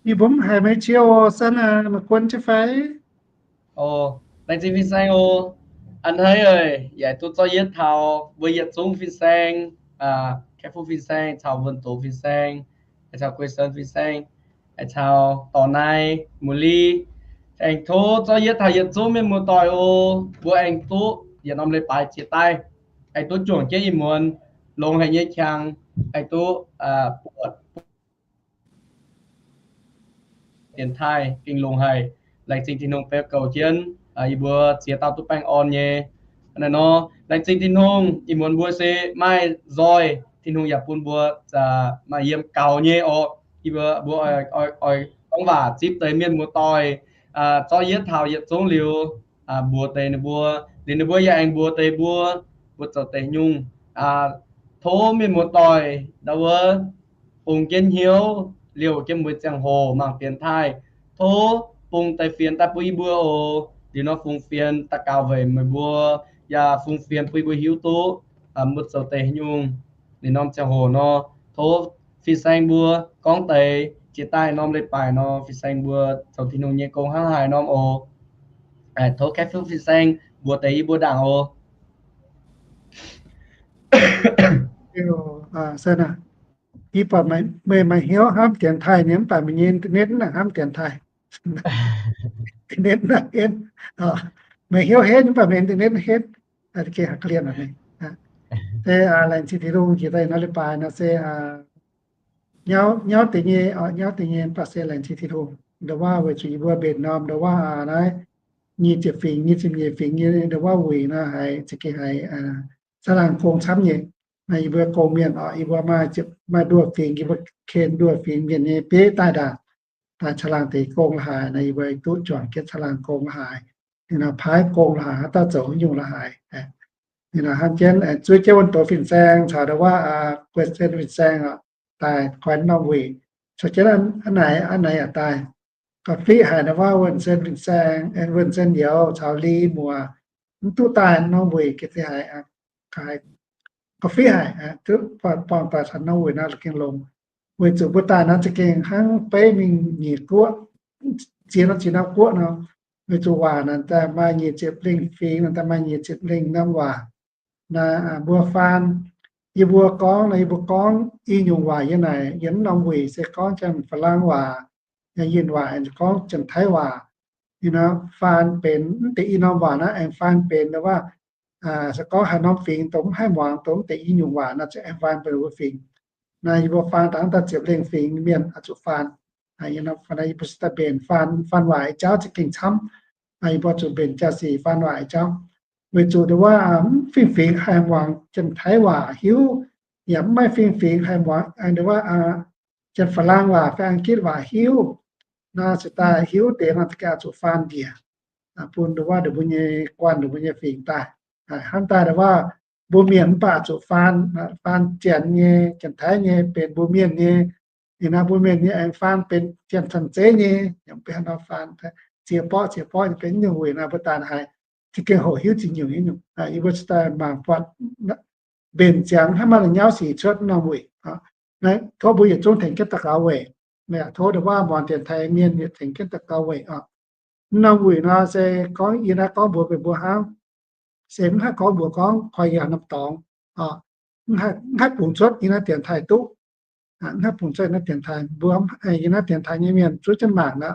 Yie mbuo mv haiz meih cie oc, San aac, meih guon jienv fai? Laengz zingh fin-saeng oc. A'hneiv aac, yaac duqv zorqv yietv taux mbuo yietc zungv fin-saeng, Kaeqv Fuqv fin-saeng caux Wuonh Doz fin-saeng, caux Guei Sen fin-saeng, caux Dorc Nai, Mu'li, aengx tov zorqv yietv taux yietc zungv mienh muoz-doic oc. Mbuo aengx duqv yietc norm leiz-baaix jiex daaih, aengx duqv juangc jienv ih muonz longx haic nyei qangx, aengx duqv buatc dienx taaih gengh longx haic. Laengz zingh Tin-Hungh beu goux jienv yie mbuo ziex dauh duqv baengh orn nyei. Hnangv naaiv nor, laengz zingh Tin-Hungh, ih muonz mbuo se maaih nzoih, Tin-Hungh yaac bun mbuo maaih yiem gaux nyei oc. Yie mbuo, mbuo oix gorngv waac zipv deix mienh muoz-doic, zorqv yietv taux yietc zungv liuz, mbuox deix ninh mbuo, liuz ninh mbuo yaac aengx mbuox deix mbuo, mbuo zoux deix nyungc. Tov mienh muoz-doic ndau wuov bungx jienv hnyouv liouh jienv mbuo ziangh hoc mangc dienx taaih. Tov bungx deix fienx daaih bun yie mbuo oc. Liuz nor fungx fienx daux gaux weic meih mbuo, yaac fungx fienx bun yie mbuo hiuv duqv mbuo zoux deix nyungc. Liuz norm ziangh hoc nor, tov fin-saeng mbuo gorngv deix jiex daaih norm leiz-baaix nor, fin-saeng mbuo zoux Tin-Hungh nyei gong hnangv haaix norm oc. Tov Kaeqv Fuqv fin-saeng mbuox deix yie mbuo ndaangc oc. Yie buatc meih maaih hnyouv hnamv dienx taaih nyei, mv baac meih nyei internet mv nangc hnamv dienx taaih. Internet mv nangc henv. Meih hnyouv henv mv baac meih internet mv henv. Gengh hakv lienh aqv. Se laengz zingh Tin-Hungh jiex daaih nor leiz-baaix nor se nyauv deix nyei, nyauv deix nyei mv baac se laengz zingh Tin-Hungh. Ndau wuov weic zuqc yie mbuo mbenc norm ndau wuov naaiv nyic ziepc fingx, nyic ziepc nyeic fingx nyei ndau wuov wuic nor haiz za'gengh haiz caangh laangh gong camv nyei. Naaiv yie mbuo gong mienh oc, yie mbuo maaih nduoh fingx, yie mbuo ken nduoh fingx mienh nyei bieiv daaih ndaangc, daaih caangh laangh deix gong la'haaix nor, yie mbuo duqv juangc jienv caangh laangh gong la'haaix. Ninh nor paaiv gong la'haaix, haaix dauh zoux haaix nyungc la'haaix. Ninh nor hnamv jienv zuov jienv wuonh doz fin-saeng caux ndau wuov guei sen fin-saeng oc, daaih guaix norm wuic. Caux jienv a'naix, a'naix yaac daaih. Gauh fiqv haic ndau wuov wuonh sen fin-saeng, wuonh sen youz caux li muoz mv duqv daaih norm wuic gengh fih haic. Gauh fiqv haic, duqv buangh daaih taux norm wuic nor gengh longx. Weic zuqc mbuo daaih nor za'gengh hnangv beiv mingh nyic guoqv, ziex norm ziex norm guoqv nor. Weic zuqc waac naaic daaih maaih nyic ziepc lengh fingx, naaic daaih maaih nyic ziepc lengh norm waac. Naaiv mbuo faan, yie mbuo gorngv, naaiv yie mbuo gorngv i nyungc waac yiem naaic, yiem norm wuic se gorngv Janx-Faalaang waac, yaac yinh waac, gorngv Janx-Taiv waac. Ninh nor faan benx mv deix i norm waac naaiv aengx faan benx ndau wuov, se gorngv haaix norm fingx dongh mv haih muangx dongh mv deix i nyungc waac nor, aengx faan benx wuov fingx. Naaiv yie mbuo faan dangv daaih ziepc lengh fingx mienh oix zuqc faan. Yie mbuo se daaih mbenc faan, faan waac jauv za'gengh camv. Yie mbuo zuqc mbenc jaa-sic faan waac jauv. Weic zuqc ndau wuov mv fingx-fingx haih muangx Janx-Taiv waac hiuv, yaac mv maaih fingx-fingx haih muangx ndau wuov Janx-Faalaang waac fai Ang^gitv waac hiuv. Naaiv se daaih hiuv deix nor, za'gengh oix zuqc faan njiec bun ndau wuov ninh mbuo nyei guanh, ninh mbuo nyei fingx daaih. Hnangv daaih ndau wuov mbuo mienh mv baac zuqc faan, faan Janx nyei, Janx-Taiv nyei benx mbuo mienh nyei. Ninh naaiv mbuo mienh nyei aengx faan benx Janx-Canh-Zeiv nyei, yaac mv benx haaix nor faan, ziex borqv ziex borqv nyei benx nyungc wuic naaiv mbuo daaih haiz za'gengh hoqc hiuv ziex nyungc nyungc. Yie mbuo daaih mangc buatc mbenc ziangx hnangv maaih la'nyauv sic cuotv norm wuic. Tov mbuo yietc zungv tengx jienv daux gaux weic, tov ndau wuov muangx dienx taaih mienh yietc tengx jienv daux gaux weic oc. Norm wuic nor se gorngv yie naaiv gorngv mbuox meih mbuo hnangv, se mv haih gorngv mbuox gorngv koi yangh norm dorngx, mv haih bungx cuotv yie naaiv dienx taaih duqv. Mv haih bungx cuotv yie naaiv dienx taaih. Mbuo yie naaiv dienx taaih nyei mienh zuov jienv mangc nor,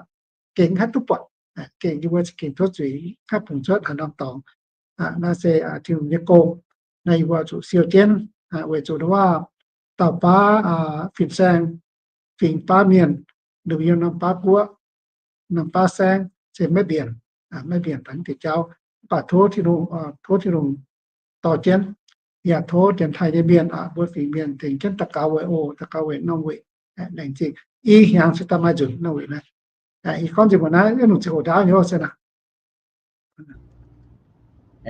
gengh mv haih duqv buatc. Gengh yie mbuo za'gengh tov zuiz mv haih bungx cuotv haaix norm dorngx. Naaiv se Tin-Hungh nyei gong. Naaiv yie mbuo zuqc siou jienv, weic zuqc ndau wuov dauh baav fin-saeng, fingx baav mienh, ninh yiem norm baav guoqv, norm baav saengv se maiv mbienc, maiv mbienc dangx deix jauv. Mv baac tov Tin-Hungh, tov Tin-Hungh dorh jienv, yaac tov dienx taaih nyei mienh, mbuo fingx mienh tengx jienv daux gaux weic oc, daux gaux weic norm wuic. Laengz zingh. I hnyangx se daaih maaih nzunc norm wuic naaiv. I gorngv nzengc mbuo naaiv, yie longc ziangh hoc ndaauv nyei se naaic.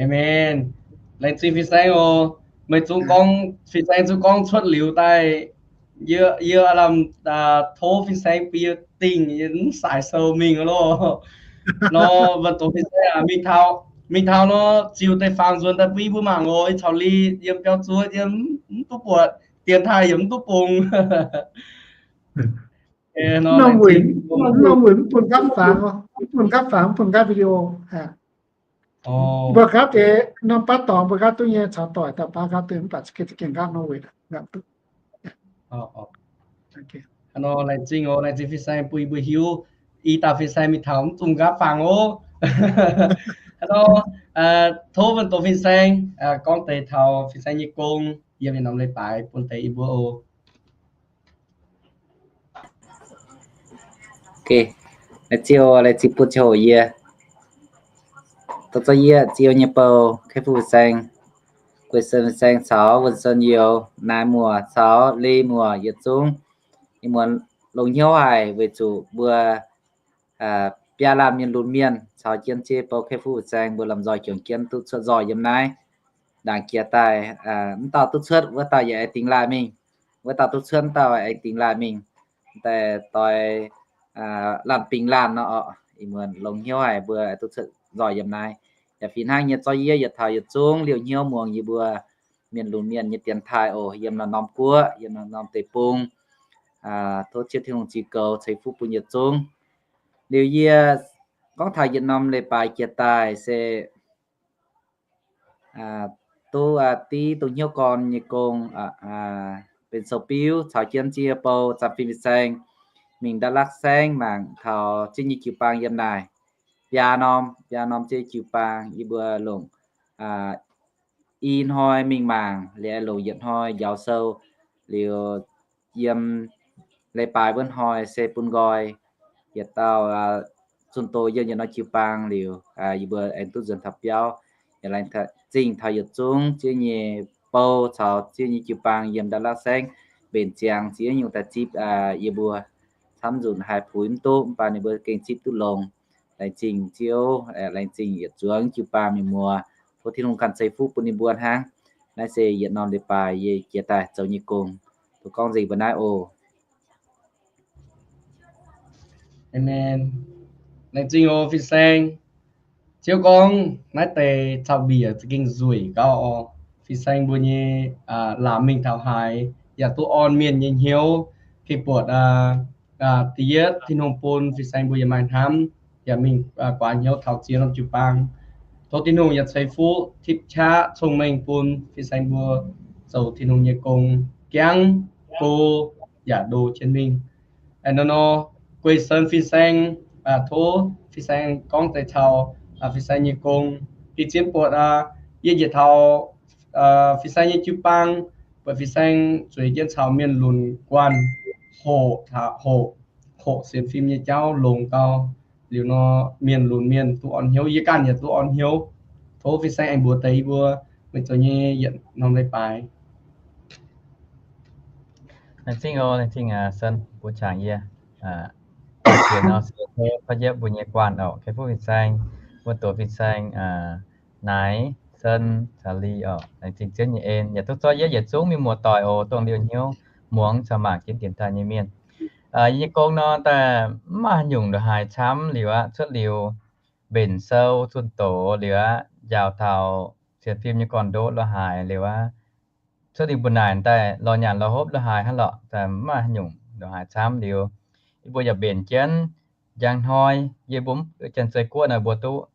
Amen. Laengz zingh fin-saeng oc. Meih zungv gorngv, fin-saeng zungv gorngv cuotv liuz daaih, yie, yie lamh tov fin-saeng bun yie dingh, yie mv saaix sou mingh loh. Nor, mbuo dongh fin-saeng aac, mingh taux, mingh taux nor, ziux deix fangx nzuonx daaih bun yie mbuo mangc oc. Ih caux li yiem biauv zuov yie mv duqv buatc, dienx taaih yie mv duqv bungx. Norm wuic, norm wuic mv bun nqaapv fangx, mv bun nqaapv fangx, mv bun nqaapv video. Mbuo nqaapv deix norm baav dorngx mbuo nqaapv duqv nyei caux doic daaih baav nqaapv duqv, mv baac za'gengh nqaapv norm wuic nqaapv duqv. Laengz zingh oc, laengz zingh fin-saeng bun yie mbuo hiuv. I dauh fin-saeng mingh taux mv dungx nqaapv fangx oc. Hnangv nor, tov wuonh doqc fin-saeng gorngv deix taux fin-saeng nyei gong yiem yietc norm leiz-baaix bun deix yie mbuo oc. Laengz zingh, laengz zingh bun ziangh hoc yie, dorh zorqv yie Ziouv nyei bou, Kei Fu Fin-Saeng, Guei Sen Fin-Saeng caux Wuonh Sen Youz, Naaiv Muoz caux Li Muoz yietc zungv. Ih muonz longx hnyouv haic weic zuqc mbuo biaa laanh mienh lunx mienh caux jienv jienv bou Kei Fu Fin-Saeng mbuo lomh nzoih juangc jienv duqv cuotv nzoih yiem naaiv. Ndaangc jiex daaih, mv dauh duqv cuotv wuov dauh yaac aengx dingx laanh mingh, wuov dauh duqv cuotv dauh aengx dingx laanh mingh, daaih doix laanh bingx laanh nor oc. Ih muonz longx hnyouv haic mbuo duqv cuotv nzoih yiem naaiv. Yaac fih hnangv nyei zorqv yie yietc taux yietc zungv liouh hnyouv muangx yie mbuo mienh lunx mienh nyei dienx taaih oc, yiem norm-norm guoqv, yiem norm-norm deic-bung. Tov Ziouv Tin-Hungh ziux goux ceix fuqv bun yietc zungv. Liuz yie gorngv taux yietc norm leiz-baaix jiex daaih se duqv div dongh hnyouv gorn nyei gong, benx sou-biuv caux jienv ziex bou Zanh Fin Fin-Saeng mingh Dak Lak Saengv mangc taux ziex nyei jiu-baang yiem naaic. Biaa norm, biaa norm ziex jiu-baang yie mbuo longc i hnoi mingh mangc, liuz longc yietc hnoi njaaux sou, liuz yiem leiz-baaix wuov hnoi se bun nqoi yietc dauh zunh doz yiem yietc norm jiu-baang liuz, yie mbuo aengx duqv nzuonx taux biauv. Yaac laengz zingh taux yietc zungv ziex nyei bou caux ziex nyei jiu-baang yiem Dak Lak Saengv mbenc ziangx ziex nyungc daaih zipv yie mbuo. Camv nzunc haih puix mv duqv, mv baac ninh mbuo gengh zipv duqv longx. Laengz zingh Ziouv, laengz zingh yietc zungv jiu-baang mienh muoz. Tov Tin-Hungh ganh ceix fuqv bun ninh mbuo hnangv. Naaiv se yietc norm leiz-baaix yie jiex daaih zoux nyei gong. Tov gorngv nzengc mbuo naaiv oc. Amen. Laengz zingh oc fin-saeng. Ziouv gorngv naaiv deix caux mbiec za'gengh nzueic gauh oc. Fin-saeng mbuo nyei laamc mingh taux haaix yaac duqv orn mienh nyei hnyouv. Gengh buatc da'yietv Tin-Hungh bun fin-saeng mbuo yaac maaih hnamv, yaac mingh guaax hnyouv taux ziex norm jiu-baang. Tov Tin-Hungh yaac ceix fuqv tipv qaqv cong-mengh bun fin-saeng mbuo zoux Tin-Hungh nyei gong, jangv, go, yaac ndo jienv mingh. Nor nor, guei sen fin-saeng, tov fin-saeng gorngv deix taux fin-saeng nyei gong. Ih ziex buatc yie njiec taux fin-saeng nyei jiu-baang, buatc fin-saeng zueiz jienv caux mienh lunc guanh hoqc, hoqc, hoqc sienx fim nyei jauv longx gau. Liuz nor, mienh lunc mienh duqv orn hnyouv, yie ganh yaac duqv orn hnyouv. Tov fin-saeng aengx mbuox deix yie mbuo meih zoux nyei yietc norm leiz-baaix. Laengz zingh oc, laengz zingh Sen bun qangx yie. Nor se tov yietv mbuo nyei guanh oc, Kei Fuqv Fin-Saeng, Wuonh Doz Fin-Saeng, Naaiv, Sen, Saalih oc. Laengz zingh Ziouv nyei en yaac duqv zorqv yietv yietc zungv mienh muoz-doic oc, dongh liouh hnyouv muangx caux mangc jienv dienx taaih nyei mienh. Yie nyei gong nor daaih mv maaih haaix nyungc ndongc haaix camv liuz aqv. Cuotv liuz mbenc sou zunh doz liuz aqv, njaaux taux sienx fim nyei gorn-ndoqv lo haaix liuz aqv. Cuotv liuz mbuo naaic daaih lorz nyanc lorz hopv lo haaix hnangv lorqc, daaih mv maaih haaix nyungc ndongc haaix camv liuz. Yie mbuo yaac mbenc jienv njang hnoi, yie mbuo Janx-Zei Guoqv naaic mbuo duqv,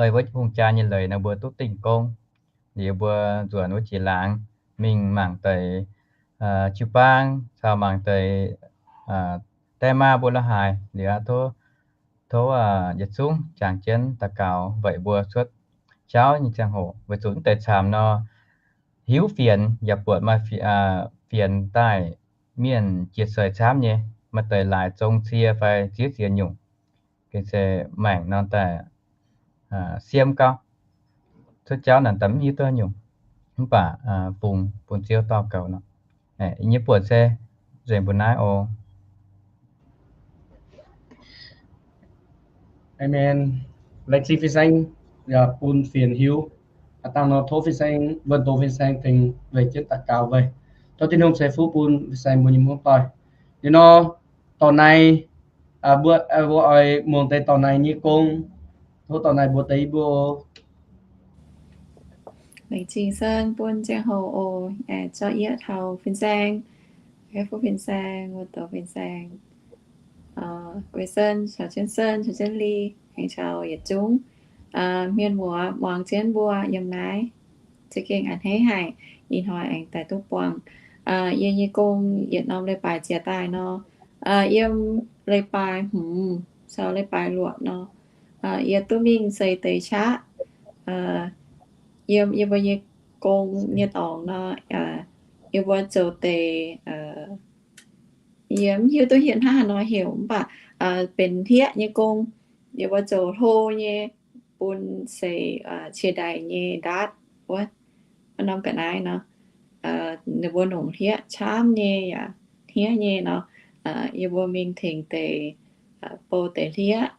ei wuov hungh jaa nyei leiz naaic mbuo duqv dingh gong. Liuz mbuo nzuonx wuov jiex laangz mingh mangc deix jiu-baang caux mangc deix die maa mbuo lo haaix liuz aqv. Tov, tov yietc zungv jangx jienv daux gaux weic mbuo cuotv jauv nyei ziangh hoc, weic zuqc mv deix camv nor hiuv fienx yaac buatc maaih fienx daaih mienh jiex seix camv nyei, maaih deix laaix zong cie fai ziex ziex nyungc. Gengh se maengc nor daaih siem gauh cuotv jauv naaic daaih mv hiuv duqv haaix nyungc. Mv baac bungx bun Ziouv dorh goux nor, yie nyei buonc se nzengc mbuo naaiv oc. Amen. Laengz zingh fin-saeng yaac bun fienx hiuv. Aav dangh nor tov fin-saeng, wuonh doz fin-saeng tengx weic jienv daux gaux weic. Tov Tin-Hungh ceix fuqv bun fin-saeng mbuo nyei muoz-doic. Liuz nor, dorh naaic, mbuo, mbuo oix muangx deix dorh naaic nyei gong. Tov dorh naaic mbuox deix yie mbuo oc. Laengz zingh Sen bun ziangh hoc oc. Zorqv yietv taux fin-saeng, Kei Fuqv Fin-Saeng, Wuonh Doz Fin-Saeng, Guei Sen caux Jienv Sen caux Jienv Li aengx caux yietc zungv mienh muoz muangx jienv mbuo yiem naaiv. Za'gengh a'hneiv haic ih hnoi aengx daaih duqv buangh yie nyei gong yietc norm leiz-baaix jiex daaih nor, yiem leiz-baaix hmz caux leiz-baaix luoqc nor, yie duqv mingh seix deix qaqv. Yiem yie mbuo nyei gong nyei dorngx nor, yie mbuo zoux deix, yie mv hiuv duqv hietv hnangv haaix nor heuc, mv baac benx hlieqv nyei gong. Yie mbuo zoux hlo nyei, bun seix qiex ndaic nyei ndaatv wuov, wuov norm ga'naaiv nor. Ninh mbuo nongc hlieqv camv nyei yaac hniev nyei nor, yie mbuo mingh tengx deix bou deix hlieqv,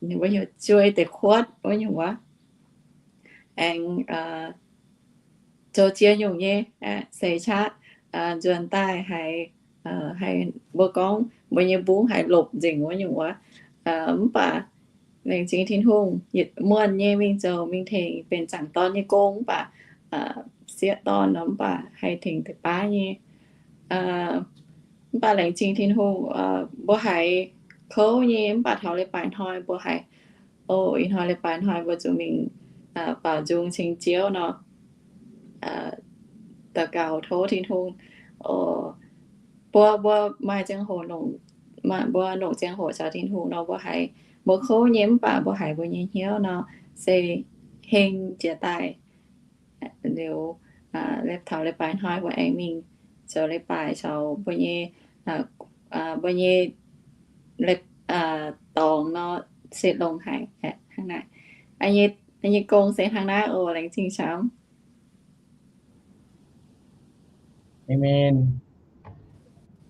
ninh mbuo heuc juei deix kuotv wuov nyungc wuov, aengx zoux ziex nyungc nyei seix qaqv nzuonx daaih haiz, haiz mbuo gorngv mbuo nyei mbungv haiz lopc nzengc wuov nyungc wuov. Mv baac laengz zingh Tin-Hungh, yietc muonh nyei mingh zoux mingh tengx benx zaangc dorn nyei gong, mv baac sieqv dorn nor, mv baac haih tengx deix baav nyei. Mv baac laengz zingh Tin-Hungh, mbuo haiz kouv nyei, mv baac taux leiz-baaix hnoi mbuo haiz, o, ih hnoi leiz-baaix hnoi mbuo zuqc mingh baaux nzung ceng Ziouv nor, daux gaux tov Tin-Hungh, mbuo, mbuo maaih ziangh hoc nongc, mbuo nongc ziangh hoc caux Tin-Hungh nor, mbuo haiz mbuo kouv nyei, mv baac mbuo haiz mbuo nyei hnyouv nor, se heng jiex daaih. Liuz, taux leiz-baaix hnoi mbuo aengx mingh zoux leiz-baaix caux mbuo nyei, mbuo nyei dorngx nor, se longx haic hnangv naaiv. Yie nyei gong se hnangv naaiv oc. Laengz zingh camv. Amen.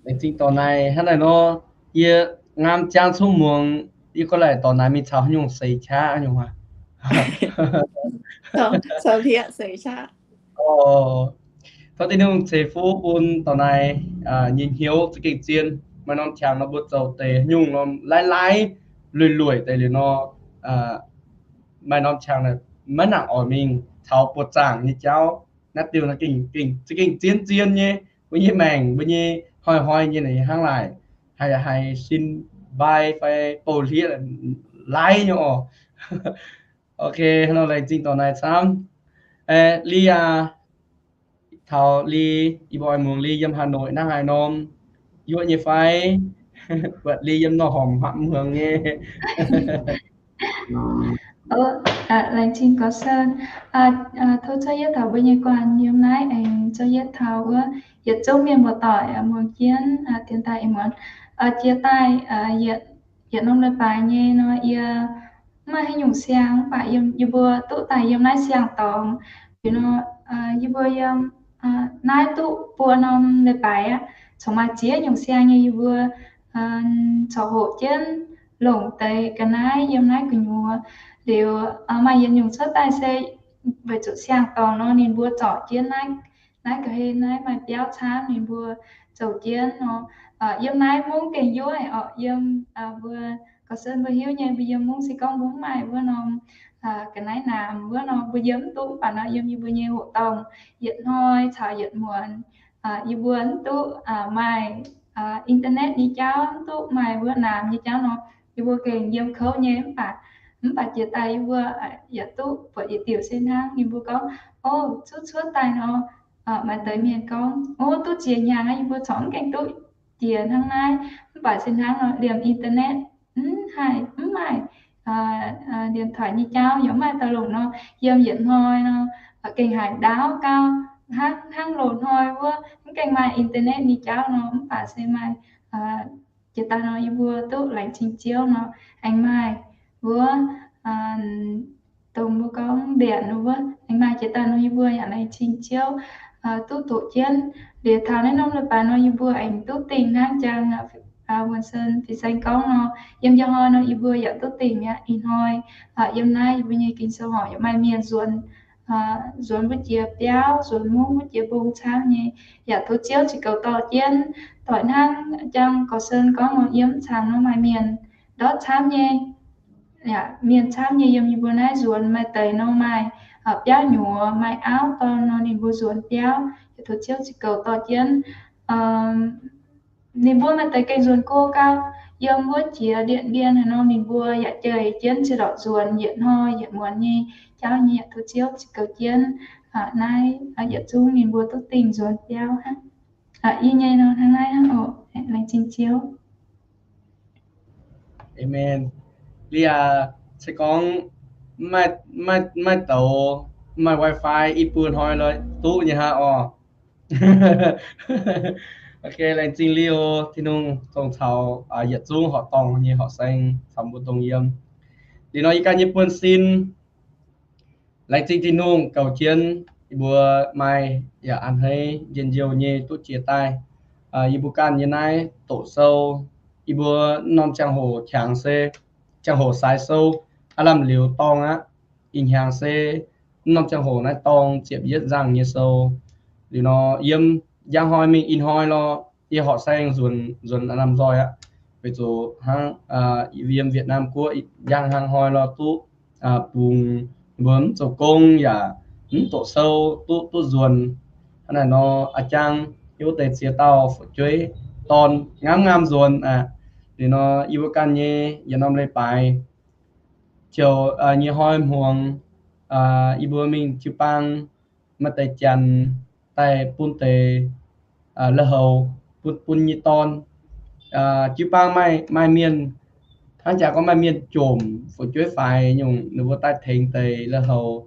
Laengz zingh dorh naaiv hnangv naaiv nor, yie ngaam ziangh cong-muangx, yie gorngv laaic dorh naaiv mingh caux haaix nyungc seix qaqv nyungc aqv. Caux hlieqv seix qaqv. Tov Tin-Hungh ceix fuqv bun dorh naaiv nyei hnyouv za'gengh zien. Maaih norm qangx nor mbuo zoux deix nyungc norm laaiv laaiv lueic lueic deix liuz nor, maaih norm qangx maiv nangc oix mingh taux buoz-zaangc nyei jauv. Naaiv diuh za'gengh zien zien nyei, mbuo nyei maengc, mbuo nyei hnoi-hnoi nyei hnangv laaic, haih, haih sin mbai fai bouh hlieqv laiv nyei oc. Ok, hnangv nor laengz zingh dorh naaiv camv. Li aac, taux Li, yie mbuo oix muangx Li yiem Hà Nội hnangv haaix norm, yuoqv nyei fai? Buatc Li yiem nor horpc hmuangx nyei. Laengz zingh gorx-sen. Tov cuotv yietv taux mbuo nyei guanh yiem naaiv aengx cuotv yietv taux wuov yietc zungv mienh muoz-doic muangx jienv dienx daaih ih muonz. Jiex daaih yietc norm leiz-baaix nyei nor, yie mv maaih haaix nyungc siang, mv baac yie mbuo duqv daaih yiem naaiv siang-dorngx. Liuz nor, yie mbuo yiem naaiv duqv buo norm leiz-baaix aqv. Corc maaih ziex nyungc siang nyei yie mbuo corc hoqc jienv longc deix ga'naaiv yiem naaiv gu'nyuoz. Liuz maaih yietc nyungc cuotv daaih se weic zuqc siang-dorngx nor ninh mbuo zorc jienv naaiv, naaiv ga'hlen naaiv maaih biauv camv ninh mbuo zoux jienv nor. Yiem naaiv mungv gengh yuoqv oc. Yiem mbuo gorx-sen mbuo hiuv nyei, mbuo yiem mungv se gorngv mbuo mv maaih wuov norm ga'naaiv namx wuov nor mbuo yiem mv duqv. Mv baac nor yiem yie mbuo nyei hoqc dorngh yietc hnoi caux yietc muonz yie mbuo mv duqv maaih internet nyei jauv, mv duqv maaih wuov namx nyei jauv nor, yie mbuo gengh yiem kouv nyei. Mv baac, mv baac jiex daaih yie mbuo yaac duqv buatc yietc diuc se hnangv ninh mbuo gorngv, o, zuqv cuotv daaih nor, maaih deix mienh gorngv, o, duqv ziex hnyangx aqv, yie mbuo corc mv gaengh duqv jiex hnangv naaiv. Mv baac se hnangv nor liemh internet mv haih, mv maaih điện thoại nyei jauv yaac mv maaih daaih longc nor, yiem yietc hnoi nor gengh haiz ndaauv gau, hnangv, hnangv loz-hnoi wuov mv gaengh maaih internet nyei jauv nor. Mv baac se maaih jiex daaih nor yie mbuo duqv laengz zingh Ziouv nor, aengx maaih wuov dongh mbuo gorngv điện nor wuov, aengx maaih jiex daaih nor yie mbuo yaac laengz zingh Ziouv duqv doqc jienv. Liuz taux naaiv norm leiz-baaix nor yie mbuo aengx duqv dingh hnangv jang Wuonh Sen fin-saeng gorngv nor, yiem njang hnoi nor yie mbuo yaac duqv dingh mi'aqv. Ih hnoi yiem naaiv yie mbuo nyei Ging-Sou horc yaac maaih mienh nzuonx, nzuonx mbuo jiex biauv, nzuonx mungv mbuo jiex mbong camv nyei. Yaac tov Ziouv za'gengh dorh jienv, doic hnangv jang gorx-sen gorngv nor, yiem mv cangx nor maaih mienh ndortv camv nyei. Yaac mienh camv nyei yiem yie mbuo naaiv nzuonx, maaih deix nor maaih biauv nyuoz, maaih auv dorn nor ninh mbuo nzuonx biauv. Yaac tov Ziouv za'gengh dorh jienv ninh mbuo maaih deix gengh nzuonx go gau. Yiem wuov jiex Điện Biên haaix nor ninh mbuo yaac jeic jienv ziex lorqc nzuonx yietc hnoi yietc muonz nyei jauv nyei, yaac tov Ziouv goux jienv naaiv yietc zungv ninh mbuo duqv dingh nzuonx biauv hnangv. Ih nyei nor hnangv naaiv hnangv oc. Laengz zingh Ziouv. Amen. Liuz se gorngv maiv douz, maaih WiFi i buo hnoi lorqc duqv nyei hnangv oc. Ok, laengz zingh liuz Tin-Hungh dongh caux yietc zungv horqc dorngh nyei horqc saeng caux mbuo dongh yiem. Liuz nor yie ganh nyei buonv-sin laengz zingh Tin-Hungh goux jienv yie mbuo maaih yaac a'hneiv njien-youh nyei duqv jiex daaih. Yie mbuo ganh nyei naaiv doqc sou, yie mbuo norm ziangh hoc qangx se ziangh hoc sai sou aav lamh liuz dorngh aqv. Ih hnyangx se norm ziangh hoc naaiv dorngh ziepc yietv nzangh nyei sou. Liuz nor yiem njang hnoi mingh ih hnoi lorqc, yie horqc saeng nzuonx aav lamh nzoih aqv. Weic zuqc hnangv yiem Việt Nam guoqv njang hnoi lorqc duqv bungx, mbuo mv zoux gong yaac mv doqc sou duqv duqv nzuonx. Hnangv naaic nor a'jang yie wuov deix ziex dauh fu'jueiv dorn ngamv ngamv nzuonx aqv. Liuz nor yie mbuo ganh nyei yietc norm leiz-baaix ziouc nyei hnoi hmuangx, yie mbuo mingh jiu-baang maaih deix janx daaih bun deix lui-houx, bun bun nyei dorn. Jiu-baang maaih mienh, hnangv jaax gorngv maaih mienh jomc fu'jueiv faix nyungc, ninh mbuo daaih tengx deix lui-houx.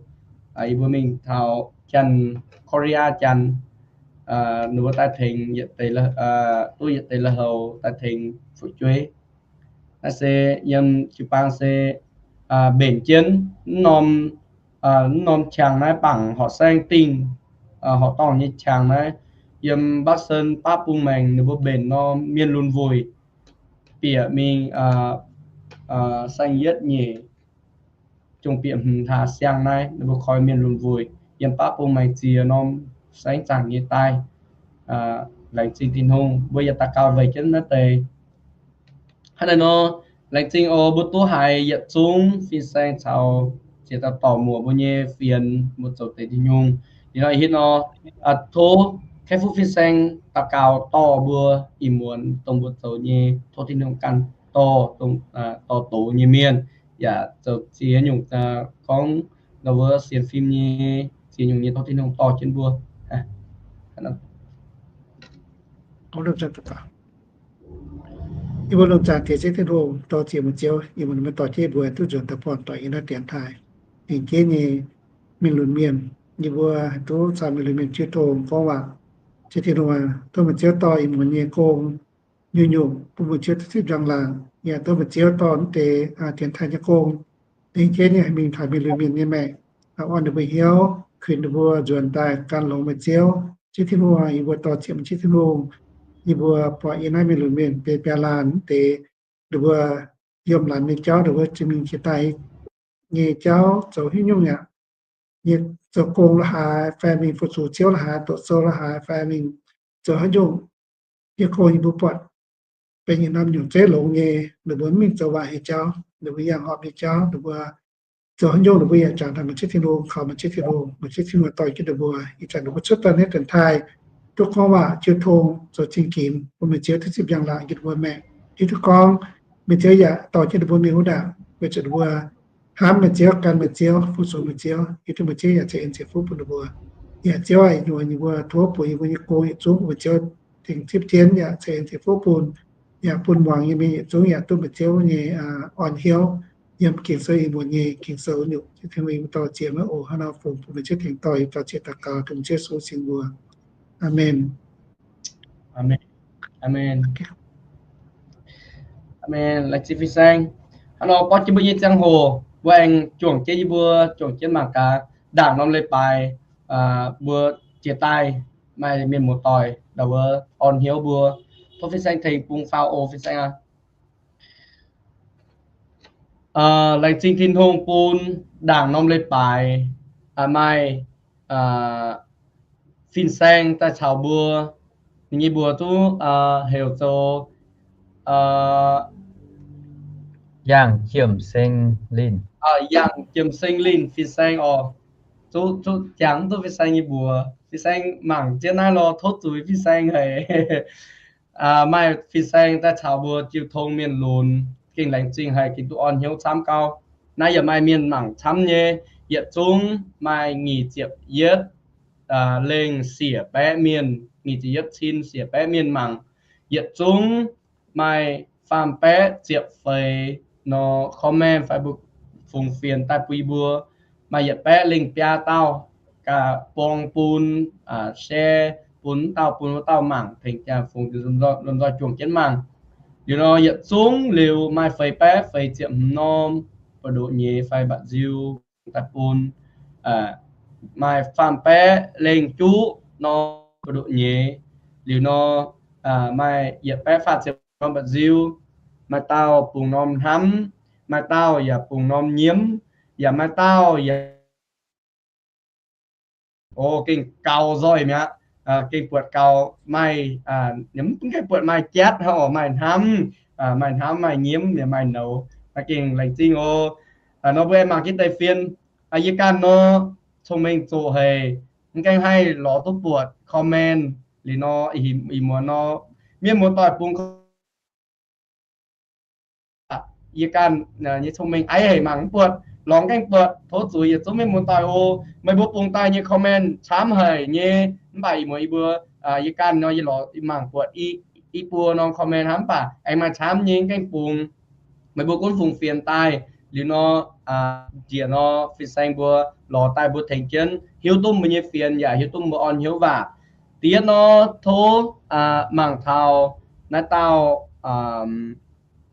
Yie mbuo mingh taux janx, Korea janx, ninh mbuo daaih tengx yietc deix, duqv yietc deix lui-houx daaih tengx fu'jueiv. Naaiv se yiem jiu-baang se mbenc jienv mv norm, mv norm qangx naaiv bangc horqc saeng dingh, horqc dorngh nyei qangx naaiv. Yiem Bắc Sơn baav bung maengx ninh mbuo mbenc norm mienh lunx wuic bieqc mingh saeng-yietv nyeic, jungh bieqc hmz hlaax siang naaiv ninh mbuo koi mienh lunx wuic yiem baav bung maengx ziex norm saengv zaangc nyei daaih. Laengz zingh Tin-Hungh, mbuo yaac daux gaux weic jienv naaiv deix. Hnangv naaiv nor, laengz zingh oc, mbuo duqv haiz yietc zungv fin-saeng caux ziex dauh dorc muoc mbuo nyei fienx, mbuo zoux deix Tin-Hungh. Liuz nor, hitv nor, tov kaeqv fuqv fin-saeng daux gaux dorh mbuo ih muonz dongh mbuo zoux nyei, tov Tin-Hungh ganh dorh, dorh doz nyei mienh, yaac zoux ziex nyungc gorngv nor wuov sienx fim nyei, ziex nyungc nyei tov Tin-Hungh dorh jienv mbuo. Yie mbuo lomh nzoih diex Ziouv Tin-Hungh, dorh ziex muoz-ziouv, yie mbuo dorh jienv mbuo duqv nzuonx daaih buangh doic yiem naaiv dienx taaih. Dingc jienv nyei mienh lunx mienh, yie mbuo duqv caux mienh lunx mienh jiu tong gorngv waac. Ziouv Tin-Hungh aac, tov meih Ziouv dorh yie mbuo nyei gong nyungc-nyungc bun meih Ziouv duqv zipv njang-laangc, yaac tov meih Ziouv dorh naaiv deix dienx taaih nyei gong dingc jienv nyei mingh taux mienh lunx mienh nyei maengc, orn ninh mbuo hnyouv, kuinx ninh mbuo nzuonx daaih gan longx meih Ziouv. Ziouv Tin-Hungh, yie mbuo dorh ziex meih Ziouv Tin-Hungh, yie mbuo buatc yiem naaiv mienh lunx mienh deix biaa laanh deix, ninh mbuo yiem laanh nyei jauv, ninh mbuo za'gengh mingh jiex daaih nyei jauv zoux haaix nyungc yaac, nyei zoux gong la'haaix fai mingh fu-sux Ziouv la'haaix, doqc sou la'haaix fai mingh zoux haaix nyungc, yie gong yie mbuo buatc benx yietc norm nyungc zeiv longx nyei, ninh mbuo mv mingh zoux waaic nyei jauv, ninh mbuo yangh horpc nyei jauv, ninh mbuo zoux haaix nyungc ninh mbuo yaac jangx taux meih Ziouv Tin-Hungh, kaux meih Ziouv Tin-Hungh, meih Ziouv Tin-Hungh dorh jienv ninh mbuo. Ih zanc ninh mbuo cuotv daaih naaiv dienx taaih, duqv gorngv waac jiu tong zoux zingh ginx bun meih Ziouv duqv zipv njang-laangc jienv ninh mbuo maengc. Hiuv duqv gorngv meih Ziouv yaac dorh jienv ninh mbuo mingh wuov ndaangc, weic zuqc ninh mbuo hnamv meih Ziouv, gan meih Ziouv, fu-sux meih Ziouv. Hiuv duqv meih Ziouv yaac ceix en ceix fuqv bun ninh mbuo. Yaac Ziouv aac, nyuoz yie mbuo tov bun yie mbuo nyei gong yietc zungv bun meih Ziouv tengx zipv jienv, yaac ceix en ceix fuqv bun, yaac bun muangx nyei mienh yietc zungv yaac duqv meih Ziouv nyei orn hnyouv yiem Ging-Sou ih muonz nyei Ging-Sou nyungc. Ziouv Tin-Hungh, yie mbuo dorh ziex meih oc, hnangv nor fungx bun meih Ziouv tengx dorh, yie dorh ziex daux gaux dongh Ziouv Yesu singx mbuox. Aamen. Aamen. Aamen. Laengz zingh fin-saeng. Hnangv nor borqv jienv mbuo nyei ziangh hoc, mbuo aengx juangc jienv, yie mbuo juangc jienv mangc gaax ndaangc norm leiz-baaix mbuo jiex daaih maaih mienh muoz-doic ndau wuov orn hnyouv mbuo. Tov fin-saeng tengx bung faaux oc, fin-saeng aac. Laengz zingh Tin-Hungh bun ndaangc norm leiz-baaix maaih fin-saeng daaih caux mbuo. Ninh nyei mbuox duqv heuc zoux Yangh Jiem Seng Linh. Yangh Jiem Seng Linh fin-saeng oc. Zuqc jangx duqv fin-saeng nyei mbuox. Fin-saeng mangc jienv naaiv lorh, tov zuiz fin-saeng haic. Maaih fin-saeng daaih caux mbuo jiu tong mienh lunx, gengh laengz zingh haic, gengh duqv orn hnyouv camv gau. Naaiv yaac maaih mienh mangc camv nyei, yietc zungv maaih nyic ziepc yietv lengh siec baeqv mienh, nyic ziepc yietv cin siec baeqv mienh mangc. Yietc zungv maaih faam baeqv ziepc feix nor comment fai mbuo fungx fienx daaih bun yie mbuo. Maaih yietc baeqv lengh biaa dauh gaax buang bun, share bun wuov dauh bun wuov dauh mangc, tengx jaa fungx lomh nzoih juangc jienv mangc. Liuz nor yietc zungv liuz maaih feix baeqv feix ziepc hmz norm buoz ndoqv nyei fai mba'nziu daaih bun. Maaih faam baeqv lengh juqv norm buoz ndoqv nyei. Liuz nor maaih yietc baeqv faah ziepc norm mba'nziu. Maaih dauh bungx norm hnamv, maaih dauh yaac bungx norm nyiemv, yaac maaih dauh yaac O, gengh gaux nzoih mi'aqv. Gengh buatc gaux maaih, mv gaengh buatc maaih jatv hnangv oc, maaih hnamv, maaih hnamv, maaih nyiemv, yaac maaih nouz. Naaiv gengh laengz zingh oc. Nor mbuo aengx mangc jienv deix fien. Yie ganh nor, cong-mengh zoqc haic, mv gaengh haih lorz duqv buatc comment. Liuz nor, ih muonz nor, mienh muoz-doic bungx yie ganh nyei cong-mengh aiv haic mangc mv buatc, lorz gaengh buatc, tov zuiz yietc zungv mienh muoz-doic oc. Meih mbuo bungx daaih nyei comment camv haic nyei, mv baac ih muonz yie mbuo, yie ganh nor yie lorz mangc buatc i buo norm comment hnangv, mv baac aengx maaih camv nyei mv gaengh bungx. Meih mbuo gunv fungx fienx daaih liuz nor, njiec nor fin-saeng mbuo lorz daaih mbuo tengx jienv hiuv duqv mbuo nyei fienx yaac hiuv duqv mbuo orn hnyouv waac. Da'yietv nor, tov mangc taux naaiv dauh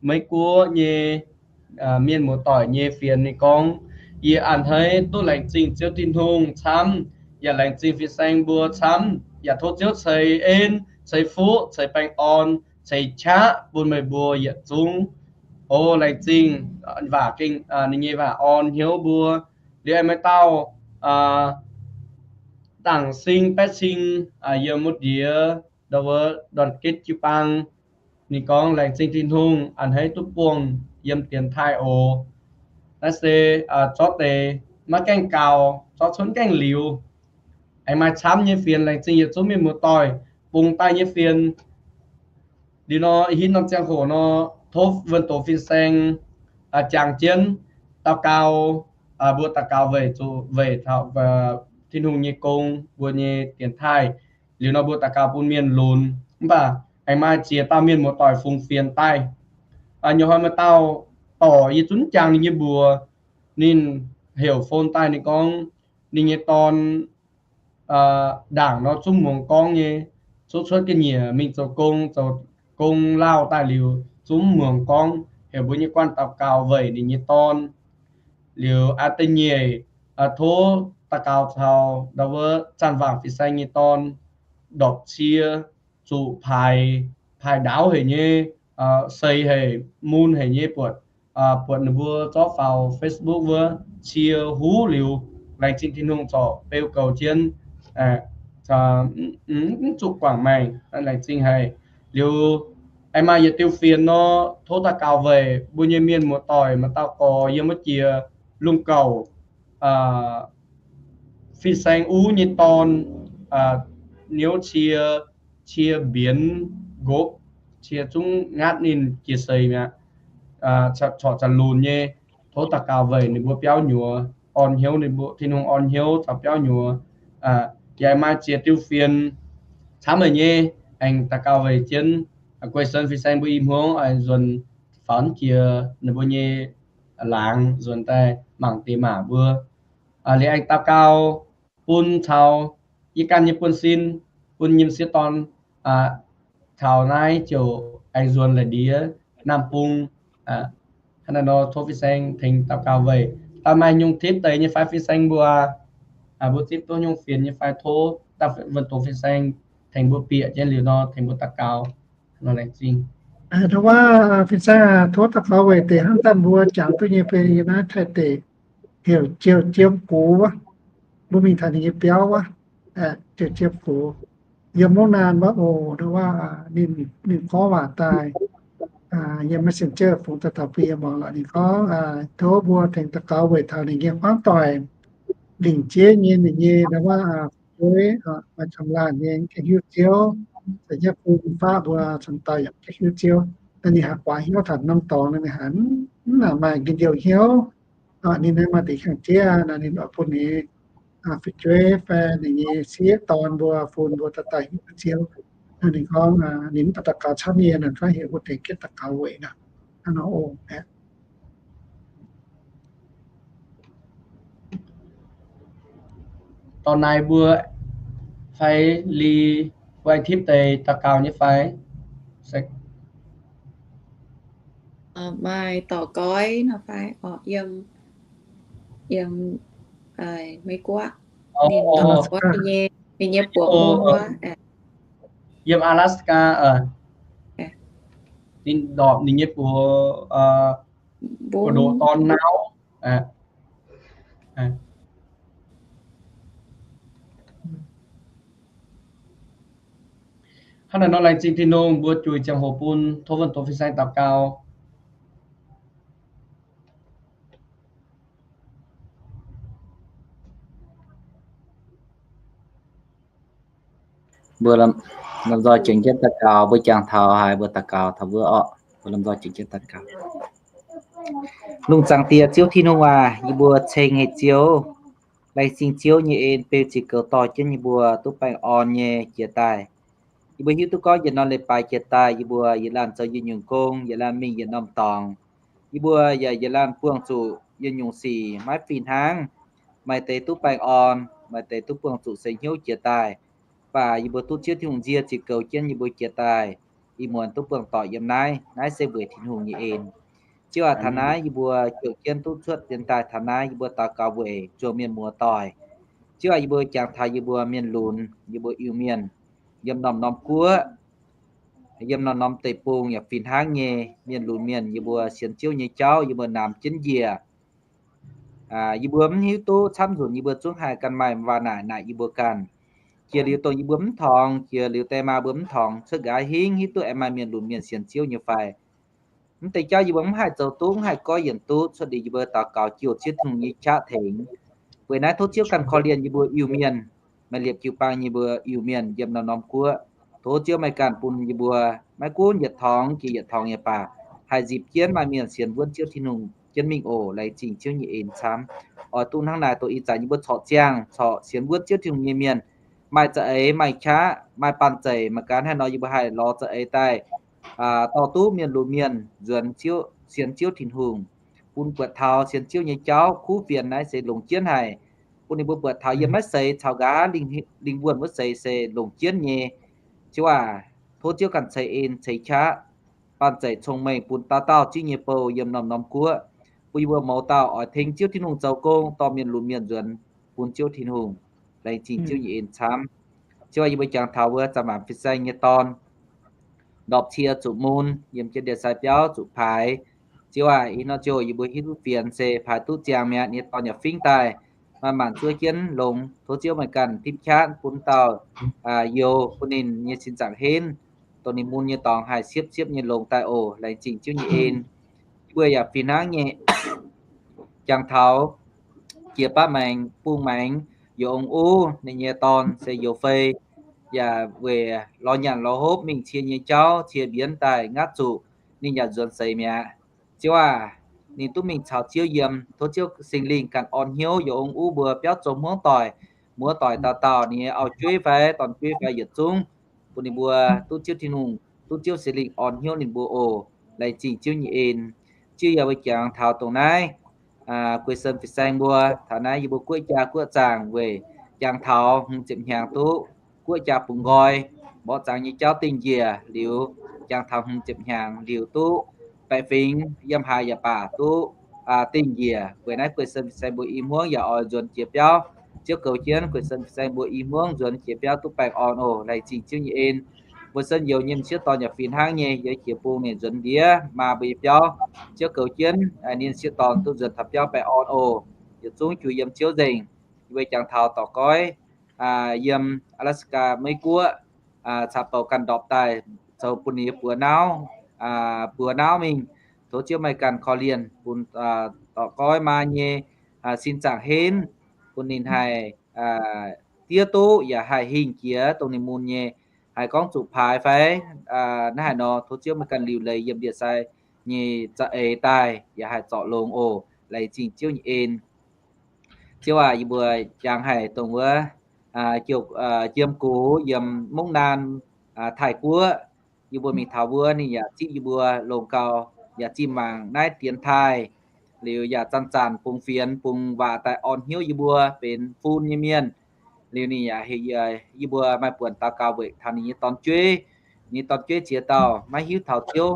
Meiv Guoqv nyei mienh muoz-doic nyei fienx ninh gorngv, yie a'hneiv duqv laengz zingh Ziouv Tin-Hungh camv, yaac laengz zingh fin-saeng mbuo camv, yaac tov Ziouv ceix en, ceix fuqv, ceix baengh orn, ceix qaqv bun meih mbuo yietc zungv. O, laengz zingh, waac gengh, ninh nyei waac orn hnyouv mbuo. Liuz aengx maaih dauh Dangc Sing Baeqv Cing, yiem wuov ndiev ndau wuov đoàn kết jiu-baang, ninh gorngv laengz zingh Tin-Hungh a'hneiv duqv buangh yiem dienx taaih oc. Naaiv se zorqv deix maiv gaengh gaux, zorqv cuotv gaengh liuz. Aengx maaih camv nyei fienx laengz zingh yietc zungv mienh muoz-doic bungx daaih nyei fienx. Liuz nor, hitv norm ziangh hoc nor, tov wuonh doz fin-saeng jangx jienv daux gaux, mbuo daux gaux weic zuqc weic taux Tin-Hungh nyei gong, mbuo nyei dienx taaih. Liuz nor mbuo daux gaux bun mienh lunx, mv baac aengx maaih ziex dauh mienh muoz-doic fungx fienx daaih. Nyouz hnoi maaih dauh dorc yie zunv jangx ninh nyei mbuox, ninh heuc phone daaih ninh gorngv ninh nyei dorn ndaangc nor zungv muangx gorngv nyei, cuotv cuotv ga'nyiec mingh zoux gong, zoux gong lauh daaih liuz zungv muangx gorngv, heuc mbuo nyei guanh daux gaux weic ninh nyei dorn. Liuz a'da'nyeic, tov daux gaux caux ndau wuov Zanc Waangc fin-saeng nyei dorn ndorpc cie, zuqc paaix, paaix ndaauv haic nyei, seix haic, mun haic nyei buatc, buatc ninh mbuo zorqv faaux Facebook wuov cie huv liuz, laengz zingh Tin-Hungh zorc beu goux jienv, mv zuqc guangc maengc, laengz zingh haic. Liuz aengx maaih yietc diuh fienx nor, tov daux gaux weic mbuo nyei mienh muoz-doic maaih dauh gorx yiem wuov jiex lungh gauh, fin-saeng uv nyei dorn, niouv cie, cie mbienx nqopv, cie zungv ngatv ninh jiex seix mi'aqv, corc zanc lunx nyei. Tov daux gaux weic ninh mbuo biauv nyuoz, orn hnyouv ninh mbuo, Tin-Hungh orn hnyouv caux biauv nyuoz. Yaac maaih ziex diuh fienx camv haic nyei, aengx daux gaux weic jienv Guei Sen fin-saeng mbuo i hmuangv oix nzuonx faaux jiex ninh mbuo nyei laangz nzuonx daaih mangc diex maac mbuo. Liuz aengx daux gaux bun caux yie ganh nyei buonv-sin, bun nyei m'sieqv dorn, taux naaiv ziouc aengx nzuonx la'ndiev Naamh Bung. Hnangv naaiv nor tov fin-saeng tengx daux gaux weic. Daaih maaih nyungc tipv deix nyei fai fin-saeng mbuo, mbuo zipv duqv nyungc fienx nyei fai tov daaih wuonh doz fin-saeng tengx mbuo bieqc jienv liuz nor tengx mbuo daux gaux. Nor laengz zingh. Tov fin-saeng tov daux gaux weic deix hnangv daaih mbuo jangx duqv nyei fai yie naaiv Taiv deic heuc Jiou Jiem Gox wuov, mbuo mingh taux ninh nyei biauv wuov, Jiou Jiem Gox, yiem Longx Naanh wuov oc. Ninh gorngv waac daaih, yiem Messenger fungx daaih taux bun yie muangx lorqc. Ninh gorngv tov mbuo tengx daux gaux weic taux ninh nyei hmuangv doic lingc jeiv nyei ninh nyei wuov fu'jueiv, maaih camv laanh nyei gengh hiuv Ziouv, caux jienv fun faqv mbuo camv dauh yaac gengh hiuv Ziouv. Naaiv ninh haih guaax hnyouv taux norm dorngx, ninh haih mv nangc maaih njien-youh hnyouv. Ninh naaiv maaih deix kangx jieqv, naaiv ninh oix bun ninh fu'jueiv fai ninh nyei sieqv dorn mbuo, fun mbuo dauh dauh hiuv Ziouv. Ninh gorngv ninh mv baac daux gaux camv nyei, ninh gorngv heuc mbuo tengx jienv daux gaux weic nor. Hnangv nor oc. Dorh naaiv mbuo fai li, mbuo aengx tipv deix daux gaux nyei fai? Maaih dorc goiv nor fai? Yiem, yiem Meiv Guoqv. Ninh dorc goiv nyei, ninh nyei buoz wuov, yiem Alaska. Ninh ndorpc ninh nyei buoz, buoz-ndoqv dorn nauv. Hnangv naaiv nor, laengz zingh Tin-Hungh, mbuo juix ziangh hoc bun tov wuonh doz fin-saeng daux gaux. Mbuo lomh nzoih jengx jienv daux gaux, mbuo jangx taux haaix mbuo daux gaux taux wuov orqc. Mbuo lomh nzoih jengx jienv daux gaux. Lungh zaangc Diex Ziouv Tin-Hungh aac, yie mbuo ceng haic Ziouv, laengz zingh Ziouv nyei en beu ziqc goux dorh jienv yie mbuo duqv baengh orn nyei jiex daaih. Yie mbuo hiuv duqv gorngv yietc norm leiz-baaix jiex daaih, yie mbuo yietc laanh zoux yietc nyungc gong, yietc laanh mingh yietc norm dorngx. Yie mbuo yaac yietc laanh buangh zuqc yietc nyungc sic maiv fih hnangv. Maaih deix duqv baengh orn, maaih deix duqv buangh zuqc seix hnyouv jiex daaih. Mv baac yie mbuo duqv Ziouv Tin-Hungh nzie ziqc goux jienv yie mbuo jiex daaih, ih muonz duqv buangh doic yiem naaiv. Naaiv se weic Tin-Hungh nyei en. Ziouv aac, taux naaiv yie mbuo jouh jienv duqv cuotv jienv daaih taux naaiv, yie mbuo daux gaux weic zuangx mienh muoz-doic. Ziouv aac, yie mbuo jangx taux yie mbuo mienh lunx, yie mbuo Iu-Mienh, yiem norm-norm guoqv, yiem norm-norm deic-bung yaac fih hnangv nyei. Mienh lunx mienh, yie mbuo sienx Ziouv nyei jauv yie mbuo namx jienv njiec. Yie mbuo mv hiuv duqv camv nzunc, yie mbuo zungv haih ganh maaih waac naaic naaic yie mbuo ganh. Jiex liuz dongh yie mbuo mv torngx, jiex liuz die maa mbuo mv torngx, cuotv nqa'haav hingv hiuv duqv aengx maaih mienh lunx mienh sienx Ziouv nyei fai. Mv deix jauv yie mbuo mv haih zoux duqv, mv haih goiv yienc duqv. Cuotv liuz yie mbuo daux gaux jouh Ziouv Tin-Hungh nyei qaqv tengx. Weic naaiv tov Ziouv ganh korv-lienh yie mbuo Iu-Mienh, maaih liepc jiu-baang nyei mbuo Iu-Mienh yiem norm-norm guoqv. Tov Ziouv meih ganh bun yie mbuo maiv gunv yietc torngx jiex yietc torngx yaac baac, haih nzipc jienv maaih mienh sienx wuonv Ziouv Tin-Hungh jienv mingh oc. Laengz zingh Ziouv nyei en camv. Oix duqv hnangv naaic, dongh ih zanc yie mbuo corc ziangh corc sienx wuonv Ziouv Tin-Hungh nyei mienh, maaih za'eix maaih qaqv maaih banh zeic, mangc gaax haaix nor yie mbuo haih lorz za'eix daaih dorh duqv mienh lunx mienh nzuonx sienx Ziouv Tin-Hungh, bun buatc taux sienx Ziouv nyei jauv kuv fienx naaiv se longc jienv haic, bun ninh mbuo buatc taux yiem maiv seix caux nqa'haav lingh wuonh wuov seix se longc jienv nyei. Ziouv aac, tov Ziouv ganh ceix en ceix qaqv, banh zeic cong-mengh bun dauh dauh zingv nyei bou yiem norm-norm guoqv, bun yie mbuo mouz dauh oix tengx Ziouv Tin-Hungh zoux gong, dorh mienh lunx mienh nzuonx bun Ziouv Tin-Hungh. Laengz zingh Ziouv nyei en camv. Ziouv aac, yie mbuo jangx taux wuov zanc-maanc fin-saeng nyei dorn, ndorpc cie zuqc mun, yiem jienv ndie-sai biauv zuqc paaix. Ziouv aac, ih hnoi ziouc yie mbuo hiuv duqv fienx se paaix duqv ziangx mi'aqv, nyei dorn yaac fingx daaih, maaih maanc zuov jienv longx. Tov Ziouv meih ganh tipv qaqv bun dauh youz, bun ninh nyei sin zaangc henv, dongh ninh mun nyei dorngx haih siepv-siepv nyei longx daaih oc. Laengz zingh Ziouv nyei en. Yie mbuo yaac fih hnangv nyei jangx taux jiex baav maengx bung maengx youz ong uv, ninh nyei dorn se youz fei, yaac weic lorz nyanc lorz hopv mingh cie nyei jauv, cie mbienv daaih ngatv zuqc, ninh yaac nzuonx seix mi'aqv. Ziouv aac, ninh duqv mingh caux Ziouv yiem. Tov Ziouv Singx Lingh ganh orn hnyouv youz ong uv mbuo biauv zoux hmuangv doic, muoz doic dauh dauh, ninh nyei auv-jueiv fai dorn-jueiv fai yietc zungv, bun ninh mbuo duqv Ziouv Tin-Hungh, duqv Ziouv Singx Lingh orn hnyouv ninh mbuo oc. Laengz zingh Ziouv nyei en. Ziouv yaac mbuo jangx taux dongh naaiv guei sen fin-saeng mbuo, taux naaiv yie mbuo guoqv jaa guoqv zaangc weic jangx taux hmz ziepc hnyangx duqv guoqv jaa bungx nqoi, mborqv zangx nyei jauv dingh njiec liuz, jangx taux hmz ziepc hnyangx liuz duqv baeqc fingx yiem haaix yaac baac duqv dingh njiec. Weic naaiv guei sen fin-saeng mbuo i hmuangv yaac oix nzuonx jiex biauv. Ziouv goux jienv guei sen fin-saeng mbuo i hmuangv nzuonx jiex biauv duqv baengh orn oc. Laengz zingh Ziouv nyei en. Mbuo sen youz nyei m'sieqv dorn yaac fih hnangv nyei, yiem jiex bung ninh nzuonx ndiev maa mbuo nyei biauv. Ziouv goux jienv ninh sieqv dorn duqv nzuonx taux biauv baengh orn oc. Yietc zungv jux yiem Ziouv nzengc. Yie mbuo jangx taux dorc goiv yiem Alaska Meiv Guoqv caqv-bouc ganh ndorpc daaih zoux bun ninh nyei buoz nauv, buoz nauv mingh. Tov Ziouv meih ganh korv-lienh bun dorc goiv maa nyei sin zaangc henv, bun ninh haih diev duqv yaac haih hingh jiex dongh ninh mun nyei. Haih gorngv zuqc paaix fai naaiv haaix nor, tov Ziouv meih ganh liuc leiz yiem ndie-sai nyei za'eix daaih yaac haih zorc longx oc. Laengz zingh Ziouv nyei en. Ziouv aac, yie mbuo jangx haic dongh wuov jiem gox yiem Mungv Naan, Taiv Guoqv, yie mbuo mingh taux wuov ninh yaac zipv yie mbuo longc gau, yaac zinh mangc naaiv dienx taaih, liuz yaac zanc-zanc bungx fienx bungx waac daaih orn hnyouv yie mbuo benx fun nyei mienh. Liuz ninh yaac heuc yie mbuo maaih buonc daux gaux weic taux ninh nyei dorn-jueiv. Ninh nyei dorn-jueiv ziex dauh maiv hiuv taux Ziouv.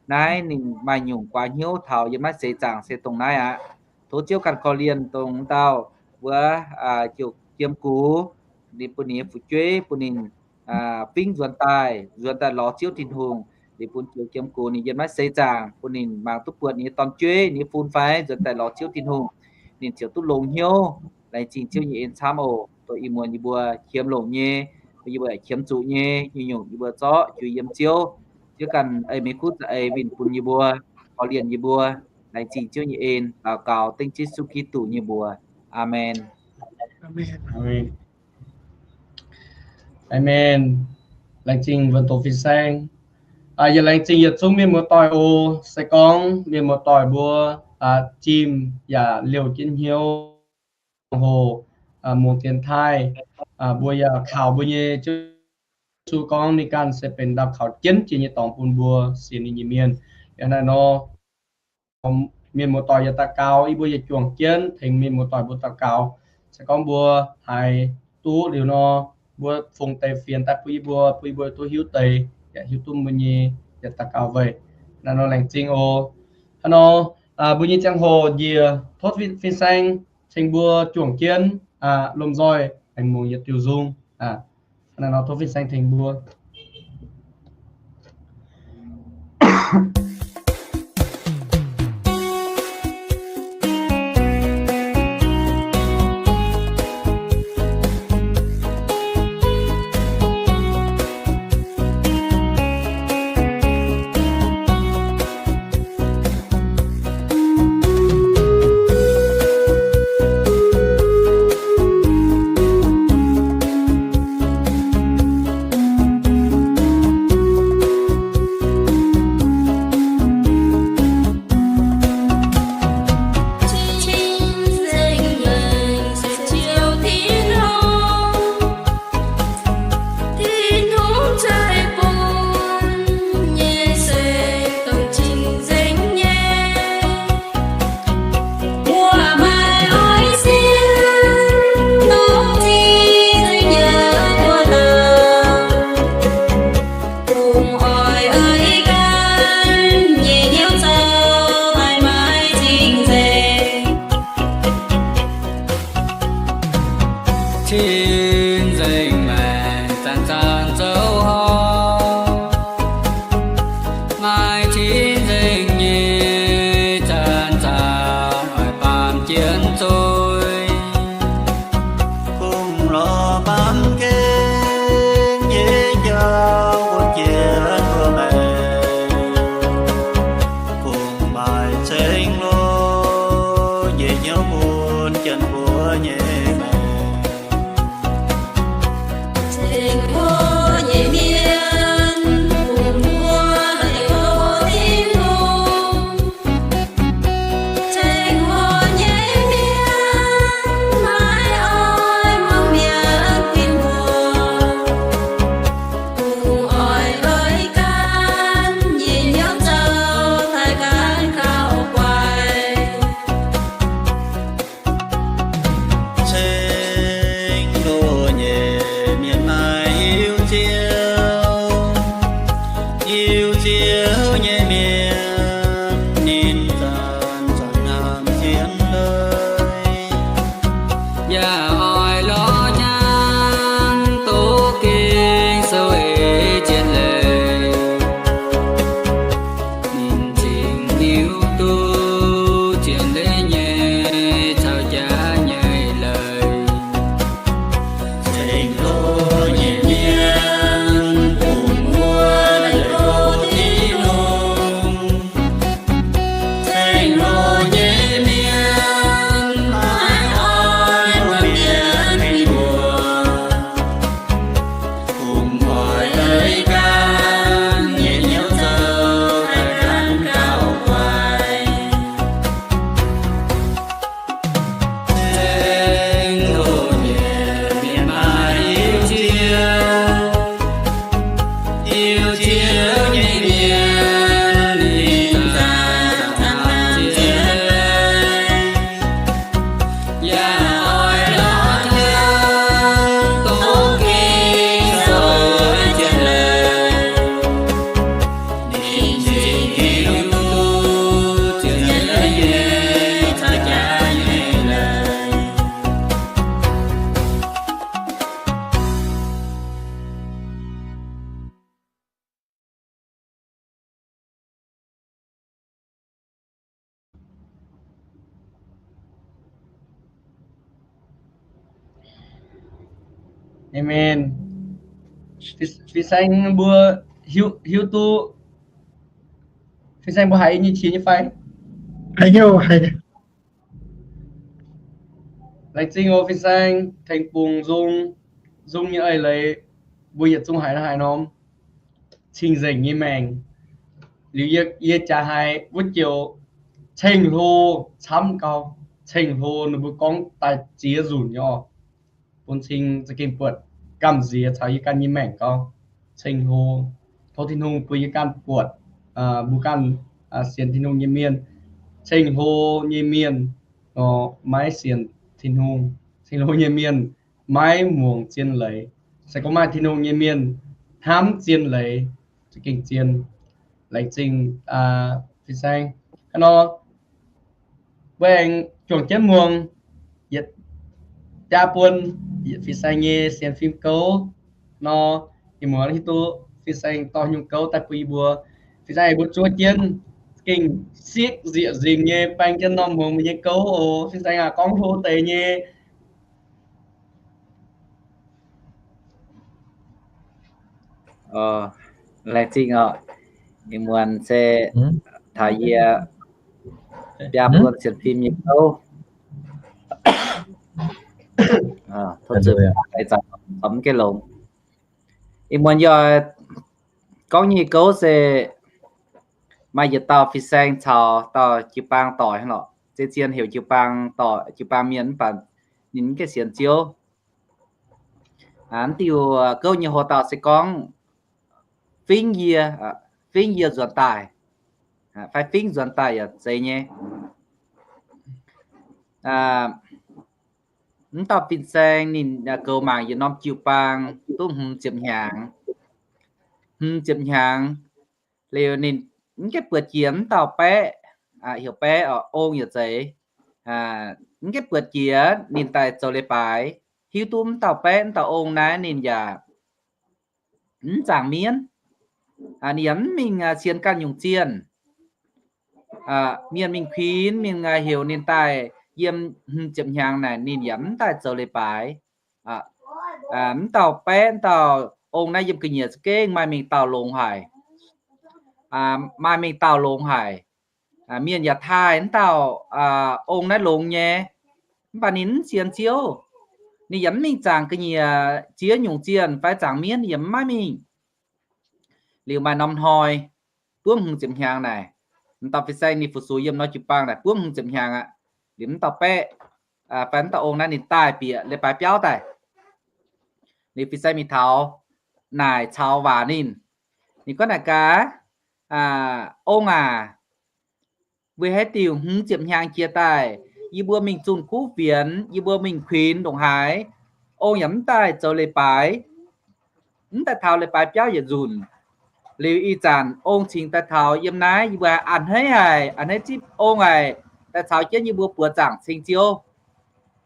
Naaiv ninh maaih nyungc guaax hnyouv taux yiem naaiv seix zaangc se dongh naaiv aqv. Tov Ziouv ganh korv-lienh dongh dauh wuov jiem gox, ninh bun ninh nyei fu'jueiv, bun ninh fingx nzuonx daaih, nzuonx daaih lorz Ziouv Tin-Hungh. Liuz bun joux jiem gox ninh yiem naaiv seix zaangc, bun ninh mangc duqv buatc ninh nyei dorn-jueiv, ninh nyei fun fai nzuonx daaih lorz Ziouv Tin-Hungh, ninh ziouc duqv longx hnyouv. Laengz zingh Ziouv nyei en camv oc. Dongh ih muonz yie mbuo qiemx longc nyei, yie mbuo qiemx zuqc nyei, nyungc-nyungc yie mbuo zorqv jiu yiem Ziouv. Ziouv ganh ei meiv kuv za'eix winh bun yie mbuo, korv-lienh yie mbuo. Laengz zingh Ziouv nyei en, daux gaux dengv Yesu Giduc nyei mbuox. Aamen. Aamen. Laengz zingh wuonx doqc fin-saeng. Yaac laengz zingh yietc zungv mienh muoz-doic oc. Se gorngv mienh muoz-doic mbuo jimv yaac liouh jienv hnyouv hoc, mungz dienx taaih, mbuo yaac kaux mbuo nyei Ziouv Yesu gorngv ninh ganh se benx dauh kaux jienv jiex nyei dorngx bun mbuo sienx ninh nyei mienh. Yaac naaiv nor, mienh muoz-doic yaac daux gaux, yie mbuo yaac juangc jienv tengx mienh muoz-doic mbuo daux gaux. Se gorngv mbuo haiz duqv liuz nor, mbuo fungx deix fienx daaih bun yie mbuo, bun yie mbuo duqv hiuv deix, yaac hiuv duqv mbuo nyei yietc daux gaux weic. Naaiv nor laengz zingh oc. Hnangv nor, mbuo nyei ziangh hoc njiec, tov fin-saeng ceng mbuo juangc jienv lomh nzoih aengx mungz yietc diuh nzung. Hnangv nor tov fin-saeng tengx mbuo. Amen. Fin-saeng mbuo hiuv, hiuv duqv, fin-saeng mbuo haiz nyei qiex nyei fai? Haiz nyei, haiz nyei. Laengz zingh oc fin-saeng, tengx bungx nzung, nzung nyei eix leiz, mbuo yietc zungv haiz haaix norm cing-nzengc nyei maengc. Liuz yie, yie jaaix haiz wuov joux ceng-hlo camv gau, ceng-hlo ninh mbuo gorngv daaih ziex nzunc nyei oc. Bun cing za'gengh buatc gamh nziex caux yie ganh nyei maengc gau. Ceng-hlo, tov Tin-Hungh bun yie ganh buatc, mbuo ganh sienx Tin-Hungh nyei mienh, ceng-hlo nyei mienh nor maiv sienx Tin-Hungh. Ceng-hlo nyei mienh maiv muangx zien leiz. Se gorngv maaih Tin-Hungh nyei mienh hnamv zien leiz, za'gengh zien. Laengz zingh fin-saeng. Hnangv nor, mbuo aengx juangc jienv muangx yietc jaa buon fin-saeng nyei sienx fim gouv nor, ih muonz hiuv duqv fin-saeng dorh nyungc gouv daaih bun yie mbuo. Fin-saeng mbuo zuov jienv gengh sikv nzieqc nzingc nyei baeng jienv norm muangx mbuo nyei gouv oc. Fin-saeng aac, gorngv hlo deix nyei. Laengz zingh oc. Ih muonz se taux yie biaa buon sienx fim nyei gouv. Ih muonz yie gorngv nyei gouv se maaih yietc dauh fin-saeng caux dauh jiu-baang doic hnangv lorqc. Zien zien heuc jiu-baang doic, jiu-baang mienh mv baac ninh mv gaengh sienx Ziouv. Mv diuh gouv nyei hoc-dauh se gorngv fingx yie, fingx yie nzuonx daaih, fai fingx nzuonx daaih yaac zeiz nyei. Mv dauh fin-saeng ninh goux mangc yietc norm jiu-baang duqv hmz ziepc hnyangx. Hmz ziepc hnyangx liuz ninh mv gaengh buatc jiex mv dauh baeqv, heuc baeqv oc, ong yaac zeiz, mv gaengh buatc jiex ninh daaih zoux leiz-baaix, hiuv duqv mv dauh baeqv mv dauh ong naaiv ninh yaac mv zaangc mienv. Ninh yaac mv mingh sienx ganh nyungc zienh. Mienh mingh kuinx, mingh heuc ninh daaih yiem hmz ziepc hnyangx naaic ninh yaac mv daaih zoux leiz-baaix. Mv dauh baeqv mv dauh ong naaiv yiem ga'nyiec za'gengh maaih mingh dauh longx haic. Maaih mingh dauh longx haic. Mienh yaac taaih mv dauh ong naaiv longx nyei, mv baac ninh mv sienx Ziouv. Ninh yaac mv mingh zaangc ga'nyiec ziex nyungc zienh fai zaangc mienv, ninh yaac mv maiv mingh. Liuz maaih norm hnoi, buov hmz ziepc hnyangx naaic, mv dauh fin-saeng ninh fu-sux yiem norm jiu-baang naaic buov hmz ziepc hnyangx aqv. Liuz mv dauh baeqv fai mv dauh ong naaiv ninh daaih bieqc leiz-baaix biauv daaih. Liuz fin-saeng mingh taux naaic caux waac ninh. Ninh gorngv naaic gaax, Ong aac, weic haaix diuc hmz ziepc hnyangx jiex daaih yie mbuo mingh zunh kuv fienx, yie mbuo mingh kuinx ndongc haaix, ong yaac mv daaih zoux leiz-baaix, mv daaih taux leiz-baaix biauv yietc nzunc. Liuz ih zanc ong cingx daaih taux yiem naaiv, yie mbuo a'hneiv haic, a'hneiv zipv ong haic, daaih caux jienv yie mbuo buoz zaangc ceng Ziouv.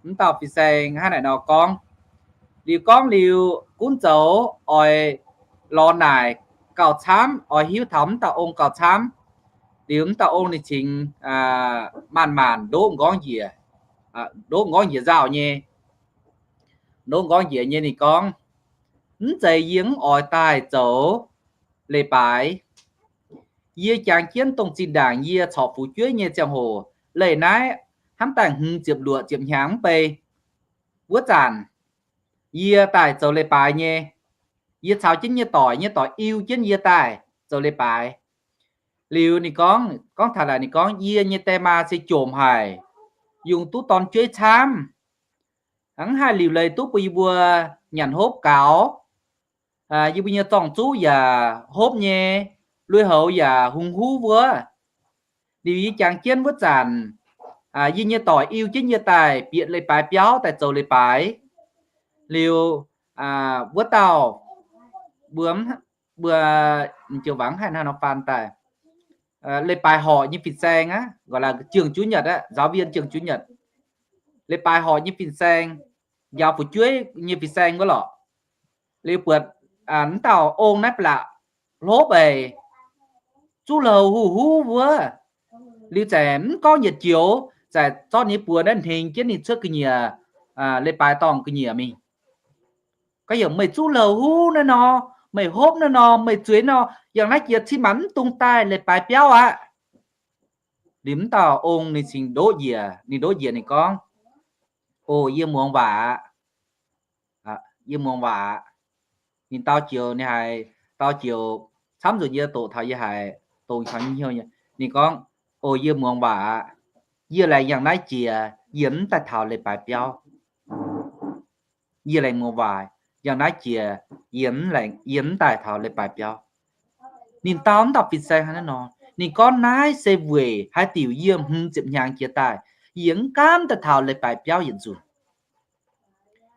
Mv dauh fin-saeng hnangv naaic nor gorngv. Liuz gorngv liuz gunv zoux oix lorz naaic gauh camv, oix hiuv taux mv dauh ong gauh camv. Liuz mv dauh ong ninh cingx maanc maanc ndoqv nqorngv njiec, ndoqv nqorngv njiec nzauh nyei. Ndoqv nqorngv njiec nyei ninh gorngv, Mv zeiz yie mv oix daaih zoux leiz-baaix. Yie jangx jienv dongh zinh ndaangc yie corc fu'jueiv nyei ziangh hoc leih naaiv hnamv daaih hmz ziepc luoqc ziepc hnyangx mv bei wuov zanc, yie daaih zoux leiz-baaix nyei. Yie caux jienv nyei doic, nyei doic iu jienv yie daaih zoux leiz-baaix. Liuz ninh gorngv, gorngv taux naaic ninh gorngv, Yie nyei die maa se jomc haic, yungz duqv dorn-jueiv camv, mv haih liuc leih duqv bun yie mbuo nyanc hopv gaux. Yie mbuo nyei zorng-zuqv yaac hopv nyei, lui-houx yaac hungx huv wuov. Liuz yie jangx jienv wuov zanc, yie nyei doic iu jienv yie daaih bieqc leiz-baaix biauv daaih zoux leiz-baaix. Liuz wuov dauh mbuo, mbuo joux waac haih hnangv nor faan daaih, leiz-baaix horqc nyei fin-saeng aqv, gọi là trưởng chủ nhật aqv, giáo viên trưởng chủ nhật. Leiz-baaix horqc nyei fin-saeng, njaaux fu'jueiv nyei fin-saeng wuov lorqc. Liuz buatc mv dauh ong naaiv ba'laqc hlopv eix, zuqv louh huv huv wuov. Liuz za'gengh mv gorngv yietc joux, za'gengh zorqv ninh buoz naaiv hnengx jienv ninh cuotv ga'nyiec, leiz-baaix dorngh ga'nyiec mingh. Gorngv yaac meih zuqv louh huv naaiv nor, meih hopv naaiv nor, meih zueiz nor, yangh naaiv jiex cin-maanc mv dungx daaih leiz-baaix biauv aqv. Liuz mv dauh ong ninh cingx ndoqv njiec, ninh ndoqv njiec ninh gorngv, O, yie muangx waac aqv. Yie muangx waac aqv. Ninh dau joux, ninh haiz dau joux camv nzunc yie doqc taux yie haiz dongh taux nyei hnyouv nyei. Ninh gorngv, O, yie muangx waac aqv. Yie laengz yangh naaiv jiex yie mv daaih taux leiz-baaix biauv. Yie laengz muangx waac, yangh naaiv jiex yie mv laengz, yie mv daaih taux leiz-baaix biauv. Ninh dau mv dauh fin-saeng hnangv naaiv nor, ninh gorngv, Naaiv se weic haaix diuc yie hmz ziepc hnyangx jiex daaih, yie mv gaamv daaih taux leiz-baaix biauv yietc nzunc.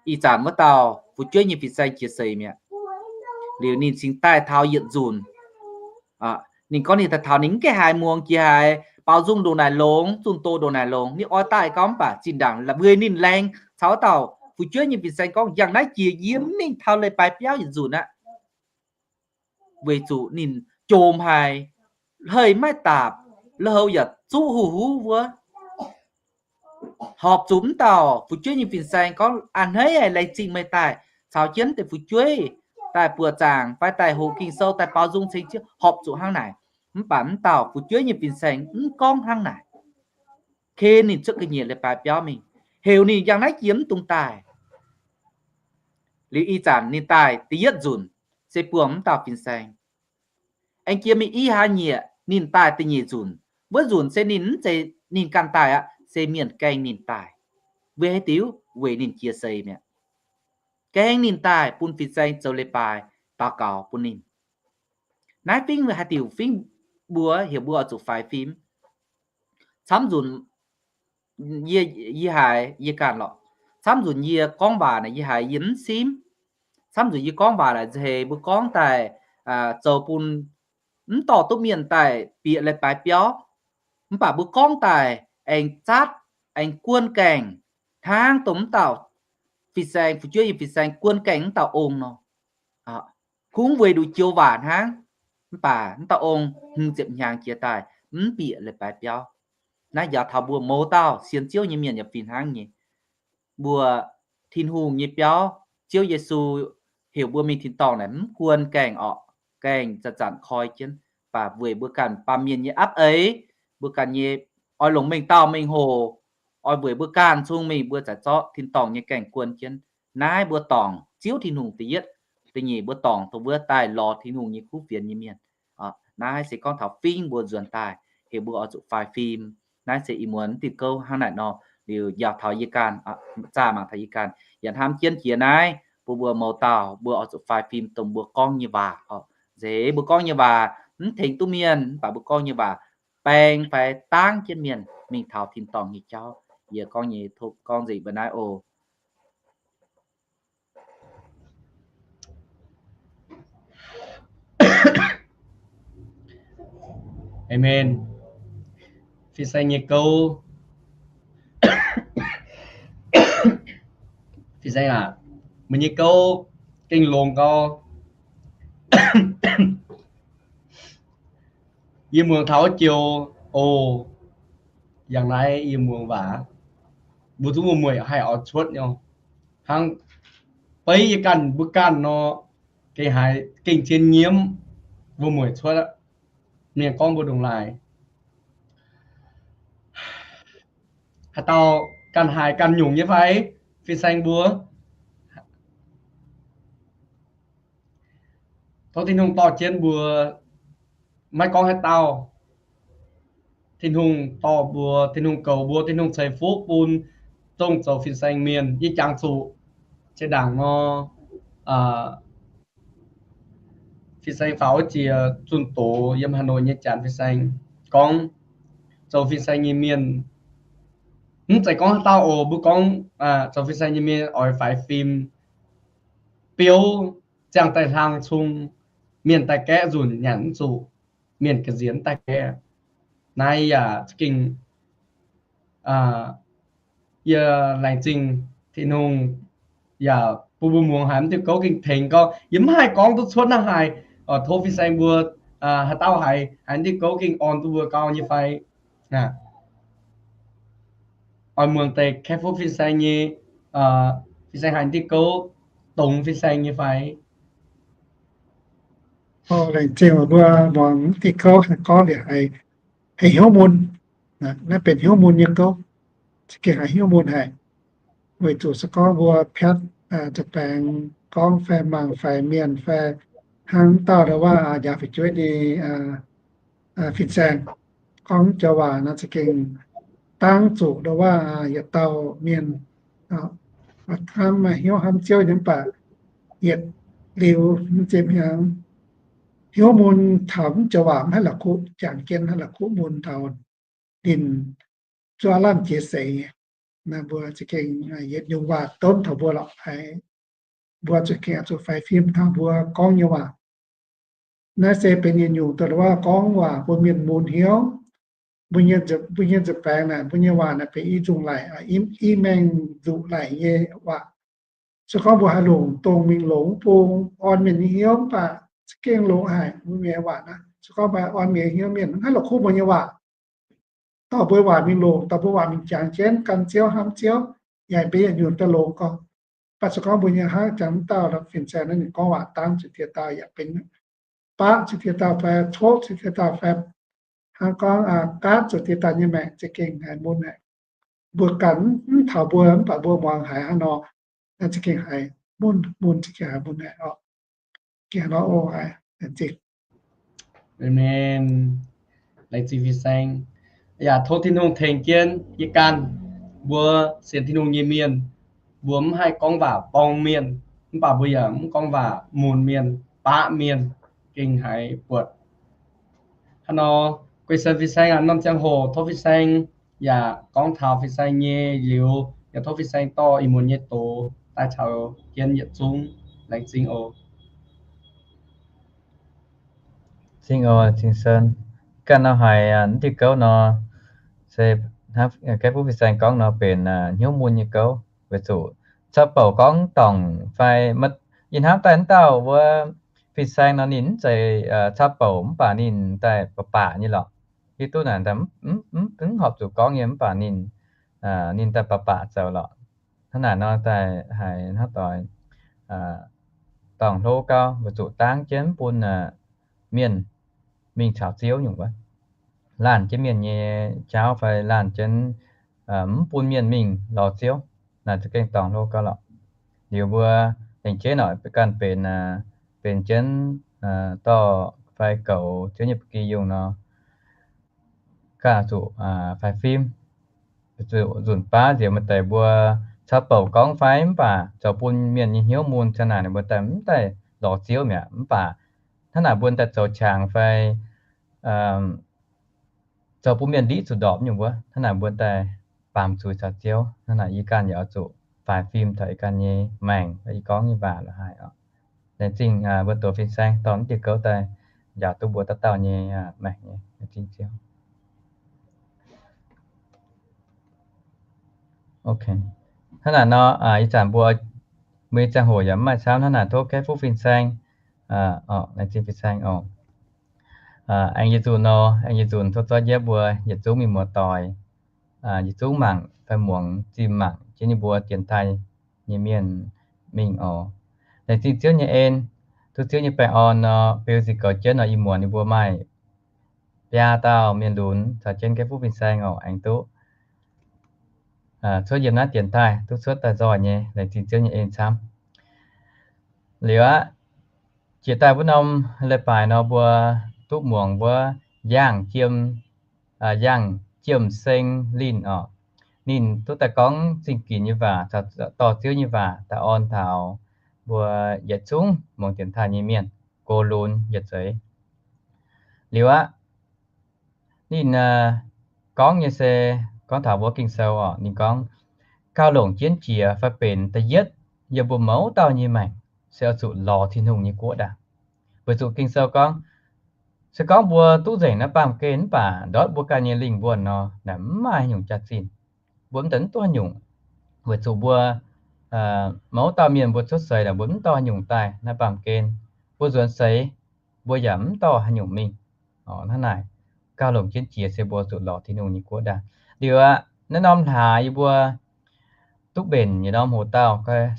Ih zanc wuov dauh fu'jueiv nyei fin-saeng jiex seix mi'aqv. Liuz ninh cingx daaih taux yietc nzunc. Ninh gorngv ninh daaih taux ninh mv gaengh haiz muangx jiex haiz baaux nzung ndongc naaic longx, zunh doz ndongc naaic longx, ninh oix daaih gau mv baac zinh ndaangc weic ninh laengz caux wuov dauh fu'jueiv nyei fin-saeng gorngv, Yangh naaiv jiex yie mv mingh taux leiz-baaix biauv yietc nzunc aqv. Weic zuqc ninh jomc haic, hei maiv daapc, lui-houx yaac zuqv huv huv wuov. Horpc zuqc mv dauh fu'jueiv nyei fin-saeng gorngv, A'hneiv haic, laengz zingh meih daaih caux jienv deix fu'jueiv daaih buoqc zaangc fai daaih hoqc Ging-Sou daaih baaux nzung ceng Ziouv, horpc zuqc hnangv naaic. Mv baac mv dauh fu'jueiv nyei fin-saeng mv gorngv hnangv naaic. Ken ninh cuotv ga'nyiec leiz-baaix biauv mingh, heuc ninh yangh naaiv jiex mv dungx daaih. Liuz ih zanc ninh daaih da'yietv nzunc se buangh mv dauh fin-saeng. Aengx jiex mingh i hlaax nyieqc ninh daaih da'nyeic nzunc. Wuov nzunc se ninh mv zeiz ninh ganh daaih aqv, se mienh gaeng ninh daaih. Weic haaix diuc? Weic ninh jiex seix mi'aqv. Gaeng ninh daaih bun fin-saeng zoux leiz-baaix daux gaux bun ninh. Naaiv fingx haaix diuc fingx mbuo heuc mbuo oix zuqc faix fim. Camv nzunc yie, yie haiz yie ganh lorqc. Camv nzunc yie gorngv waac naaic yie haiz yie mv simv. Camv nzunc yie gorngv waac naaic nzeiz mbuo gorngv daaih zoux bun mv dorh duqv mienh daaih bieqc leiz-baaix biauv. Mv baac mbuo gorngv daaih aengx zatv, aengx guon gaengh hnangv dongh mv dauh fin-saeng, fu'jueiv nyei fin-saeng guon gaengh mv dauh ong nor. Kungx weic nduqc joux waac hnangv. Mv baac mv dauh ong hmz ziepc hnyangx jiex daaih mv bieqc leiz-baaix biauv. Naaiv njaaux taux mbuo mouz dauh sienx Ziouv nyei mienh yaac fih hnangv nyei. Mbuo Tin-Hungh nyei biauv, Ziouv Yesu heuc mbuo mingh tin-dorngh naaic mv guon gaengh orqc, gaengh zanc-zanc koi jienv, mv baac weic mbuo ganh baamh mienh nyei apv eix, mbuo ganh nyei oix longc mengh dauh mengh hoc, oix weic mbuo ganh cong-mengh mbuo zaaix zorqv tin-dorngh nyei gaengh guon jienv. Naaiv mbuo dorngc Ziouv Tin-Hungh da'yietv. Da'nyeic mbuo dorngc dongh wuov daaih lorz Tin-Hungh nyei kuv fienx nyei mienh. Naaiv se gorngv taux fingx mbuo nzuonx daaih, heuc mbuo oix zuqc faix fim. Naaiv se ih muonz diuh gouv hnangv naaic nor, liuz njaaux taux yie ganh, zaah mangc taux yie ganh, yaac hnamv jienv jiex naaiv bun mbuo mouz dauh mbuo oix zuqc faix fim dongh mbuo gorngv nyei waac oc. Nzeix mbuo gorngv nyei waac mv tengx duqv mienh, mv baac mbuo gorngv nyei waac baeng fai dangv jienv mienh mingh taux tin-dorngh nyei jauv. Yie gorngv nyei tov gorngv nzengc mbuo naaiv oc. Amen. Fin-saeng nyei gouv. Fin-saeng aac, meih nyei gouv gengh longx gau. Yie muangx taux joux oc. Yangh naaiv yie muangx waac, mbuo zungv wuom-mueic haih oix cuotv nyei. Hnangv beiv yie ganh mbuo ganh nor, gengh haiz gengh zien nyiemv wuom-mueic cuotv aqv. Mienh gorngv mbuo ndongc laaix, haaix dauh ganh haiz ganh nyungc nyei fai? Fin-saeng mbuo, tov Tin-Hungh dorh jienv mbuo, maiv gorngv haaix dauh. Tin-Hungh dorh mbuo, Tin-Hungh goux mbuo, Tin-Hungh ceix fuqv bun dongh zoux fin-saeng mienh. Yie jangx zuqc zinh ndaangc nor, fin-saeng faaux wuov jiex zunh doz yiem Hà Nội nyei janx fin-saeng gorngv, zoux fin-saeng nyei mienh, mv zeiz gorngv haaix dauh oc, mbuo gorngv zoux fin-saeng nyei mienh oix faix fim, biouv ziangh daaih hlang cung, mienh daaih gaeqv nzunc nyanc mv zuqc, mienh ga'nziex mv daaih gaeqv. Naaiv yaac za'gengh, yie laengz zingh Tin-Hungh yaac bun mbuo muangx haiz mv diuh gouv gengh tengx gau. Yie mv haih gorngv duqv cuotv hnangv haaix. Tov fin-saeng mbuo, haaix dauh haiz, haiz mv diuh gouv gengh orn duqv mbuo gau nyei fai? Oix muangx deix Kaeqv Fuqv fin-saeng nyei, fin-saeng haiz mv diuh gouv dongz fin-saeng nyei fai? Laengz zingh mbuo muangx diuh gouv haih gorngv liuz haiz hnyouv mun. Naaiv benx hnyouv mun nyei gouv. Za'gengh haiz hnyouv mun haic. Weic zuqc se gorngv mbuo piatv nza'baengx gorngv fai mangc fai mienh fai hnangv dauh ndau waac njaaux fu'jueiv nyei fin-saeng gorngv joux waac nor za'gengh dangv zuqc ndau waac yietc dauh mienh hnamv maaih hnyouv hnamv Ziouv nyei mv baac yietc liuz m'zing hnyangx hnyouv mun taux mv joux waac mv haih la'kuqv jangx jienv, haih la'kuqv mun taux ninh zuov lamh jiex seix nyei. Naaiv mbuo za'gengh yietc nyungc waac donv taux mbuo lorqc, mbuo za'gengh oix zuqc faix fim taux mbuo gorngv nyei waac. Naaiv se benx yietc nyungc dongh waac gorngv waac bun mienh mun hnyouv. Mbuo nyei nza'baengx naaic, mbuo nyei waac naaic benx i nzungh laic, i maengh nzuqc laic nyei waac. Se gorngv mbuo haih longc dongh mingh longc wuov bung orn mienh nyei hnyouv mv baac za'gengh longx haic mbuo mienh waac naaiv. Se gorngv mbuo haih orn mienh hnyouv, mienh mv haih la'kuqv mbuo nyei waac. Dorh mbuo waac mingh longc, dorh mbuo waac mingh jangx jienv gan Ziouv hnamv Ziouv, yaac benx yietc nyungc daaih longx gorngv. Mv baac se gorngv mbuo nyei hnangv jangx mv dauh fin-saeng naaiv ninh gorngv waac dangv zuqc dieh dauh yaac benx baqv zuqc dieh dauh fai tov zuqc dieh dauh fai hnangv gorngv gaatv zuqc dieh dauh nyei maengc za'gengh haiz mun haic. Mbuo ganh mv taux mbuo mv baac mbuo muangx haiz hnangv nor, naaiv za'gengh haiz mun, mun za'gengh haiz mun haic oc. Gengh nor o haiz laengz zingh. Amen. Laengz zingh fin-saeng. Yaac tov Tin-Hungh tengx jienv yie ganh. Mbuo sienx Tin-Hungh nyei mienh, mbuo mv haih gorngv waac borng mienh, mv baac mbuo yaac mv gorngv waac mun mienh, baqv mienh, gengh haiz buatc. Hnangv nor, guei sen fin-saeng aac, norm ziangh hoc tov fin-saeng yaac gorngv taux fin-saeng nyei liuz, yaac tov fin-saeng dorh ih muonz nyei doz daaih caux jienv yietc zungv. Laengz zingh oc. Zingh oc, Cing-Sen. Ganh nor haiz naaiv diuh gouv nor, se hnangv gaeqv buv fin-saeng gorngv nor benx hnyouv mun nyei gouv. Weic zuqc caqv bouc gorngv dorngc fai, yie hnamv daaih wuov dauh wuov fin-saeng nor ninh mv zeiz caqv bouc mv baac ninh daaih baac baac nyei lorqc. Hiuv duqv naaic mv horpc zuqc gorngv nyei mv baac ninh, ninh daaih baac baac zoux lorqc. Hnangv naaic nor daaih haiz hnangv doix dorngh hlo gau, weic zuqc dangv jienv mv bun mienh mingh caux Ziouv nyungc wuov. Laanh jienv mienh nyei jauv fai laanh jienv mv bun mienh mingh lorz Ziouv. Naaic za'gengh dorngh hlo gau lorqc. Liuz mbuo lengc jeiv noic ganh benx, benx jienv dorh fai goux Ziouv nyei ba'gi yungh nor, ganh zuqc faix fim, zuqc nzunc baav nziex maaih deix mbuo caux bouc gorngv fai mv baac zoux bun mienh nyei hnyouv mun caux naaic ninh mbuo daaih mv daaih lorz Ziouv mi'aqv. Mv baac hnangv naaic mbuo daaih zoux qangx fai zoux bun mienh ndiqv zuqc ndorpc nyungc wuov, hnangv naaic mbuo daaih baamz zuiz caux Ziouv. Hnangv naaic yie ganh yaac oix zuqc faix fim taux yie ganh nyei maengc fai yie gorngv nyei waac la'haaix oc. Laengz zingh mbuo doz fin-saeng dorh naaiv diuh gouv daaih njaaux duqv mbuo dauh dauh nyei maengc nyei. Laengz zingh Ziouv. Hnangv naaic nor, ih zanc mbuo, mbuo nyei ziangh hoc yaac mv maaih camv. Hnangv naaic tov gaeqv fuqv fin-saeng, laengz zingh fin-saeng oc. Aengx yietc nzunc nor, aengx yietc nzunc tov zorqv njiec mbuo yietc zungv mienh muoz-doic, yietc zungv mangc fai muangx zinh mangc jienv nyei mbuo dienx taaih nyei mienh mingh oc. Laengz zingh Ziouv nyei en, tov Ziouv nyei baengh orn nor beu nzih goux jienv nor ih muonz ninh mbuo maaih biaa dauh mienh lunx caux jienv gaeqv fuqv fin-saeng oc. Aengx duqv cuotv yiem naaiv dienx taaih duqv cuotv daaih nzoih nyei, laengz zingh Ziouv nyei en camv. Liuz aqv, jiex daaih wuov norm leiz-baaix nor mbuo duqv muangx wuov Yangh Jiem, Yangh Jiem Seng Linh oc. Ninh duqv daaih gorngv zingh ginx nyei waac, dorh Ziouv nyei waac daaih orn taux mbuo yietc zungv muangx dienx taaih nyei mienh, gox lunx yietc zeiz. Liuz aqv, ninh gorngv nyei se gorngv taux mbuo Ging-Sou oc. Ninh gorngv, gauh longc jienv jiex fai benx da'yietv yiem mbuo mouz dauh nyei maengc se oix zuqc lorz Tin-Hungh nyei guoqv ndaangc. Weic zuqc Ging-Sou gorngv, se gorngv mbuo duqv nzengc naaiv baamh gen mv baac ndortv mbuo ganh nyei lingh wuonh nor, naaic mv maaih haaix nyungc jaax-zinh. Mbuo mv deix mv dorh haaix nyungc, weic zuqc mbuo mouz dauh mienh mbuo cuotv seix naaic mbuo mv dorh haaix nyungc daaih naaiv baamh gen. Mbuo nzuonx seix mbuo yaac mv dorh haaix nyungc mingh. Hnangv naaic, gauh longc jienv jiex se mbuo zuqc lorz Tin-Hungh nyei guoqv ndaangc. Liuz aqv, naaiv norm hlaax yie mbuo duqv mbenc nyei norm hoc-dauh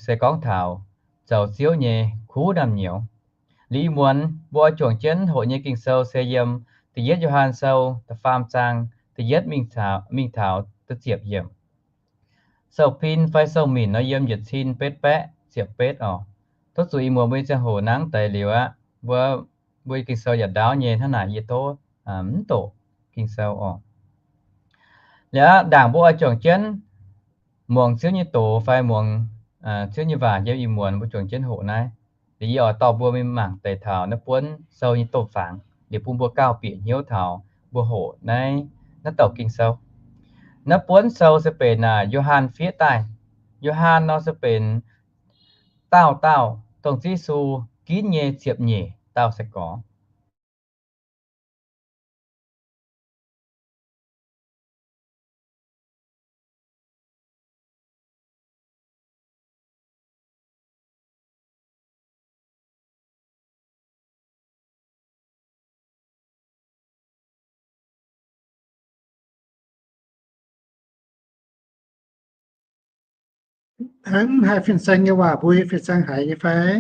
se gorngv taux zoux Ziouv nyei kuv ndaamv-nyouz. Liuz ih muonz mbuo oix juangc jienv hoqc nyei Ging-Sou se yiem Da'yietv Yo^han Sou da'faam zaang da'yietv mingh taux da'ziepc yiemc. Sou-Pin fai Sou-Minc nor yiem yietc cin betv baeqv ziepc betv oc. Tov zuqc ih muonz mbuo nyei ziangh hoc nangv deix liuz aqv, mbuo, mbuo nyei Ging-Sou yaac ndaauv nyei hnangv naaic, yie tov mv doqc Ging-Sou oc. Liuz aqv, ndaangc mbuo oix juangc jienv muangx Ziouv nyei doz fai muangx Ziouv nyei waac yiem ih muonz mbuo juangc jienv hoqc naaiv. Liuz yie oix dorh mbuo mingh mangc deix taux naaiv buonv sou nyei domh fangx, liuz bun mbuo gauh bieqc hnyouv taux mbuo hoqc naaiv, naaiv douc Ging-Sou. Naaiv buonv sou se benx aac Yo^han fiev daaih. Yo^han nor se benx daauh dauh dongh Ziouv Yesu ginv nyei ziepc nyeic dauh sai-gorx. Hnangv haiz fin-saeng nyei waac mbui, fin-saeng haiz nyei fai?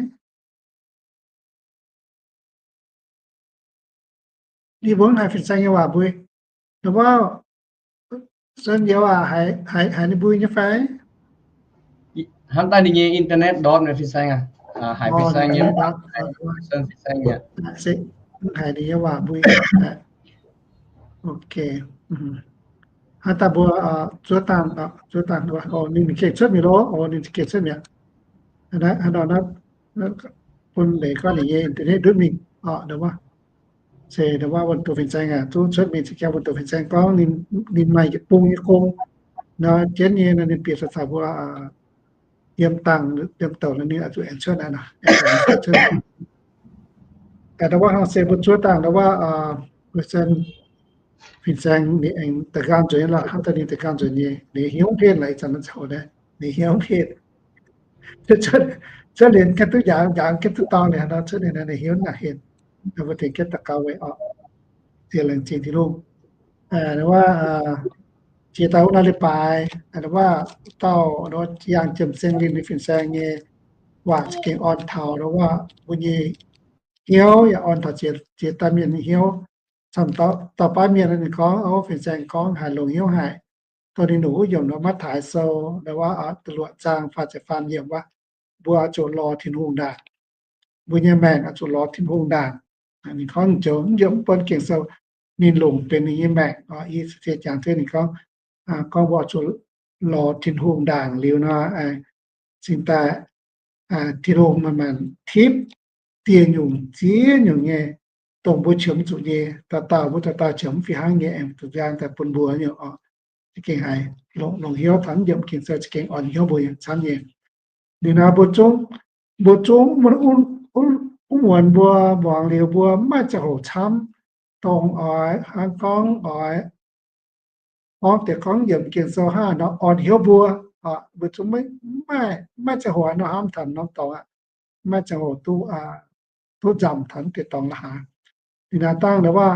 Ninh mbuo haiz fin-saeng nyei waac mbui. Wuov, Sun Youz aac, haiz ninh mbui nyei fai? Hnangv daaih ninh nyei internet ndortv nyei, fin-saeng aac. Haiz fin-saeng nyei, Sun fin-saeng nyei. Haiz ninh nyei waac mbui. Ok. Hnangv daaih mbuo zuov dangh, zuov dangh, ninh gengh cuotv mi'aqv loh, ninh gengh cuotv mi'aqv. Bun leiz gorngv ninh nyei internet ndutv mingh oc, se wuov wuonh doz fin-saeng aac, zungv cuotv mingh se jangx wuonh doz fin-saeng gorngv ninh maaih yietc bung nyei gong nor, jienv nyei nor ninh bieqc caux mbuo yiem dangh yiem douc nor ninh oix zuqc aengx cuotv naaiv nor. Wuov hnangv se mbuo zuov dangh wuov, fin-saeng, fin-saeng ninh aengx da'nqaang nzuonx nyei lorqc, hnangv daaih ninh da'nqaang nzuonx nyei, ninh hnyouv henv lorqc, ih zanc naaiv zoux naaiv, ninh hnyouv henv. Cuotv liuz gengh duqv njaaux, njaaux gengh duqv dorngx liuz nor, cuotv liuz nor ninh hnyouv nangc henv. Mbuo tengx jienv daux gaux weic orqc. Ziex laengz zingh Tin-Hungh. Wuov, jiex daaih wuov naaiv leiz-baaix, wuov dauh yangh jiem-seng linh nyei fin-saeng nyei waac za'gengh orn taux wuov mbuo nyei hnyouv, yaac orn taux jiex daaih mienh nyei hnyouv. Camv dauh baav mienh ninh gorngv, o, fin-saeng gorngv haaix longx hnyouv haic, dongh ninh nyungc wuov yiemc nor Matv^taai Sou wuov da'luoqc zaang faah ziepc faam yiemc wuov, mbuo oix zuqc lorz Tin-Hungh ndaangc. Mbuo nyei maengc oix zuqc lorz Tin-Hungh ndaangc. Ninh gorngv joux mv yiemc mv buonv Ging-Sou, ninh longc benx ninh nyei maengc. I cingx daaih jangx jienv ninh gorngv, gorngv mbuo oix zuqc lorz Tin-Hungh ndaangc liuz nor, cingx daaih Tin-Hungh manc-manc tipv dieh nyungc ziex nyungc nyei, dongh mbuo qiemx zuqc nyei, dauh dauh mbuo dauh dauh qiemx mv fih hnangv nyei, aengx zuqc njaang daaih bun mbuo nyei oc. Za'gengh haiz longc hnyouv taux mv yiemc Ging-Sou za'gengh orn hnyouv mbuo nyei camv nyei. Liuz nor mbuo zungv, mbuo zungv wuov muonz mbuo muangx liuz mbuo mv maaih ziangh hoc camv, dongh oix hnangv gorngv oix gorngv deix gorngv yiemc Ging-Sou hnangv nor orn hnyouv mbuo. Mbuo zungv mv maaih, mv maaih ziangh hoc nor hnamv taux norm dorngx aqv. Mv maaih ziangh hoc duqv, duqv nzamc taux deix dorngx la'haaix. Ninh naaiv dangh nor wuov,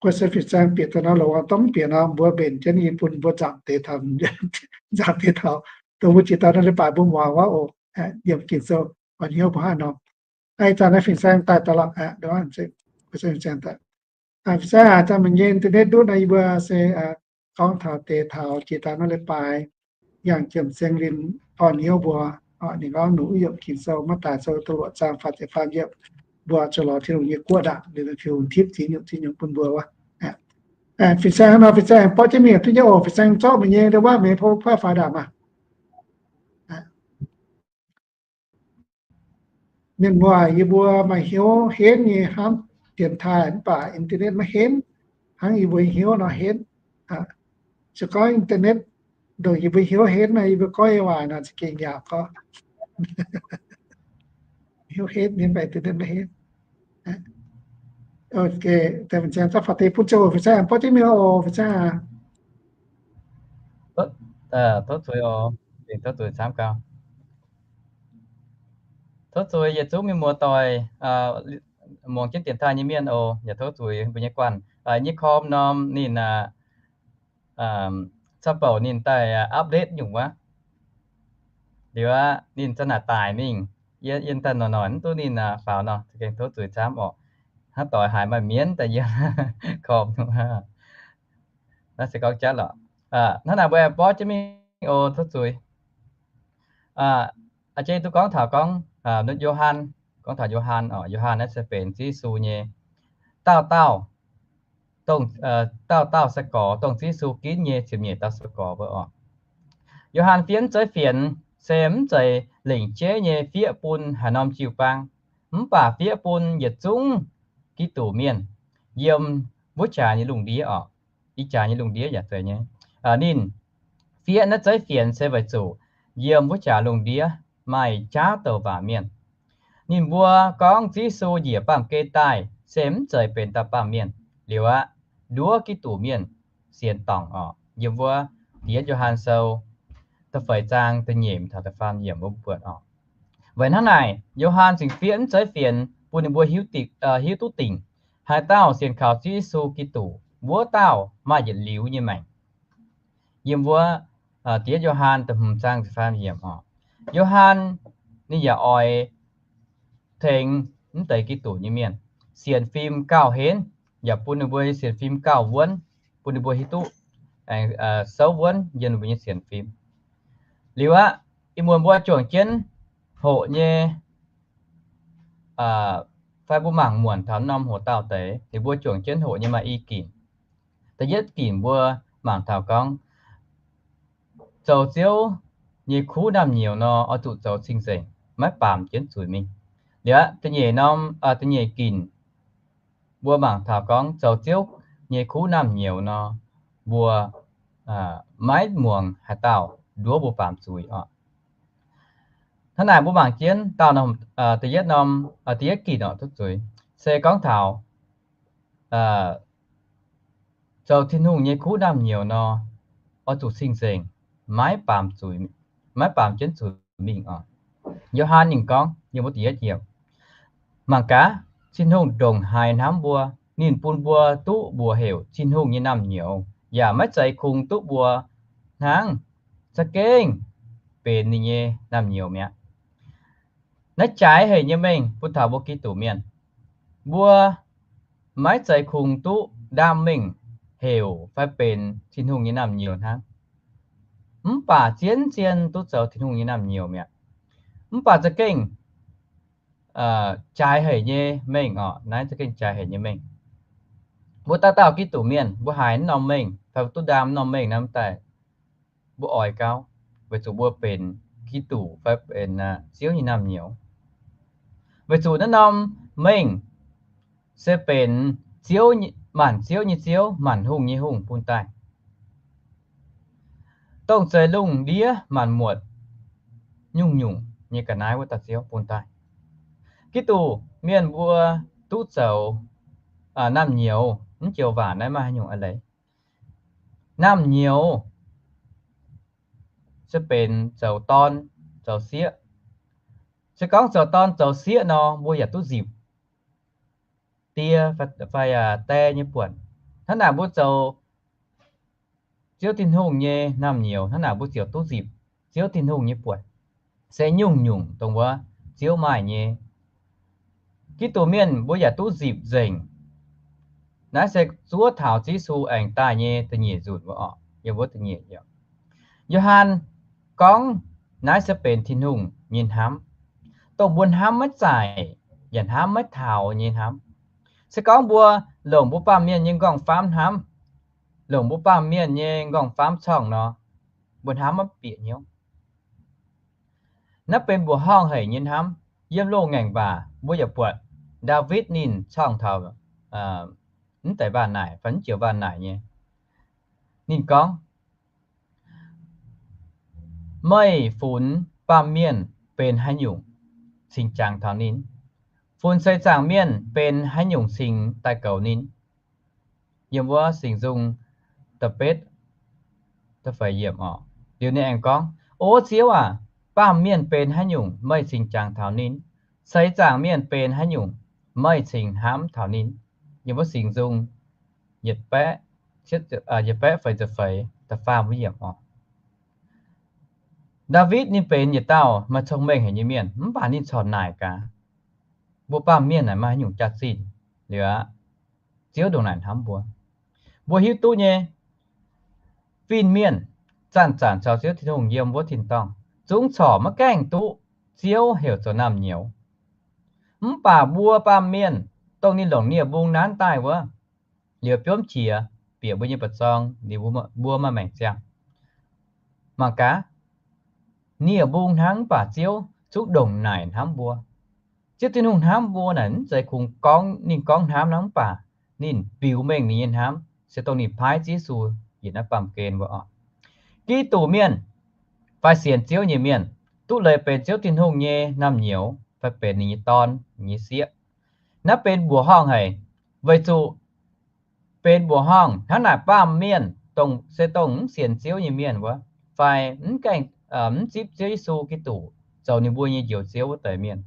guei se fin-saeng bieqc daaih nor, longc wuov dorngx mv bieqc nor, mbuo mbenc jienv nyei bun mbuo nzamc deix taux, nzamc deix taux, dongh mbuo jiex daaih nor leiz-baaix mbuo muangx wuov oc, yiemc Ging-Sou orn hnyouv mbuo hnangv nor. Ih zanc naaiv fin-saeng daaih daaih lorqc, fin-saeng aac, zanc meih nyei internet ndutv nor, yie mbuo se gorngv taux deix taux jiex daaih nor leiz-baaix yangh jiem-seng linh orn hnyouv mbuo. Ninh gorngv ninh wuov yiemc Ging-Sou, Matv^taai Sou da'luoqc zaang faah ziepc faam yiemc, mbuo zuqc lorz Tin-Hungh nyei guoqv ndaangc, liuz Tin-Hungh tipv ziex nyungc ziex nyungc bun mbuo wuov. Fin-saeng nor, fin-saeng borqv jienv mingh duqv nyei oc. Fin-saeng zorqv meih nyei ndau wuov, meih nyei profile faaux ndaangc maah. Mienh muoz, yie mbuo maaih hnyouv henv nyei hnamv dienx taaih mv baac internet maiv henv hnangv yie mbuo hnyouv nor henv. Se gorngv internet ndongc yie mbuo hnyouv henv nor, yie mbuo gorngv nyei waac nor za'gengh yaac gorngv hnyouv henv, mv baac internet maiv henv. Ok, deix fin-saeng zorqv faaux deix bun ziangh hoc fin-saeng borqv jienv mingh oc, fin-saeng aac. Tov zuiz oc, tov zuiz camv gau. Tov zuiz yietc zungv mienh muoz-doic, muangx jienv dienx taaih nyei mienh oc, yaac tov zuiz mbuo nyei guanh. Nyei com norm ninh camv bouc ninh daaih update nyungc wuov. Liuz aqv, ninh za'naaic daic mingh. yie daaih noic noic mv duqv ninh faaux nor, za'gengh tov zuiz camv orqc. Hnangv doix haiz maaih mienv daaih yiem korv. Naaiv se gorngv jatv lorqc. Hnangv naaic mbuo aengx borv jienv mingh oc, tov zuiz. A'jang duqv gorngv taux gorngv Yo^han, gorngv taux Yo^han oc. Yo^han naaiv se benx Ziouv Yesu nyei dauh dauh, dauh dauh sai-gorx, dongh Ziouv Yesu ginv nyei ziepc nyeic dauh sai-gorx wuov oc. Yo^han fiev mv zeiz fienx, se mv zeiz lengc jeiv nyei fiev bun haaix norm jiu-baang, mv baac fiev bun yietc zungv Giduc mienh yiem wuov jaax nyei lungh ndiev oc. Ih jaax nyei lungh ndiev yaac zeiz nyei. Ninh fiev naaiv zeiv fienx se weic zuqc yiem wuov jaax lungh ndiev maaih jaav douc waac mienh. Ninh mbuo gorngv Ziouv Yesu njiec baamh gen daaih se mv zeiz benx dauh baamh mienh. Liuz aqv, nduov Giduc mienh sienx dorngc oc. Yiem wuov Da'yietv Yo^han Sou da'feix zaang da'nyeic taux da'faam yiemc wuov buatc oc. Weic hnangv naaic, Yo^han cingx fiev mv zeiv fienx bun ninh mbuo hiuv duqv dingc haaix dauh sienx kaux Ziouv Yesu Giduc, wuov dauh maaih yietc liuz nyei maengc. Yiem wuov Da'yietv Yo^han da'hmz zaang da'faam yiemc oc. Yo^han ninh yaac oix tengx mv deix Giduc nyei mienh sienx fim gauh henv, yaac bun ninh mbuo sienx fim gauh wuonv, bun ninh mbuo hiuv duqv souv wuonv yiem ninh mbuo nyei sienx fim. Liuz aqv, ih muonz mbuo juangc jienv hoqc nyei, fai mbuo mangc muonc taux norm hoc-dauh deix, ninh mbuo juangc jienv hoqc nyei maaih i ginc. Da'yietv ginc mbuo mangc taux gorngv, zoux Ziouv nyei kuv naamh nyouz nor, oix zuqc zoux cing-nzengc, maiv baamz jienv zuiz mingh. Liuz aqv, da'nyeic norm, da'nyeic ginc mbuo mangc taux gorngv zoux Ziouv nyei kuv naamh nyouz nor, mbuo maiv muangx haaix dauh nduov mbuo baamz zuiz oc. Hnangv naaic mbuo mangc jienv dauh norm, da'yietv norm, da'yietv ginc oc, duqv zuiz se gorngv taux zoux Tin-Hungh nyei kuv naamh nyouz nor, oix zuqc cing-nzengc, maiv baamz zuiz, maiv baamz jienv zuiz mingh oc. Yo^han ninh gorngv, yiem wuov da'yietv yiemc, mangc gaax, Tin-Hungh ndongc haaix hnamv mbuo, ninh bun mbuo duqv mbuox heuc Tin-Hungh nyei naamh nyouz, yaac maiv zeiz kungx duqv mbuo hnangv, za'gengh benx ninh nyei naamh nyouz mi'aqv. Naaiv jaaix hec nyei mengh bun taux mbuo Giduc mienh, mbuo maiv zeiz kungx duqv ndaam mengh heuc fai benx Tin-Hungh nyei naamh nyouz hnangv, mv baac zien-zien duqv zoux Tin-Hungh nyei naamh nyouz mi'aqv. Mv baac za'gengh jaaix hec nyei mengh oc, naaiv za'gengh jaaix hec nyei mengh. Mbuo dauh dauh Giduc mienh, mbuo haiz mv norm mengh fai mbuo duqv ndaam mv norm mengh naaiv daaih, mbuo oix gauv, weic zuqc mbuo benx Giduc fai benx Ziouv nyei naamh nyouz. Weic zuqc naaiv norm mengh se benx Ziouv, maanc ziouv nyei Ziouv, maanc hungh nyei Hungh bun daaih, dongh zeix lungh ndiev maanc muotc nyungc-nyungc nyei ga'naaiv wuov dauh Ziouv bun daaih. Giduc mienh mbuo duqv zoux naamh nyouz, mv joux waac naaiv maaih haaix nyungc eix leiz? Naamh nyouz se benx zoux dorn, zoux sieqv. Se gorngv zoux dorn zoux sieqv nor, mbuo yaac duqv nzipc die fai die nyei buonc. Hnangv naaic mbuo zoux Ziouv Tin-Hungh nyei naamh nyouz, hnangv naaic mbuo ziouc duqv nzipc Ziouv Tin-Hungh nyei buonc, se nyungc-nyungc dongh wuov Ziouv maaih nyei. Giduc mienh mbuo yaac duqv nzipc nzengc. Naaiv se zuov taux Ziouv Yesu aengx daaih nyei da'nyeic nzunc wuov oc, yiem wuov da'nyeic yiemc. Yo^han gorngv naaiv se benx Tin-Hungh nyei hnamv, dongh mbuo hnamv maiv zaaic yaac hnamv maiv taux nyei hnamv. Se gorngv mbuo longc mbuo baamh mienh nyei nqorngv-famv hnamv, longc mbuo baamh mienh nyei nqorngv-famv corngh nor, mbuo hnamv maiv bieqc hnyouv. Naaiv benx mbuoqc horngh haic nyei hnamv. Yiem loz-ngaengc waac mbuo yaac buatc Ndaawitv ninh corngh taux mv deix waac naaic fai mv joux waac naaic nyei. Ninh gorngv, meih funx baamh mienh benx haaix nyungc cingx jangx taux ninh? Funx seix zaangc mienh benx haaix nyungc cingx daaih goux ninh? Yiem wuov Singx Nzung da'betv da'feix yiemc oc. Liuz ninh aengx gorngv, O Ziouv aac, baamh mienh benx haaix nyungc meih cingx jangx taux ninh? Seix zaangc mienh benx haaix nyungc meih cingx hnamv taux ninh? Yiem wuov Singx Nzung yietc baeqv feix ziepc feix da'faam wuov yiemc oc. Ndaawitv ninh benx yietc dauh maaih cong-mengh haic nyei mienh, mv baac ninh corc naaic gaax, mbuo baamh mienh naaic maaih haaix nyungc jaax-zinh liuz aqv, Ziouv ndongc naaic hnamv mbuo. Mbuo hiuv duqv nyei, fin-mienh zanc-zanc caux Ziouv Tin-Hungh yiem wuov tin-dorngh zungv corc maiv gaengh duqv Ziouv heuc zoux naamh nyouz. Mv baac mbuo baamh mienh dongh ninh longc nie-mbung nanv daaih wuov, liuz biomv qiex bieqc mbuo nyei mba'zorng, ninh mbuo maaih maengc ziangh. Mangc gaax, nie-mbung hnangv, mv baac Ziouv zungv ndongc naaic hnamv mbuo. Ziouv Tin-Hungh hnamv mbuo naaic mv zeiz kungx gorngv ninh gorngv hnamv hnangv, mv baac ninh biux mengh ninh nyei hnamv, se dongh ninh paaiv Ziouv Yesu yietc naaiv baamh gen wuov oc. Giduc mienh fai sienx Ziouv nyei mienh duqv leiz benx Ziouv Tin-Hungh nyei naamh nyouz fai benx ninh nyei dorn, ninh nyei sieqv, naaiv benx mbuoqc horngh haic, weic zuqc benx mbuoqc horngh hnangv naaic baamh mienh, dongh se dongh mv sienx Ziouv nyei mienh wuov, fai mv gaengh, mv zipv Ziouv Yesu Giduc zoux ninh mbuo nyei Njoux Ziouv wuov deix mienh.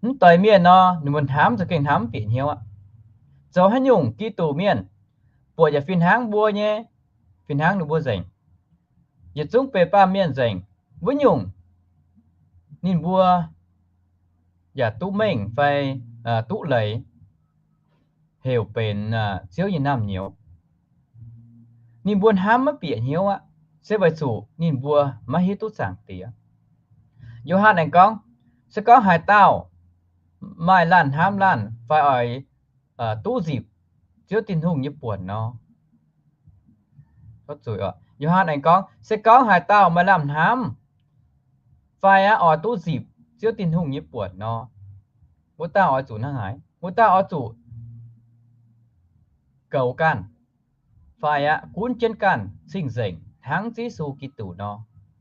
Mv deix mienh nor, ninh mbuo hnamv za'gengh hnamv mv bieqc hnyouv aqv. Zoux haaix nyungc Giduc mienh buatc yaac fih hnangv mbuo nyei, fih hnangv ninh mbuo nzengc, yietc zungv benx baamh mienh nzengc. Wuov nyungc ninh mbuo yaac duqv mengh fai duqv leiz heuc benx Ziouv nyei naamh nyouz. Ninh mbuo hnamv maiv bieqc hnyouv aqv, se weic zuqc ninh mbuo maiv hiuv duqv Zaangc Diex. Yo^han aengx gorngv, se gorngv haaix dauh maaih laanh hnamv laanh fai oix duqv nzipc Ziouv Tin-Hungh nyei buonc nor, Yo^han aengx gorngv, se gorngv haaix dauh maaih lamh hnamv fai aqv oix duqv nzipc Ziouv Tin-Hungh nyei buonc nor, wuov dauh oix zuqc hnangv haaix? Wuov dauh oix zuqc goux ganh fai aqv gunv jienv ganh cing-nzengc hnangv Ziouv Yesu Giduc nor,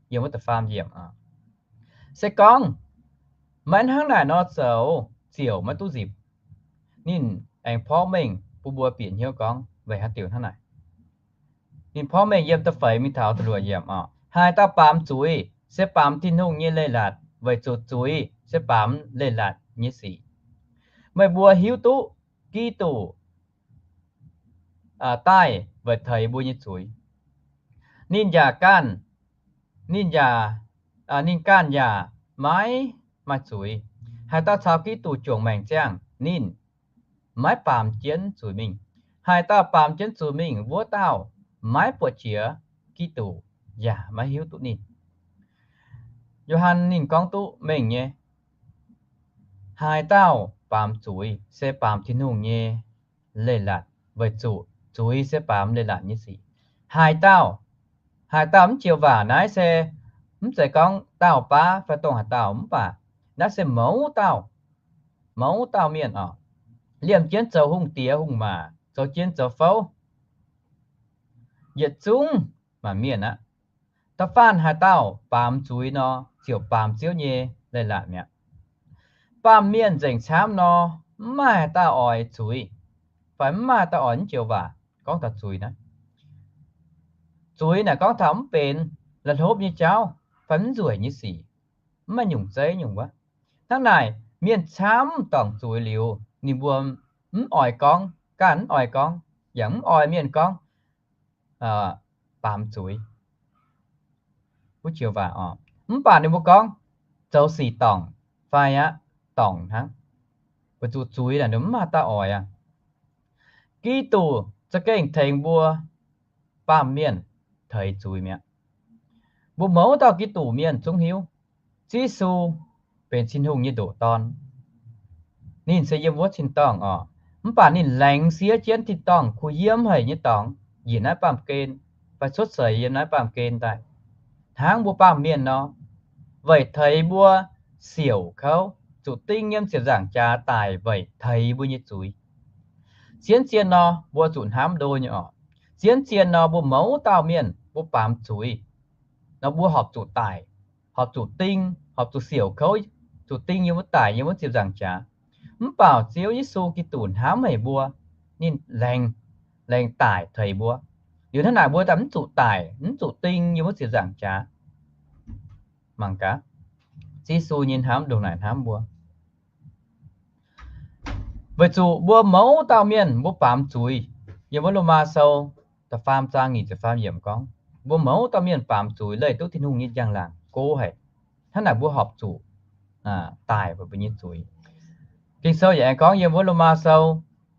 yiem wuov da'faam yiemc. Se gorngv maiv hnangv naaic nor zoux, ziouc maiv duqv nzipc. Ninh aengx porv mengh bun mbuo bieqc hnyouv gorngv weic haaix diuc hnangv naaic. Ninh porv mengh yiem da'feix mingh taux da'luoqc yiemc oc. Haaix dauh baamz zuiz se baamz Tin-Hungh nyei leiz-latc, weic zuqc zuiz se baamz leiz-latc nyei sic. Meih mbuo hiuv duqv Giduc daaih weic teix mbuo nyei zuiz. Ninh yaac ganh, ninh yaac, ninh ganh yaac maiv maaih zuiz. Haaix dauh caux Giduc juangc maengc ziangh, ninh maiv baamz jienv zuiz mingh. Haaix dauh baamz jienv zuiz mingh, wuov dauh maiv buatc jiex Giduc yaac maiv hiuv duqv ninh. Yo^han ninh gorngv duqv mengh nyei, haaix dauh baamz zuiz se baamz Tin-Hungh nyei leiz-latc, weic zuqc zuiz se baamz leiz-latc nyei sic. Haaix dauh, haaix dauh mv joux waac naaiv se mv zeiz gorngv dauh baav fai dongh haaix dauh, mv baac naaiv se mouz dauh, mouz dauh mienh oc, liemh jienv zoux hungh diex hungh maac, zoux jien zoux fouv, yietc zungv maanc mienh aqv. Da'faanh haaix dauh baamz zuiz nor, ziouc baamz Ziouv nyei leiz-latc mi'aqv. Baamh mienh nzengc camv nor, mv maaih haaix dauh oix zuiz, fai mv maaih haaix dauh oix mv joux waac gorngv taux zuiz naaiv. Zuiz naaic gorngv taux mv benx la'hlopv nyei jauv fai mv nzueic nyei sic, mv maaih nyungc zeiv nyungc wuov. Hnangv naaic, mienh camv dorngc zuiz liuz, ninh mbuo mv oix gorngv, ganh mv oix gorngv, yaac mv oix mienh gorngv baamz zuiz wuov joux waac oc. Mv baac ninh mbuo gorngv zoux sic dorngc fai aqv dorngc hnangv, weic zuqc zuiz naaic ninh mv maaih dauh oix aqv. Giduc za'gengh tengx mbuo baamh mienh teix zuiz mi'aqv. Mbuo mouz dauh Giduc mienh zungv hiuv, Ziouv Yesu benx Tin-Hungh nyei ndoqc Dorn. Ninh se yiem wuov tin-dorngh oc. Mv baac ninh laengz siev jienv tin-dorngh kuh yiem haic nyei dorngx, njiec naaiv baamh gen, fai cuotv seix yiem naaiv baamh gen daaih, hnangv mbuo baamh mienh nor, weic teix mbuo siouc kouv, zuqc ding yiem ziepc nzaangc jaax daic weic teix mbuo nyei zuiz. Zien-zien nor, mbuo zuqc hnamv ndo nyei oc. Zien-zien nor, mbuo mouz dauh mienh mbuo baamz zuiz nor, mbuo horpc zuqc daic, horpc zuqc ding, horpc zuqc siouc kouv, zuqc ding yiem wuov daic yiem wuov ziepc nzaangc jaax. Mv baac Ziouv Yesu Giduc hnamv haic mbuo, ninh laengz, laengz daic teix mbuo. Liuz hnangv naaic mbuo daaih mv zuqc daic, mv zuqc ding yiem wuov ziepc nzaangc jaax. Mangc gaax, Ziouv Yesu nyei hnamv ndongc naaic hnamv mbuo. Weic zuqc mbuo mouz dauh mienh mbuo baamz zuiz. Yiem wuov Lomaa Sou da'faam zaang nyic ziepc faam yiemc gorngv, mbuo mouz dauh mienh baamz zuiz leih duqv Tin-Hungh nyei njang-laangc. go haic. Hnangv naaic mbuo horpc zuqc daic weic mbuo nyei zuiz. Ging-Sou yaac aengx gorngv yiem wuov Lomaa Sou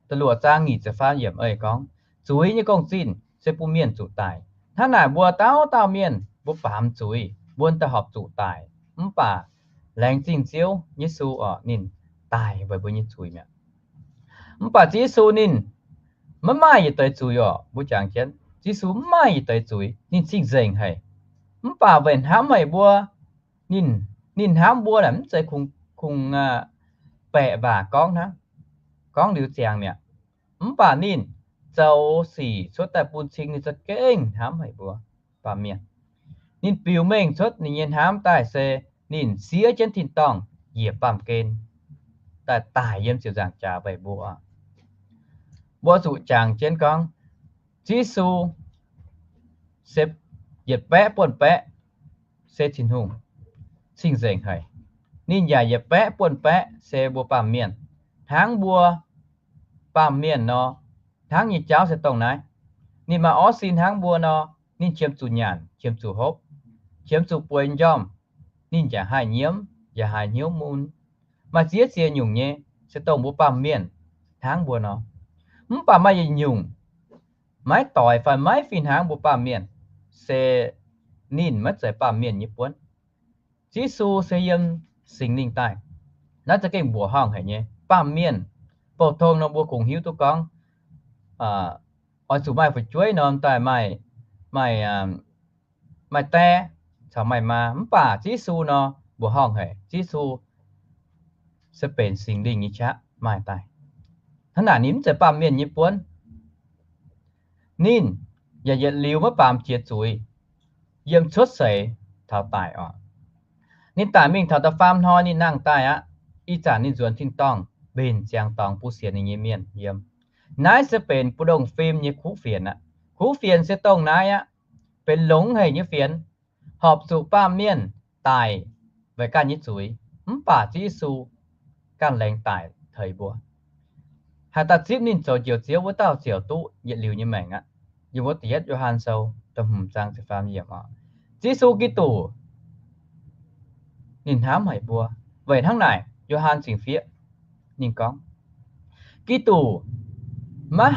da'luoqc zaang nyic ziepc faam yiemc eix gorngv, zuiz nyei gong-zinh se bun mienh zuqc daic. Hnangv naaic mbuo dauh dauh mienh mbuo baamz zuiz, mbuo daaih horpc zuqc daic. Mv baac laengz zingh Ziouv Yesu oc, ninh daic weic mbuo nyei zuiz mi'aqv. Mv baac Ziouv Yesu ninh maiv maaih yietc deix zuiz oc. Mbuo jangx jienv, Ziouv Yesu maiv maaih yietc deix zuiz, ninh cing-nzengc haic. Mv baac weic hnamv haic mbuo, ninh, ninh hnamv mbuo naaic mv zeiz kungx, kungx baeqc waac gorngv hnangv, gorngv liuz ziangx mi'aqv. Mv baac ninh zoux sic cuotv daaih bun cing ninh za'gengh hnamv haic mbuo baamh mienh. Ninh biux mengh cuotv ninh nyei hnamv daaih se ninh siev jienv tin-dorngh njiec baamh gen daaih daic yiem ziepc nzaangc jaax weic mbuo. Mbuo zuqc jangx jienv gorngv, Ziouv Yesu se yietc baeqv buonv baeqv se Tin-Hungh, cing-nzengc haic. Ninh yaac yietc baeqv buonv baeqv se mbuo baamh mienh, hnangv mbuo baamh mienh nor. Hnangv nyei jauv se dongh naaiv. Ninh maaih orv sin hnangv mbuo nor, ninh qiemx zuqc nyanc, qiemx zuqc hopv, qiemx zuqc bueix njormh. Ninh yaac haih nyiemv, yaac haih hnyouv mun. Maaih ziex ziex nyungc nyei se dongh mbuo baamh mienh hnangv mbuo nor. Mv baac maaih yietc nyungc maiv doix fai maiv fih hnangv mbuo baamh mienh, se ninh maiv zeiz baamh mienh nyei buonv. Ziouv Yesu se yiem Singx Lingh daaih. Naaiv za'gengh mbuoqc horngh haic nyei. Baamh mienh, bou tong nor mbuo kungx hiuv duqv gorngv, oix zuqc maaih fu'jueiv norm daaih maaih, maaih, maaih die caux maaih maa. Mv baac Ziouv Yesu nor mbuoqc horngh haic. Ziouv Yesu se benx Singx Lingh nyei qaqv maaih daaih. Hnangv naaic ninh mv zeiz baamh mienh nyei buonv. Ninh yaac yietc liuz maiv baamz jiex zuiz, yiem cuotv seix taux daic oc. Ninh daic mingh taux da'faam hnoi ninh nangh daaih aqv. Ih zanc ninh nzuonx tin-dorngh mbenc ziangx dorngx bun sienx ninh nyei mienh yiem. Naaiv se benx buo ndongh fim nyei kuv fienx aqv. Kuv fienx se dongh naaiv aqv. Benx longx haic nyei fienx, horpc zuqc baamh mienh daic weic ganh nyei zuiz, mv baac Ziouv Yesu ganh laengz daic teix mbuo. Haaix dauh zipv ninh zoux Njoux Ziouv wuov dauh ziouc duqv yietc liuz nyei maengc aqv. Yiem wuov da'yietv Yo^han Sou da'hmz zaang ziepc faam yiemc oc. Ziouv Yesu Giduc ninh hnamv haic mbuo. Weic hnangv naaic, Yo^han Zingh Fiev ninh gorngv, Giduc maiv,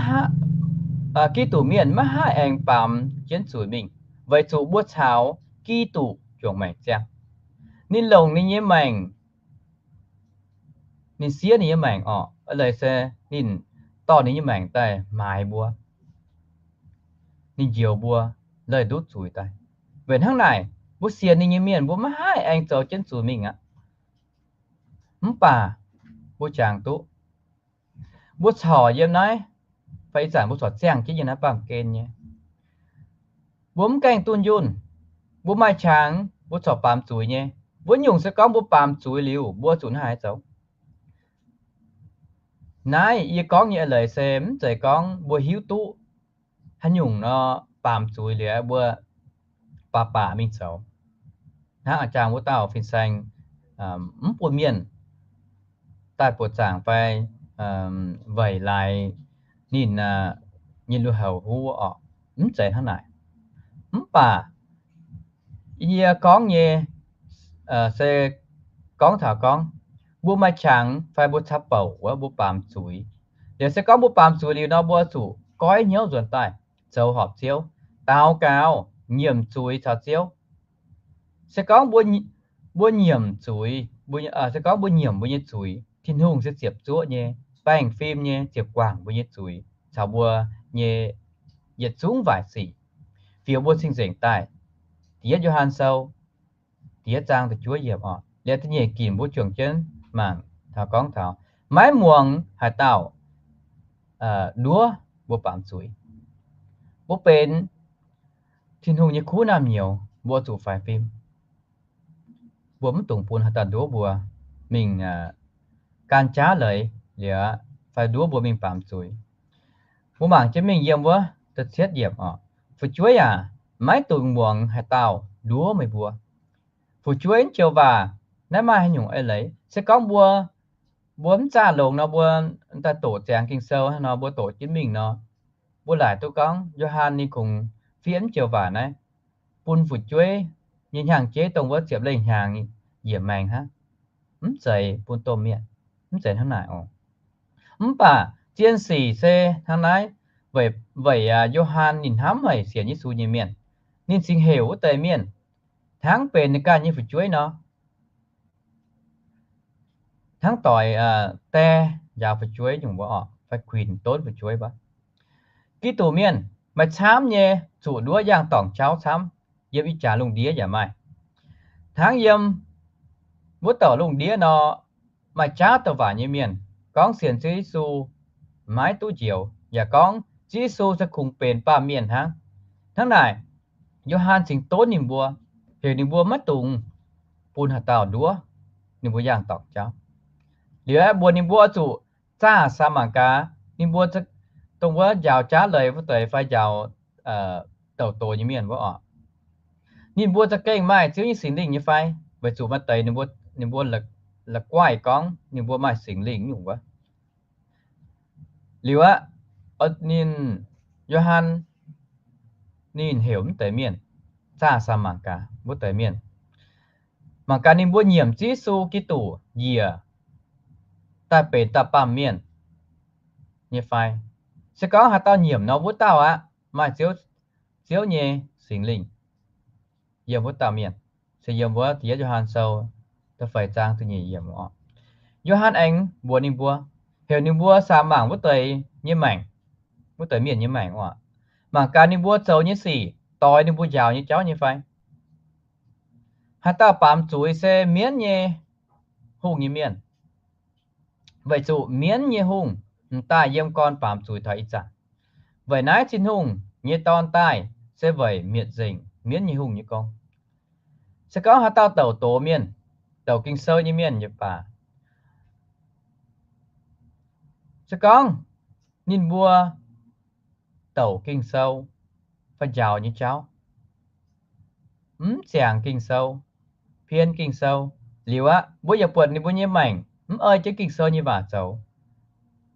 Giduc mienh maiv haih aengx baamz jienv zuiz mingh, weic zuqc mbuo caux Giduc juangc maengc ziangh. Ninh longc ninh nyei maengc, ninh siev ninh nyei maengc orqc, leiz se ninh dorh ninh nyei maengc daaih maaiz mbuo, ninh njoux mbuo leih ndutv zuiz daaih. Weic hnangv naaic, mbuo sienx ninh nyei mienh mbuo maiv haih aengx zoux jienv zuiz mingh aqv. Mv baac mbuo jangx duqv, mbuo corc yiem naaiv, fai ih zanc mbuo corc ziangh jienv yiem naaiv baamh gen nyei, mbuo mv gaengh dunh yunh. Mbuo maaih qangx mbuo corc baamz zuiz nyei. Mbuo nyungc se gorngv mbuo baamz zuiz liuz, mbuo zuqc hnangv haaix zoux? Naaiv yie gorngv nyei eix leiz se mv zeiz gorngv mbuo hiuv duqv haaix nyungc nor, baamz zuiz liuz mbuo baac baac mingh zoux. Hnangv a'jangc wuov dauh fin-saeng mv bun mienh daaih buoqc zaangc fai weic laaix ninh nyei lui-houx huv orqc, mv zeiz hnangv naaic. Mv baac yie gorngv nyei se gorngv taux gorngv mbuo maaih qangx fai mbuo caqv-bouc wuov mbuo baamz zuiz. Liuz se gorngv mbuo baamz zuiz liuz nor, mbuo zuqc goiv hnyouv nzuonx daaih zoux horpc Ziouv, daux gaux, nyiemc zuiz caux Ziouv. Se gorngv mbuo nyiemc zuiz, se gorngv mbuo nyiemc mbuo nyei zuiz, Tin-Hungh se ziepc zuoqv nyei, baengh fim nyei, ziepc guangc mbuo nyei zuiz caux mbuo nyei yietc zungv waaic sic, fioux mbuo cing-nzengc daaih. Da'yietv Yo^han Sou da'yietv zaang da'juov yiemc oc. Liuz da'nyeic ginc mbuo juangc jienv mangc taux gorngv taux maiv muangx haaix dauh nduov mbuo baamz zuiz. Mbuo benx Tin-Hungh nyei kuv naamh nyouz, mbuo zuqc faix fim. Mbuo mv dungx bun haaix dauh nduov mbuo mingh gan jaav leiz liuz fai nduov mbuo mingh baamz zuiz. Mbuo mangc jienv mingh yiem wuov da'cietv yiemc oc. Fu'jueiv aac, maiv dungx muangx haaix dauh nduov meih mbuo. Fu'jueiv mv joux waac naaiv maaih haaix nyungc eix leiz? Se gorngv mbuo, mbuo mv zaah longx nor, mbuo daaih doqc ziangx Ging-Sou nor, mbuo doqc jienv mingh nor, mbuo laaic duqv gorngv Yo^han ninh kungx fiev mv joux waac naaiv bun fu'jueiv nyei hnyangx-jeiv dongh wuov ziepc lengh hnyangx yietc maengx hnangv. Mv zeiz bun domh mienh, mv zeiz hnangv naaic oc. Mv baac zien sic se hnangv naaiv, weic, weic Yo^han ninh hnamv haic sienx Yesu nyei mienh, ninh cingx heuc wuov deix mienh hnangv benx ninh ganh nyei fu'jueiv nor, hnangv doix die njaaux fu'jueiv nyungc wuov oc, fai kuinx donv fu'jueiv wuov. Giduc mienh maaih camv nyei zuqc nduov yangh dorngc jauv camv, yiem ih jaax lungh ndiev yaac maaih. Hnangv yiem wuov douc lungh ndiev nor, maaih jaav douc waac nyei mienh gorngv sienx Ziouv Yesu maiv duqv njoux, yaac gorngv Ziouv Yesu se kungx benx baamh mienh hnangv. Hnangv naaic, Yo^han cingx donv ninh mbuo, heuc ninh mbuo maiv dungx bun haaix dauh nduov ninh mbuo yangh dorngc jauv. Liuz aeqv, mbuox ninh mbuo oix zuqc zaah saa mangc gaax ninh mbuo dongh wuov njaaux jaav leiz wuov deix fai njaaux douc doz nyei mienh wuov oc, ninh mbuo za'gengh maaih Ziouv nyei Singx Lingh nyei fai, weic zuqc maaih deix ninh mbuo, ninh mbuo la'guaih gorngv ninh mbuo maaih Singx Lingh nyungc wuov. Liuz aqv, ninh, Yo^han, ninh heuc wuov deix mienh zaah saa mangc gaax wuov deix mienh, mangc gaax ninh mbuo nyiemc Ziouv Yesu Giduc njiec daaih benx dauh baamh mienh nyei fai. Se gorngv haaix dauh nyiemc nor, wuov dauh aqv maaih Ziouv, Ziouv nyei Singx Lingh yiem wuov dauh mienh. Se yiem wuov Da'yietv Yo^han Sou da'feix zaang da'nyeic yiemc oc. Yo^han aengx mbuox ninh mbuo, heuc ninh mbuo saa mangc wuov deix nyei maengc, wuov deix mienh nyei maengc oc, mangc gaax ninh mbuo zoux nyei sic doix ninh mbuo njaaux nyei jauv nyei fai. Haaix dauh baamz zuiz se mienv nyei hungh nyei mienh, weic zuqc mienv nyei hungh m'daaih yiem gorn baamz zuiz taux ih zanc. Weic naaiv Tin-Hungh nyei Dorn daaih se weic mietc nzengc mienv nyei hungh nyei gong. Se gorngv haaix dauh douc doz mienh, douc Ging-Sou nyei mienh yaac baac, se gorngv ninh mbuo douc Ging-Sou fai njaaux nyei jauv, mv ziangx Ging-Sou, pien Ging-Sou, liuz aqv, mbuo yaac buatc ninh mbuo nyei maengc mv ei jienv Ging-Sou nyei waac zoux,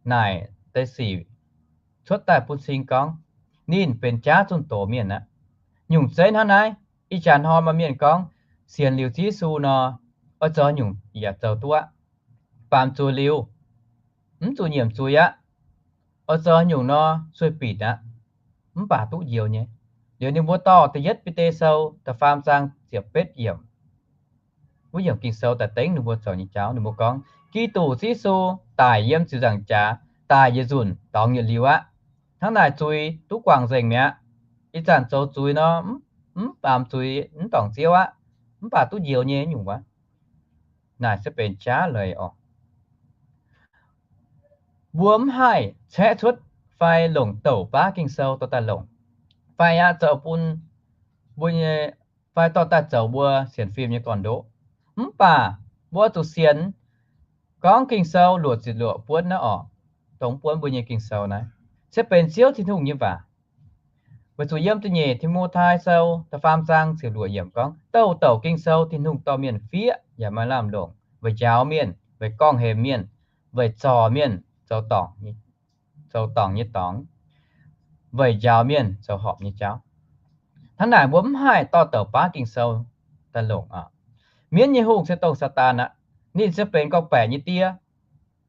naaic deix sic cuotv daaih bun cing gorngv ninh benx jaav zunh doz mienh aqv. Nyungc zeiv hnangv naaiv, ih jaax hnoi maaih mienh gorngv sienx liuz Ziouv Yesu nor, oix zoux nyungc yaac zoux duqv aqv. Baamz zuiz liuz, mv zuqc nyiemc zuiz aqv. Oix zoux nyungc nor sueih-binc aqv, mv baac duqv njoux nyei. Liuz ninh mbuo dorh da'yietv Bide Sou da'faam zaang ziepc betv yiemc, wuov yiemc Ging-Sou daaih dengv ninh mbuo zoux nyei jauv. Ninh mbuo gorngv, Giduc Ziouv Yesu daic yiem ziepc nzaangc jaax, daic yietc nzunc dorngx yietc liuz aqv. Hnangv naaic zuiz duqv guangc nzengc mi'aqv. Ih zanc zoux zuiz nor, mv baamz zuiz, mv dorngc Ziouv aqv, mv baac duqv njoux nyei nyungc wuov. Naaic se benx jaav leiz oc. Mbuo mv haih caeqv cuotv fai longc douc baav Ging-Sou dorh daaih longc, fai aqv zoux bun mbuo nyei, fai dorh daaih zoux mbuo sienx fim nyei gorn-ndoqv. Mv baac mbuo zuqc sienx gorngv Ging-Sou luoqc ziepc luoqc buonv naaiv oc, dongh buonv mbuo nyei Ging-Sou naaiv, se benx Ziouv Tin-Hungh nyei waac. Weic zuqc yiem da'nyeic Ti^mo^tai Sou da'faam zaang ziepc luoqc yiemc gorngv, Douh douc Ging-Sou Tin-Hungh dorh mienh fiev yaac maaih lamh longc weic njaaux mienh, weic gorngv-hemx mienh, weic zorc mienh zoux dorngc nyei dorngx, weic njaaux mienh zoux horpc nyei jauv. Hnangv naaic mbuo mv haih dorh douc baav Ging-Sou daaih longc aqv. Mienv nyei hungh se dongh Saadaan aqv. Ninh se benx gorngv-baeqc nyei die,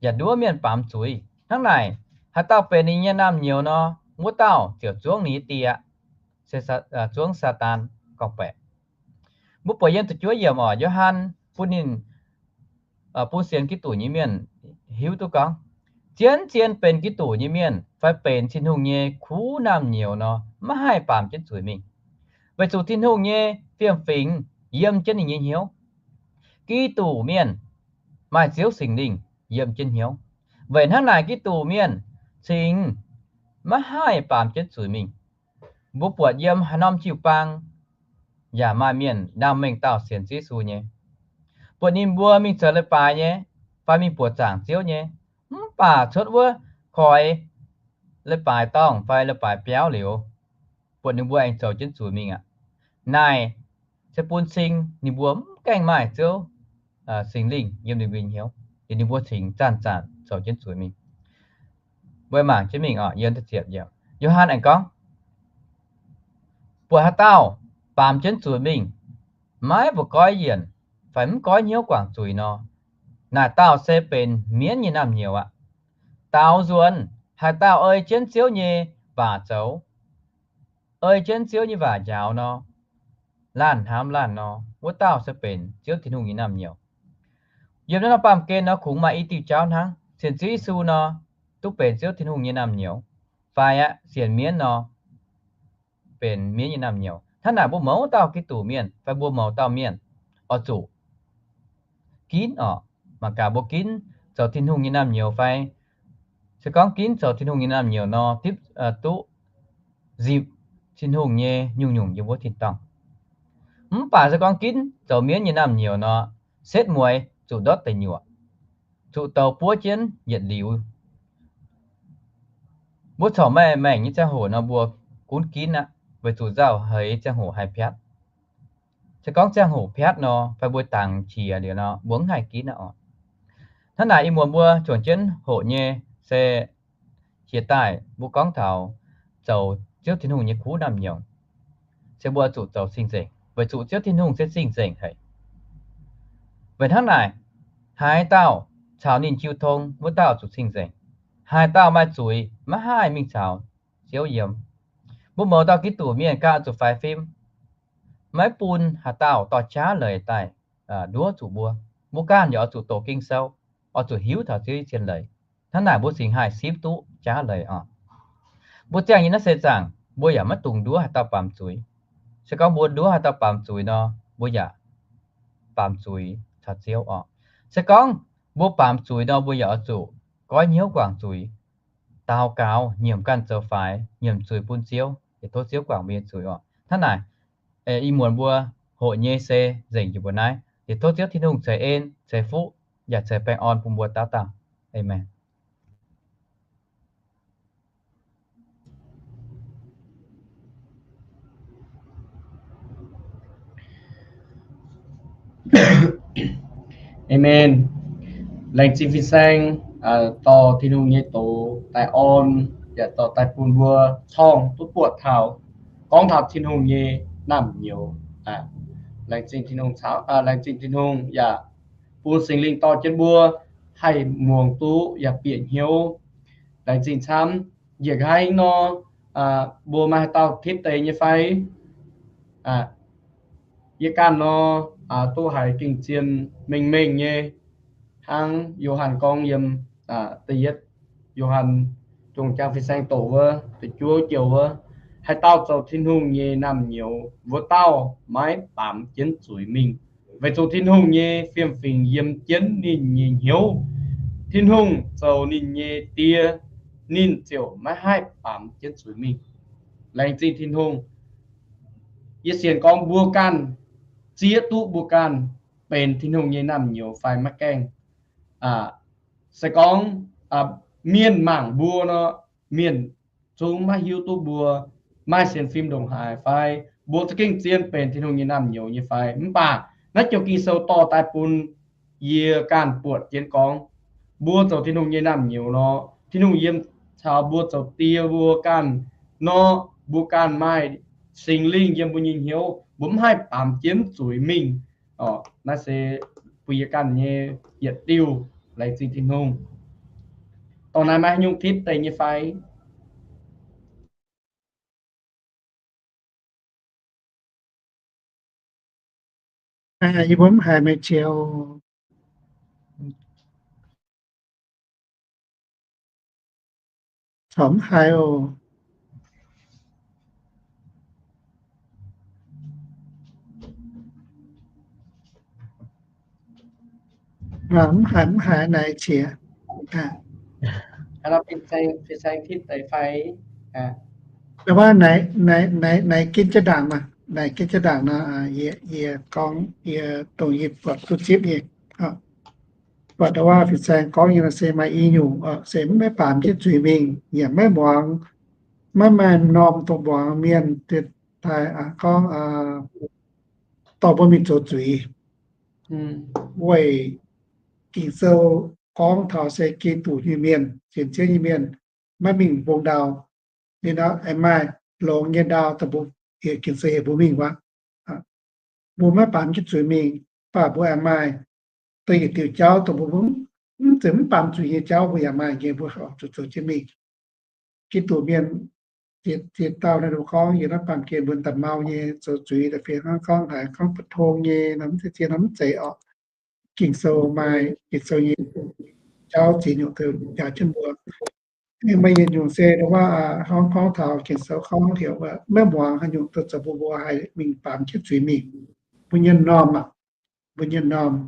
yaac nduov mienh baamz zuiz. Hnangv naaic, haaix dauh benx ninh nyei naamh nyouz nor, wuov dauh ziouc zuangv ninh nyei die aqv, se zuangv Saadaan gorngv-baeqc. Mbuo buatc yiem da'juov yiemc oc, Yo^han bun ninh, bun sienx Giduc nyei mienh hiuv duqv gorngv, zien-zien benx Giduc nyei mienh fai benx Tin-Hungh nyei kuv naamh nyouz nor, maiv haih baamz jienv zuiz mingh, weic zuqc Tin-Hungh nyei fiem-fingx yiem jienv ninh nyei hnyouv. Giduc mienh maaih Ziouv Singx Lingh yiem jienv hnyouv. Weic hnangv naaic Giduc mienh cingx maiv haih baamz jienv zuiz mingh. Mbuo buatc yiem haaix norm jiu-baang yaac maaih mienh ndaam mengh dauh sienx Ziouv Yesu nyei. Buatc ninh mbuo mingh zoux leiz-baaix nyei, fai mingh buoqc zaangc Ziouv nyei, mv baac cuotv wuov koix leiz-baaix dorngh fai leiz-baaix biauv liuz, buatc ninh mbuo aengx zoux jienv zuiz mingh aqv. Naaic se bun cing ninh mbuo mv gaengh maaih Ziouv Singx Lingh yiem ninh mbuo hnyouv, ninh mbuo cingx zanc-zanc zoux jienv zuiz mingh. Mbuo mangc jienv mingh oc. Yo^han aengx gorngv, buatc haaix dauh baamz jienv zuiz mingh, maiv mbuoqc goiv yienc fai mv goiv hnyouv guangc zuiz nor, naaic dauh se benx mienv nyei naamh nyouz aqv. Daaux nzuonx, haaix dauh ei jienv Ziouv nyei waac zoux, ei jienv Ziouv nyei waac njaaux nor, laanh hnamv laanh nor, wuov dauh se benx Ziouv Tin-Hungh nyei naamh nyouz. Yiem naaiv norm baamh gen nor kungx maaih i diuh jauv hnangv. Sienx Ziouv Yesu nor, duqv benx Ziouv Tin-Hungh nyei naamh nyouz, fai aqv, sienx mienv nor, benx mienv nyei naamh nyouz. Hnangv naaic mbuo mouz dauh Giduc mienh fai mbuo mouz dauh mienh oix zuqc ginv orqc. Mangc gaax mbuo ginv zoux Tin-Hungh nyei naamh nyouz fai? Se gorngv ginv zoux Tin-Hungh nyei naamh nyouz nor, dipv duqv nzipc Tin-Hungh nyei nyungc-nyungc yiem wuov tin-dorngh. Mv baac se gorngv ginv zoux mienv nyei naamh nyouz nor, setv mueiz zuqc ndortv deic nyuoqc, zuqc douz buov jienv yietc liuz. Mbuo corc maaih maengc nyei ziangh hoc nor mbuo gunv ginv aqv, weic zuqc nzauh heix ziangh hoc haih piatv. Se gorngv ziangh hoc piatv nor, fai mbuo dangx qiex liuz nor, mbuo mv haih ginv aqv orqc. Hnangv naaic ih muonz mbuo juangc jienv hoqc nyei se jiex daaih mbuo gorngv taux zoux Ziouv Tin-Hungh nyei kuv naamh nyouz, se mbuo zuqc zoux cing-nzengc, weic zuqc Ziouv Tin-Hungh se cing-nzengc haic. Weic hnangv naaic, haaix dauh caux ninh jiu tong, wuov dauh zuqc cing-nzengc. Haaix dauh maaih zuiz maiv haih mingh caux Ziouv yiem. Mbuo mouz dauh Giduc mienh gauh zuqc faix fim, maiv bun haaix dauh dorh jaav leiz daaih nduov zuqc mbuo. Mbuo ganh yaac oix zuqc doqc Ging-Sou, oix zuqc hiuv taux Ziouv nyei cien leiz. Hnangv naaic mbuo cingx haih simv duqv jaav leiz oc. Mbuo ziangh nyei naaiv seix zaangc mbuo yaac maiv dungx nduov haaix dauh baamz zuiz. Se gorngv mbuo nduov haaix dauh baamz zuiz nor, mbuo yaac baamz zuiz caux Ziouv oc. Se gorngv mbuo baamz zuiz nor, mbuo yaac oix zuqc goiv hnyouv guangc zuiz, daux gaux, nyiemc ganh zoux faix, nyiemc zuiz bun Ziouv, yietc tov Ziouv guangc mbuo nyei zuiz oc. Hnangv naaic, ih muonz mbuo hoqc nyei se nzengc njiec mbuo naaiv. Yietc tov Ziouv Tin-Hungh ceix en, ceix fuqv, yaac ceix baengh orn bun mbuo dauh dauh. Aamen. Aamen. Laengz zingh fin-saeng dorh Tin-Hungh nyei doz daaih orn, yaac dorh daaih bun mbuo corng duqv buatc taux, gorngv taux Tin-Hungh nyei naamh nyouz. Laengz zingh Tin-Hungh, laengz zingh Tin-Hungh yaac bun Singx Lingh dorh jienv mbuo haih muangx duqv yaac bieqc hnyouv. Laengz zingh camv. Njiec nqa'haav nor, mbuo maaih haaix dauh tipv deix nyei fai? Yie ganh nor, duqv haiz gengh zien mengh mengh nyei, hnangv Yo^han gorngv yiem da'yietv Yo^han dongh jang fin-saeng doqc wuov, da'juov joux wuov, haaix dauh zoux Tin-Hungh nyei naamh nyouz, wuov dauh maiv baamz jienv zuiz mingh, weic zuqc Tin-Hungh nyei fiem-fingx yiem jienv ninh nyei hnyouv. Tin-Hungh zoux ninh nyei Die, ninh ziouc maiv haih baamz jienv zuiz mingh. Laengz zingh Tin-Hungh. Yie sienx gorngv mbuo ganh zieqv duqv mbuo ganh benx Tin-Hungh nyei naamh nyouz fai maiv gaengh. Se gorngv mienh mangc mbuo nor, mienh zungv maiv hiuv duqv mbuo maaih sienx fim ndongc haaix fai mbuo za'gengh zien benx Tin-Hungh nyei naamh nyouz nyei fai. Mv baac naaiv joux Ging-Sou dorh daaih bun yie ganh buatc jienv gorngv, mbuo zoux Tin-Hungh nyei naamh nyouz nor, Tin-Hungh yiem caux mbuo zoux die mbuo ganh nor, mbuo ganh maaih Singx Lingh yiem mbuo nyei hnyouv, mbuo mv haih baamz jienv zuiz mingh. Naaiv se bun yie ganh nyei yietc diuh. Laengz zingh Tin-Hungh. Dongh naaiv maaih haaix nyungc tipv deix nyei fai? Yie mbuo mv haiz meih qiex oc. Corc mv haiz oc. Mv haiz, mv haiz naaic qiex. Naaic, naaic, naaic gin jienv ndaangc maah, naaic gin jienv ndaangc nor, yie, yie gorngv, yie dongh yie buatc duqv zipv nyei. Buatc ndau wuov fin-saeng gorngv nyei nor se maaih i nyungc se maiv baamz jienv zuiz mingh, yaac maiv muangx, maiv maaih norm dongh muangx mienh daaih gorngv dorh mbuo mingh zoux zuiz. Weic Ging-Sou gorngv taux se Giduc nyei mienh, sienx Ziouv nyei mienh, maiv mingh mbong ndau. Ninh aeqv, maaih longx nyei ndau daaih mbuo, Ging-Sou heuc mbuo mingh wuov. mbuo maiv baamz jienv zuiz mingh, mv baac mbuo aengx maaih deix yietc diuh jauv dongh mbuo mv zeiz mv baamz zuiz nyei jauv mbuo yaac maaih nyei, mbuo horpc zuqc zoux jienv mingh. Giduc mienh ziex dauh naaiv gorngv yiem naaiv baamh gen mbuo daaih mau nyei, zoux zuiz daaih fih hnangv gorngv haiz gorngv bu tong nyei nor, mv zeiz, ziex nor mv zeiz oc. Ging-Sou maaih Ging-Sou nyei jauv ziex nyungc njaaux jienv mbuo. Maaih yietc nyungc se ndo wuov, hnangv gorngv taux Ging-Sou gorngv heuc maiv muangx haaix nyungc, dongh zoux bun mbuo haih mingh baamz jienv zuiz mingh. Mbuo nyei m'normh aqv, mbuo nyei m'normh.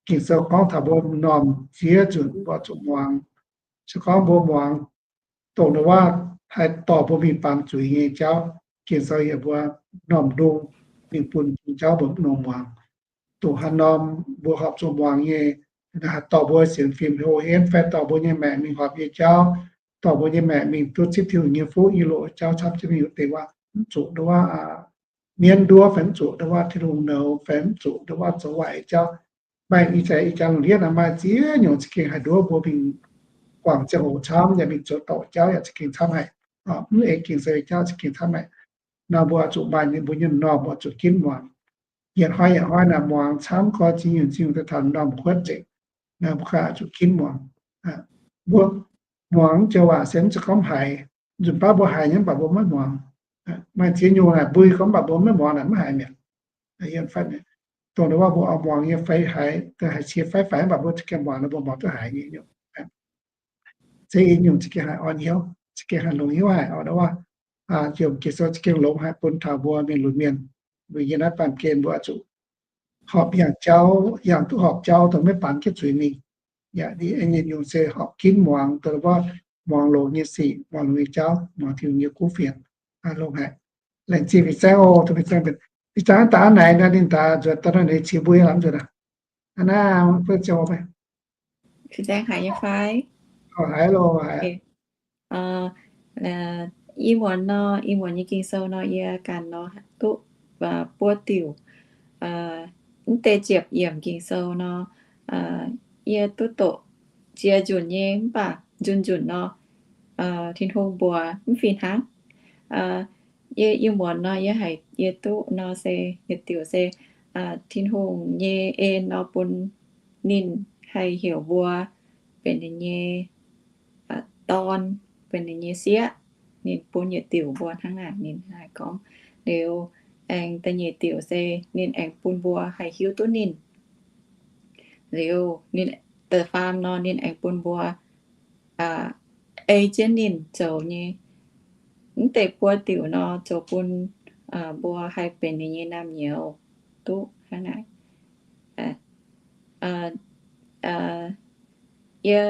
Ging-Sou gorngv taux mbuo m'normh ziex nzunc mbuo zuqc muangx. Se gorngv mbuo muangx dongh ndo wuov haih dorh mbuo mingh baamz zuiz nyei jauv, Ging-Sou yaac mbuo m'normh ndung mingh bun jauv mbuo mv longc muangx. Dongh haaix norm mbuo horpc zuqc muangx nyei, haih dorh mbuo sienx fim hlo henv fai dorh mbuo nyei maengc mingh horpc nyei jauv, dorh mbuo nyei maengc mingh duqv zipv Tin-Hungh nyei fuqv nyei loz jauv camv jienv mingh wuov deix waac, mv zuqc ndo wuov mienv nduov fai mv zuqc ndo wuov Tin-Hungh nouz fai mv zuqc ndo wuov zoux waaic jauv. Maaih ih zanc ih jaax lungh ndiev naaic maaih ziex nyungc za'gengh haih nduov mbuo mingh guangc ziangh hoc camv, yaac mingh zoux dorngc jauv yaac za'gengh camv haic. Mv eix Ging-Sou jauv za'gengh camv haic. Nor mbuo oix zuqc maaih mbuo nyei m'normh, mbuo oix zuqc ginv muangx. Yietc hnoi yietc hnoi naaic muangx camv gorx ziex nyungc ziex nyungc daaih taux m'normh huotv nzengc. Nor mbuo ganh oix zuqc ginv muangx. Mbuo muangx joux waac se mv zeiz gorngv haiz. Nzunc baav mbuo haiz nyei mv baac mbuo maiv muangx. Maaih ziex nyungc naaic mbui gorngv mv baac mbuo maiv muangx naaic mv haiz mi'aqv. Dongh wuov mbuo oix muangx nyei fai haiz, haiz cie fai faix mv baac mbuo za'gengh muangx nor mbuo muangx duqv haiz nyei. Se i nyungc za'gengh haih orn hnyouv, za'gengh haih longx hnyouv haic oc. Ndo wuov, jomc Ging-Sou za'gengh longx haic bun taux mbuo mienh lunx mienh. Weic yiem naaiv baamh gen mbuo oix zuqc horpc yangh jauv, yangh duqv horpc jauv dongh maiv baamz jienv zuiz mingh. Yaac nyungc se horpc ginv muangx, dongh wuov muangx longx nyei sic, muangx longx nyei jauv, muangx Tin-Hungh nyei kuv fienx. Longx haic. Laengz zingh fin-saeng oc, fin-saeng. Ih zanc daaih naaic nor ninh daaih nzuonx daaih nor ninh qiex mbuo lamh nzuonx aqv. Aa naaiv, fin-saeng haiz nyei fai? Haiz loh, haiz. Ih muonz nor, ih muonz nyei Ging-Sou nor yie ganh nor duqv buo diuc, mv deix ziepc yiemc Ging-Sou nor, yie duqv doqc ziex nzunc nyei mv baac nzunc nzunc nor, Tin-Hungh mbuox mv fih hnangv. Yie, yie muonz nor yie haiz yie duqv nor se yietc diuc se Tin-Hungh nyei en nor bun ninh haih heuc mbuo benx ninh nyei dorn, benx ninh nyei sieqv. Ninh bun yietc diuc mbuo hnangv naaic, ninh haih gorngv. Liuz aengx da'nyeic diuc se ninh aengx bun mbuo haih hiuv duqv ninh. Liuz ninh da'faam nor ninh aengx bun mbuo ei jienv ninh zoux nyei. Mv deix buo diuc nor zoux bun mbuo haih benx ninh nyei naamh nyouz duqv hnangv naaic. Yie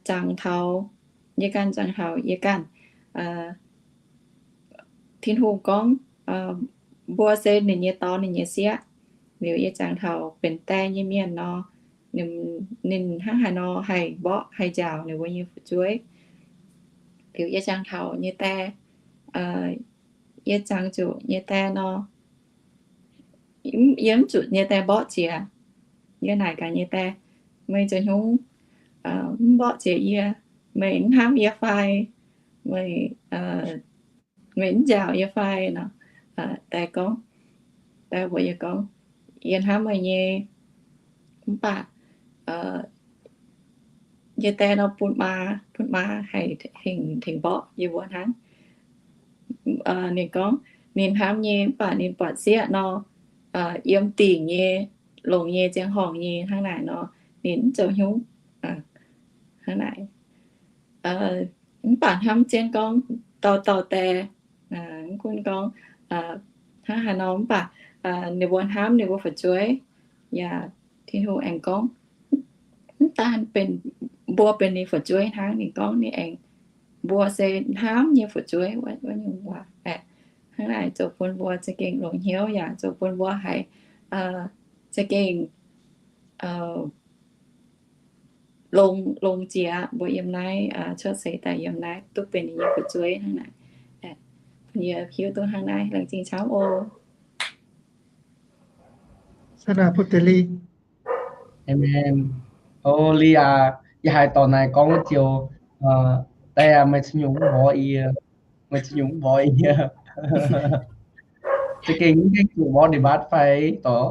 zangx taux, yie ganh zangx taux yie ganh, Tin-Hungh gorngv mbuo se ninh nyei dorn, ninh nyei sieqv. Liuz yie zangx taux benx die nyei mienh nor, ninh hnangv haaix nor haih mborqv haih njaaux ninh mbuo nyei fu'jueiv. Liuz yie zangx taux nyei die, yie zangx zuqc nyei die nor, yie mv zuqc nyei die mborqv jiex. Yie naaic gaax nyei die, meih zoux hnyungv mv mborqv jiex yie? Meih mv hnamv yie fai? Meih, meih mv njaaux yie fai? Nor die gorngv, die mbuox yie gorngv, yie hnamv meih nyei, mv baac yie die nor bun maa, bun maa haih tengx, tengx mborqv yie mbuo hnangv. Ninh gorngv ninh hnamv nyei, mv baac ninh buatc sieqv nor, yiem dingc nyei, longx nyei, ziangh horngc nyei hnangv naaic nor, ninh mv zoux hnyungv hnangv naaic. Mv baac hnamv jienv gorngv dauh dauh die, mv gunv gorngv hnangv haaix nor, mv baac ninh mbuo hnamv ninh mbuo fu'jueiv. Yaac Tin-Hungh aengx gorngv, mv daan benx mbuo benx ninh fu'jueiv hnangv, ninh gorngv ninh aengx, mbuo se hnamv nyei fu'jueiv wuov nyungc waac aeqv, hnangv naaic zoux bun mbuo za'gengh longx hnyouv yaac zoux bun mbuo haiz za'gengh longx, longx jiex mbuo yiem naaiv cuotv seix daaih yiem naaiv duqv benx ninh nyei fu'jueiv hnangv naaic. Bun yie hiuv duqv hnangv naaiv, laengz zingh camv oc. Amen. O, Lee aac, yie haiz dorc naaic gorngv wuov joux, die aac, meih cingx nyungc mv mborqv yie, meih cingx nyungc mv mborqv yie. Za'gengh mv gaengh zuqc mborqv ndie mbaatv fai dorh.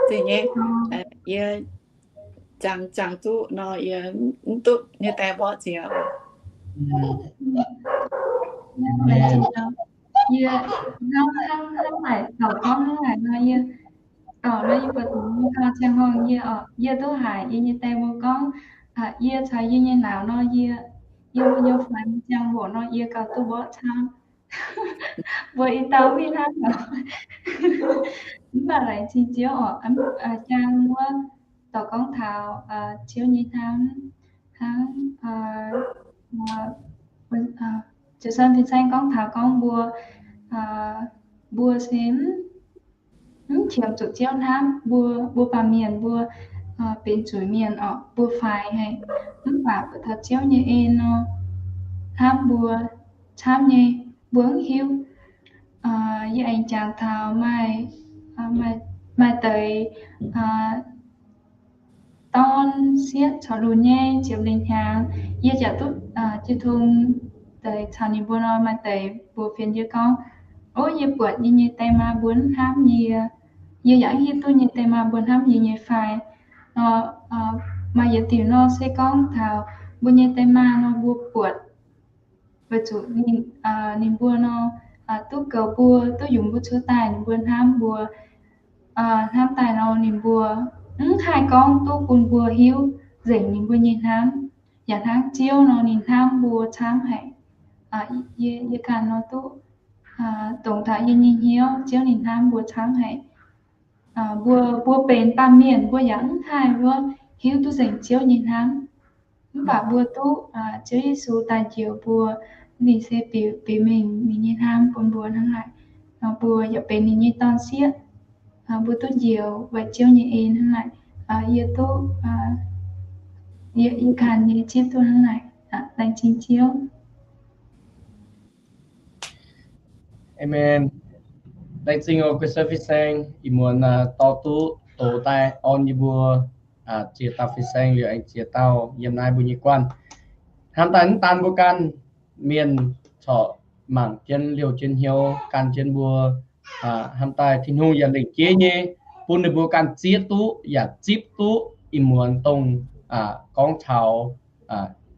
Za'gengh yie jangx, jangx zuqc nor, yie mv duqv nyei daaih mborqv ziex. Yie hnangv, hnangv, hnangv naaic taux gorngv hnangv naaic nor, yie, orqc, nor yie buatc zuqc nyei gau ziangh horngh yie, orqc, yie duqv haiz yie nyei die mbuo gorngv, yie caux yie nyei nauz nor, yie, yie mbuo nyei faix nyei ziangh hoc nor, yie gauh duqv mborqv camv. Mbuo i dauh mingh hnangv nor. Mv baac laengz zingh Ziouv orqc, jang wuov dorh gorngv taux Ziouv nyei hnamv, hnangv Joseph fin-saeng gorngv taux gorngv mbuo, mbuo se mv qiemx zuqc Ziouv hnamv, mbuo, mbuo baamh mienh mbuo benx zuiz-mienh orqc, mbuo faix haic. Mv baac buatc taux Ziouv nyei en nor, hnamv mbuo camv nyei, mbuo mv hiuv. Yie aengx jangx taux maaih, maaih deix dorn sieqv caux lunx nyei ziepc lingc hnyangx, yie jaax duqv jiu tong deix caux ninh mbuo nor, maaih deix mbuox fienx yie gorngv, ov, yie buatc yie nyei die maa mbuo mv hnamv yie. Yie yaac mv hiuv duqv nyei die maa mbuo hnamv yie nyei fai. Nor, maaih yietc diuc nor se gorngv taux mbuo nyei die maa nor mbuo buatc weic zuqc ninh, ninh mbuo nor duqv goux mbuo, duqv yungz mbuo cuotv daaih, ninh mbuo hnamv mbuo, hnamv daaih nor ninh mbuo mv haih gorngv duqv bun mbuo hiuv nzengc ninh mbuo nyei hnamv. Yaac hnangv Ziouv nor ninh hnamv mbuo camv haic. Yie, yie ganh nor duqv dongz taux yie nyei hnyouv Ziouv ninh hnamv mbuo camv haic. Mbuo, mbuo benx baamh mienh mbuo yaac mv haih wuov hiuv duqv nzengc Ziouv nyei hnamv. Mv baac mbuo duqv Ziouv Yesu daaih njoux mbuo, ninh se biux, biux mengh ninh nyei hnamv bun mbuo hnangv naaic. Nor mbuo yaac benx ninh nyei dorn-sieqv. Mbuo duqv njoux weic Ziouv nyei en hnangv naaic. Yie duqv, yie, yie ganh nyei zipv duqv hnangv naaic. Laengz zingh Ziouv. Amen. Laengz zingh oc, Gustav fin-saeng, ih muonz dorh duqv doz daaih orn yie mbuo ziex dauh fin-saeng liuz aengx ziex dauh yiem naaiv mbuo nyei guanh. Hnamv daaih mv daan mbuo ganh mienh corc mangc jienv liouh jienv hnyouv gan jienv mbuo. Hnamv daaih Tin-Hungh yaac lengc jeiv nyei bun ninh mbuo ganh zieqv duqv yaac zipv duqv ih muonz dongh gorngv taux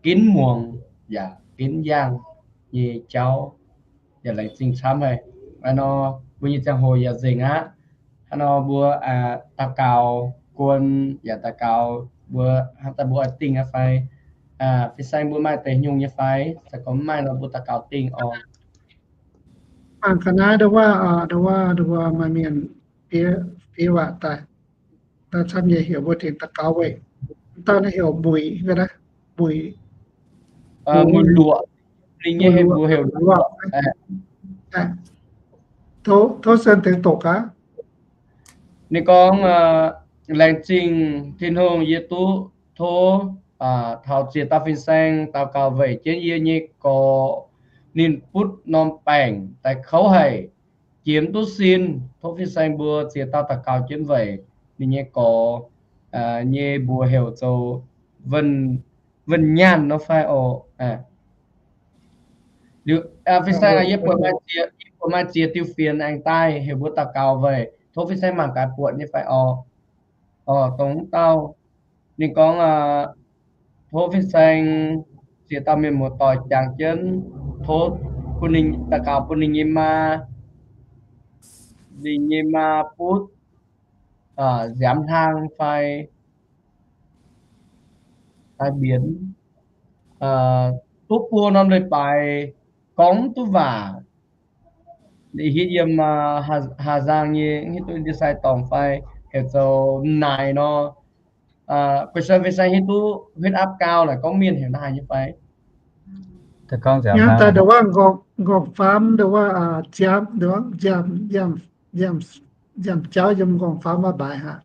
ginv muangx yaac ginv yangh nyei jauv. Yaac laengz zingh camv haic. Hnangv nor mbuo nyei ziangh hoc yaac nzengc aqv. Hnangv nor mbuo daux gaux guon yaac daux gaux mbuo hnamv daaih mbuo oix dingh aqv fai? Fin-saeng mbuo maaih deix nyungc nyei fai? Se gorngv mv maaih nor mbuo daux gaux dingh oc. Mangc ga'naaiv ndau wuov, ndau wuov, ndau wuov maaih mienh fiev, fiev waac daaih. Daaih camv nyei heuc mbuo tengx daux gaux weic. Dauh naaiv heuc Mbuic, Mbuic, Mbuic Luoqc. Ninh nyei heuc mbuo heuc Luoqc. Tov, tov sen tengx doqc gaax. Ninh gorngv, laengz zingh Tin-Hungh yie duqv tov taux ziex dauh fin-saeng daux gaux weic jienv yie nyei gorx. Ninh butv norm baengc daaih kouv haic, jiex mv duqv sin. Tov fin-saeng mbuo ziex dauh daux gaux jienv weic ninh nyei gorx nyei mbuox heuc zoux Wuonh Nyaanh nor fai oc. Liuz, fin-saeng, yie buatc maaih ziex, yie buatc maaih ziex diuh fienx aengx daaih heuc mbuo daux gaux weic. Tov fin-saeng mangc gaax buatc nyei fai oc. Oc, dongh wuov dauh. Ninh gorngv, tov fin-saeng ziex dauh mienh muoz-doic jangx jienv, tov bun ninh daux gaux bun ninh nyei maa, ninh nyei maa butv nziaamv hlang fai daaih mbienx, duqv buo norm leiz-baaix gorngv mv duqv waac. Hitv yiem Hà Giang nyei, hitv duqv ndie-sai dorngx fai heuc zoux Mv Naaic nor. Guei sen fin-saeng hitv duqv huyết áp cao naaic gorngv mienh heuc naaiv haaix nyungc fai? Hnangv daaih ndongc wuov nqorngc faam, ndongc wuov ziaamv, ndongc wuov nziaamv, nziaamv jauv yiem nqorngc faam waac-mbaaix haic.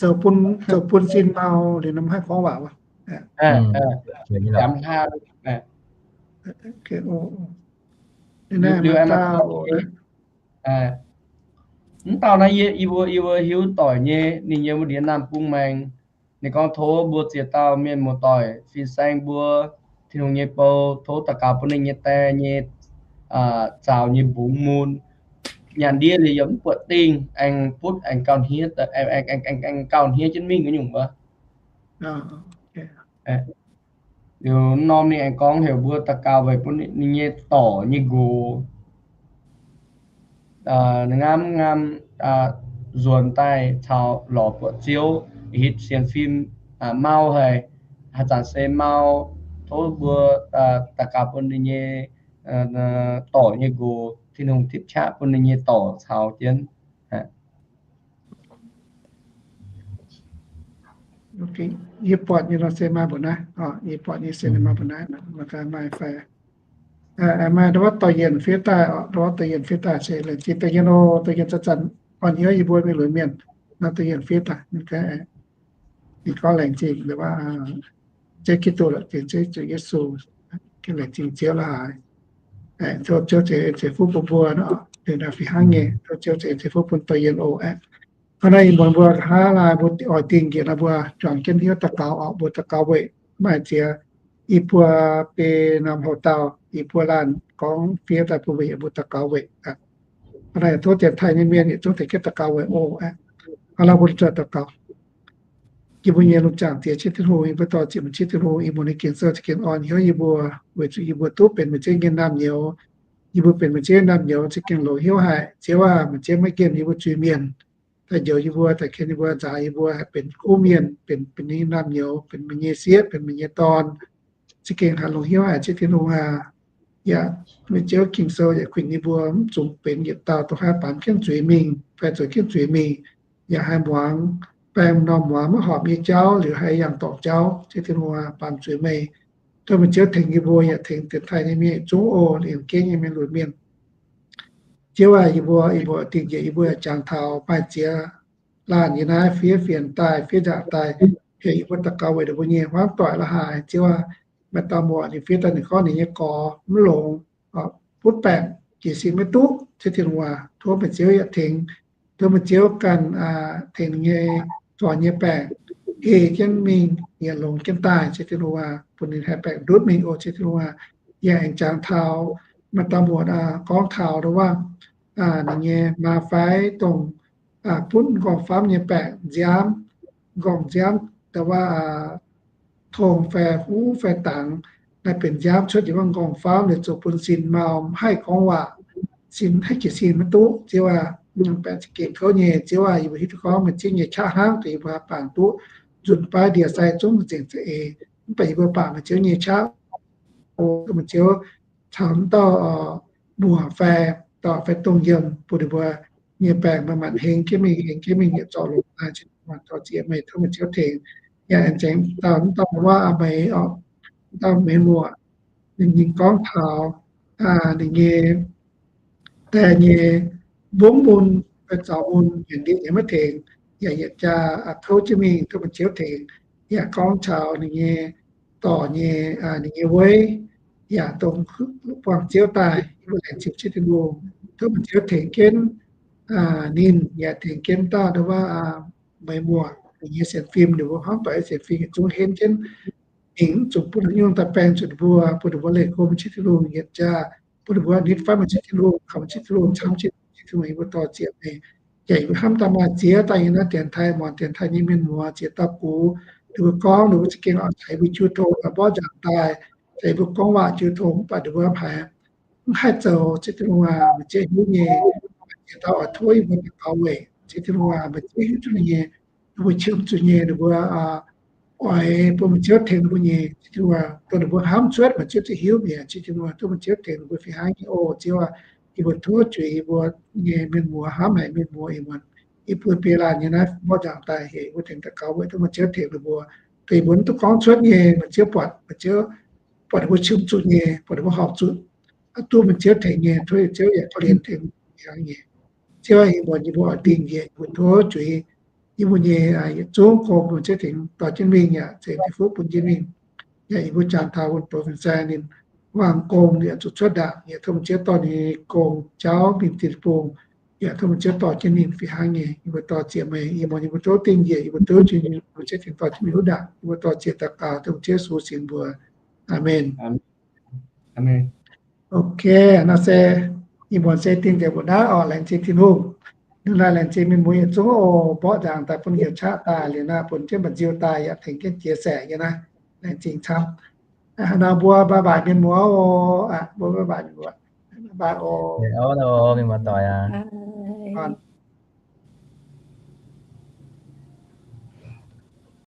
Zoux bun, zoux bun sin mau liuz nor mv haih gorngv waac wuov. Mv dauh naaiv yie, yie mbuo, yie mbuo hiuv doic nyei, ninh yiem wuov ndiev naamh bung maengx. Ninh gorngv tov mbuo ziex dauh mienh muoz-doic fin-saeng mbuo, Tin-Hungh nyei bou, tov daux gaux bun ninh nyei die nyei zaux nyei mbungx mun. Nyaanh ndiev liuz yaac mv buatc dingh, aengx butv aengx gauh hniev, aengx, aengx, aengx gauh hniev jienv mingh wuov nyungc wuov. Liuz norm ninh aengx gorngv heuc mbuo daux gaux weic bun ninh nyei dorc nyei nqox ngamv ngamv nzuonx daaih caux lorz buoqc Ziouv, hitv sienx fim mau haic, haaix zanc se mau, tov mbuo daux gaux bun ninh nyei dorc nyei nqox, Tin-Hungh tipv qaqv bun ninh nyei dorc caux jienv. Yie buatc nyei nor se maaih mbuo naaiv, yie buatc nyei se maaih mbuo naaiv, maaih fai maaih ndau wuov dorh yienh fiev daaih, ndau wuov dorh yienh fiev daaih se laengz zingh dorh yienh oc, dorh yienh zanc-zanc orn hnyouv yie mbuo mingh lunx mienh, nor dorh yienh fiev daaih. Ninh gorngv laengz zingh, Ziouv Giduc, laengz zingh Ziouv Yesu, laengz zingh Ziouv la'haaix. Tov Ziouv ceix en ceix fuqv bun mbuo nor, liuz naaiv fih hnangv nyei, tov Ziouv ceix en ceix fuqv bun dorh yienh oc. Hnangv naaiv ih muonz mbuo nqa'haav laai mbuo oix dingh njiec nor mbuo juangc jienv hnyouv daux gaux oc, mbuo daux gaux weic maaih ziex, i buo biei norm houx dauh, i buo laanh gorngv fiev daaih bun mbuo yietc mbuo daux gaux weic. Hnangv naaic tov dienx taaih nyei mienh yietc zungv tengx jienv daux gaux weic oc. Hnangv naaiv mbuo zuqc daux gaux. Yie mbuo nyei lungh zaangc Diex, Ziouv Tin-Hungh, yie mbuo dorh ziepc meih Ziouv Tin-Hungh, ih muonz nyei Ging-Sou za'gengh orn hnyouv yie mbuo, weic zuqc yie mbuo duqv benx meih Ziouv nyei naamh nyouz. Yie mbuo benx meih Ziouv nyei naamh nyouz za'gengh longx hnyouv haic. Ziouv aac, meih Ziouv maiv nqemh yie mbuo zuiz-mienh, daaih njoux yie mbuo, daaih ken yie mbuo, nzaaux yie mbuo, haih benx kuv mienh, benx, benx ninh nyei naamh nyouz, benx meih nyei sieqv, benx meih nyei dorn. Za'gengh haih longx hnyouv haic, Ziouv Tin-Hungh aac. Yaac meih Ziouv Ging-Sou yaac kuinx yie mbuo mv zuqc benx yietc dauh dongh haih baamz jienv zuiz mingh fai zoux jienv zuiz mingh, yaac haih muangx baengh norm muangx maiv horpc nyei jauv liuz haih yangh dorngc jauv. Ziouv Tin-Hungh aac, baamz zuiz meih. Tov meih Ziouv tengx yie mbuo yaac tengx dienx taaih nyei mienh yietc zungv oc, liemh gengh nyei mienh lunx mienh. Ziouv aac, yie mbuo, yie mbuo dingh njiec yie mbuo yaac jangx taux maaih ziex laanh yiem naaiv fiev fienx daaih, fiev nzaangc daaih, heuc yie mbuo daux gaux weic ninh mbuo nyei hmuangv doic la'haaix. Ziouv aac, maaih dauh muoc ninh fiev daaih ninh gorngv ninh nyei gorx mv longx, butv baengc, jiez sin maiv duqv. Ziouv Tin-Hungh aac, tov meih Ziouv yaac tengx, tov meih Ziouv ganh tengx ninh nyei gorx nyei baengc ei jienv mingh, yaac longx jienv daaih. Ziouv Tin-Hungh aac, bun ninh haih baengc ndutv mingh oc. Ziouv Tin-Hungh aac, yaac aengx jangx taux maaih dauh muoc gorngv taux ndau wuov ninh nyei maa fai dongh butv nqorngv-famv nyei baengc nziaamv, nqorngv nziaamv ndau wuov tong fai huv fai dangx, naaiv benx nziaamv cuotv yiem wuov nqorngv-famv liuz zoux bun sin mau, mv haih gorngv waac, sin haih jiez sin maiv duqv. Ziouv aac, baengc za'gengh kouv nyei. Ziouv aac, yie mbuo hiuv duqv gorngv meih Ziouv nyei qaqv hnangv, dongh yie mbuo bangc duqv nzunc baav ndie-sai zungv zengc za'eix. Mv baac yie mbuo bangc meih Ziouv nyei qaqv, meih Ziouv caux wuov dauh muoc fai dorc fai dongh yiem, bun ninh mbuo nyei baengc maaih maanc hengx jienv mingh, hengx jienv mingh, yietc zorc longx daaih. Tov meih Ziouv tengx, yaac aengx tengx dauh wuov dauh wuov aa meix, dauh meix muoc, ninh gorngv taux ninh nyei die nyei mbungv mun fai zaux mun, nyanc ndiev nyei maiv tengx, yaac yietc jaax kouv jienv mingh. Tov meih Ziouv tengx, yaac gorngv taux ninh nyei dorc nyei, ninh nyei weiv, yaac dongh buangh Ziouv daaih, yie mbuo laengz zingh Ziouv Tin-Hungh. Tov meih Ziouv tengx jienv ninh, yaac tengx jienv dauh ndau wuov meix muoc, ninh nyei sienx fim, ninh mbuo hnamv doic sienx fim yietc zungv henv jienv mingh, mv zuqc bun haaix nyungc daaih baeng zuqc ninh mbuo, bun ninh mbuo leih go meih Ziouv Tin-Hungh yietc jaax, bun ninh mbuo nitv fatv meih Ziouv Tin-Hungh, kaux meih Ziouv Tin-Hungh camv jienv. Ziouv Tin-Hungh, yie mbuo dor-ziec meih. Yaac yie mbuo hnamv daaih maaih ziex dauh yiem naaiv dienx taaih, muangx dienx taaih nyei mienh muoz ziex dauh gux, ninh mbuo gorngv ninh mbuo za'gengh oix caux yie mbuo jiu tong, oix mborqv nzangc daaih, caux yie mbuo gorngv waac jiu tong, mv baac ninh mbuo haiz mv haih zoux. Ziouv Tin-Hungh aac, meih Ziouv hiuv nyei. Ziex dauh oix tov yie mbuo daux gaux weic. Ziouv Tin-Hungh aac, meih Ziouv hiuv duqv ninh nyei, ninh mbuo qiemx zuqc nyei, ninh mbuo oix bun meih Ziouv tengx ninh mbuo nyei. Ziouv Tin-Hungh aac, dongh ninh mbuo hnamv cuotv, meih Ziouv za'gengh hiuv mi'aqv. Ziouv Tin-Hungh aac, tov meih Ziouv tengx ninh mbuo fih hnangv nyei oc. Ziouv aac, yie mbuo tov zuiz yie mbuo nyei mienh muoz, hnamv haic mienh muoz, ih muonz yie mbuo biei laanh nyei naaiv mborqv nzangc daaih heuc yie mbuo tengx daux gaux weic, tov meih Ziouv tengx ninh mbuo. Dongh yie mbuo mv duqv gorngv cuotv nyei, meih Ziouv buatc, meih Ziouv buatc ninh mbuo qiemx zuqc nyei, buatc ninh mbuo horpc zuqc, duqv meih Ziouv tengx nyei. Tov Ziouv yaac korv-lienh tengx yie nyei. Ziouv aac, ih muonz yie mbuo oix dingh njiec, yie mbuo tov zuiz yie mbuo nyei yietc zungv gong bun meih Ziouv tengx dorh jienv mingh, yaac ceix fuqv bun jienv mingh. Yaac yie mbuo jangx taux wuonh douz fin-saeng ninh wangh gong yaac zuqc cuotv ndaangc, yaac tov meih Ziouv dorh ninh nyei gong jauv mingh tin-bung, yaac tov meih Ziouv dorh jienv ninh fih hnangv nyei. Yie mbuo dor-ziec meih, ih muonz yie mbuo tov dingh njiec, yie mbuo tov zuiz, meih Ziouv tengx dorh jienv mingh wuov ndaangc. Yie mbuo dor-ziec daux gaux dongh Ziouv Yesu singx mbuox. Aamen. Aamen. Ok, nor se ih muonz se dingh nzengc mbuo naaiv oc. Laengz zingh Tin-Hungh. Hnangv naaiv laengz zingh mienh muoz yietc zungv oc, mborqv nzaangc daaih bun heuc qaqv daaih liuz naaiv, bun jienv mba'nziu daaih yaac tengx jienv jiex saeqc nyei naaiv. Laengz zingh camv. Hnangv naaiv mbuo bye bye mienh muoz oc. Mbuo bye bye mienh muoz. Bye bye oc. Mienh muoz doic aac.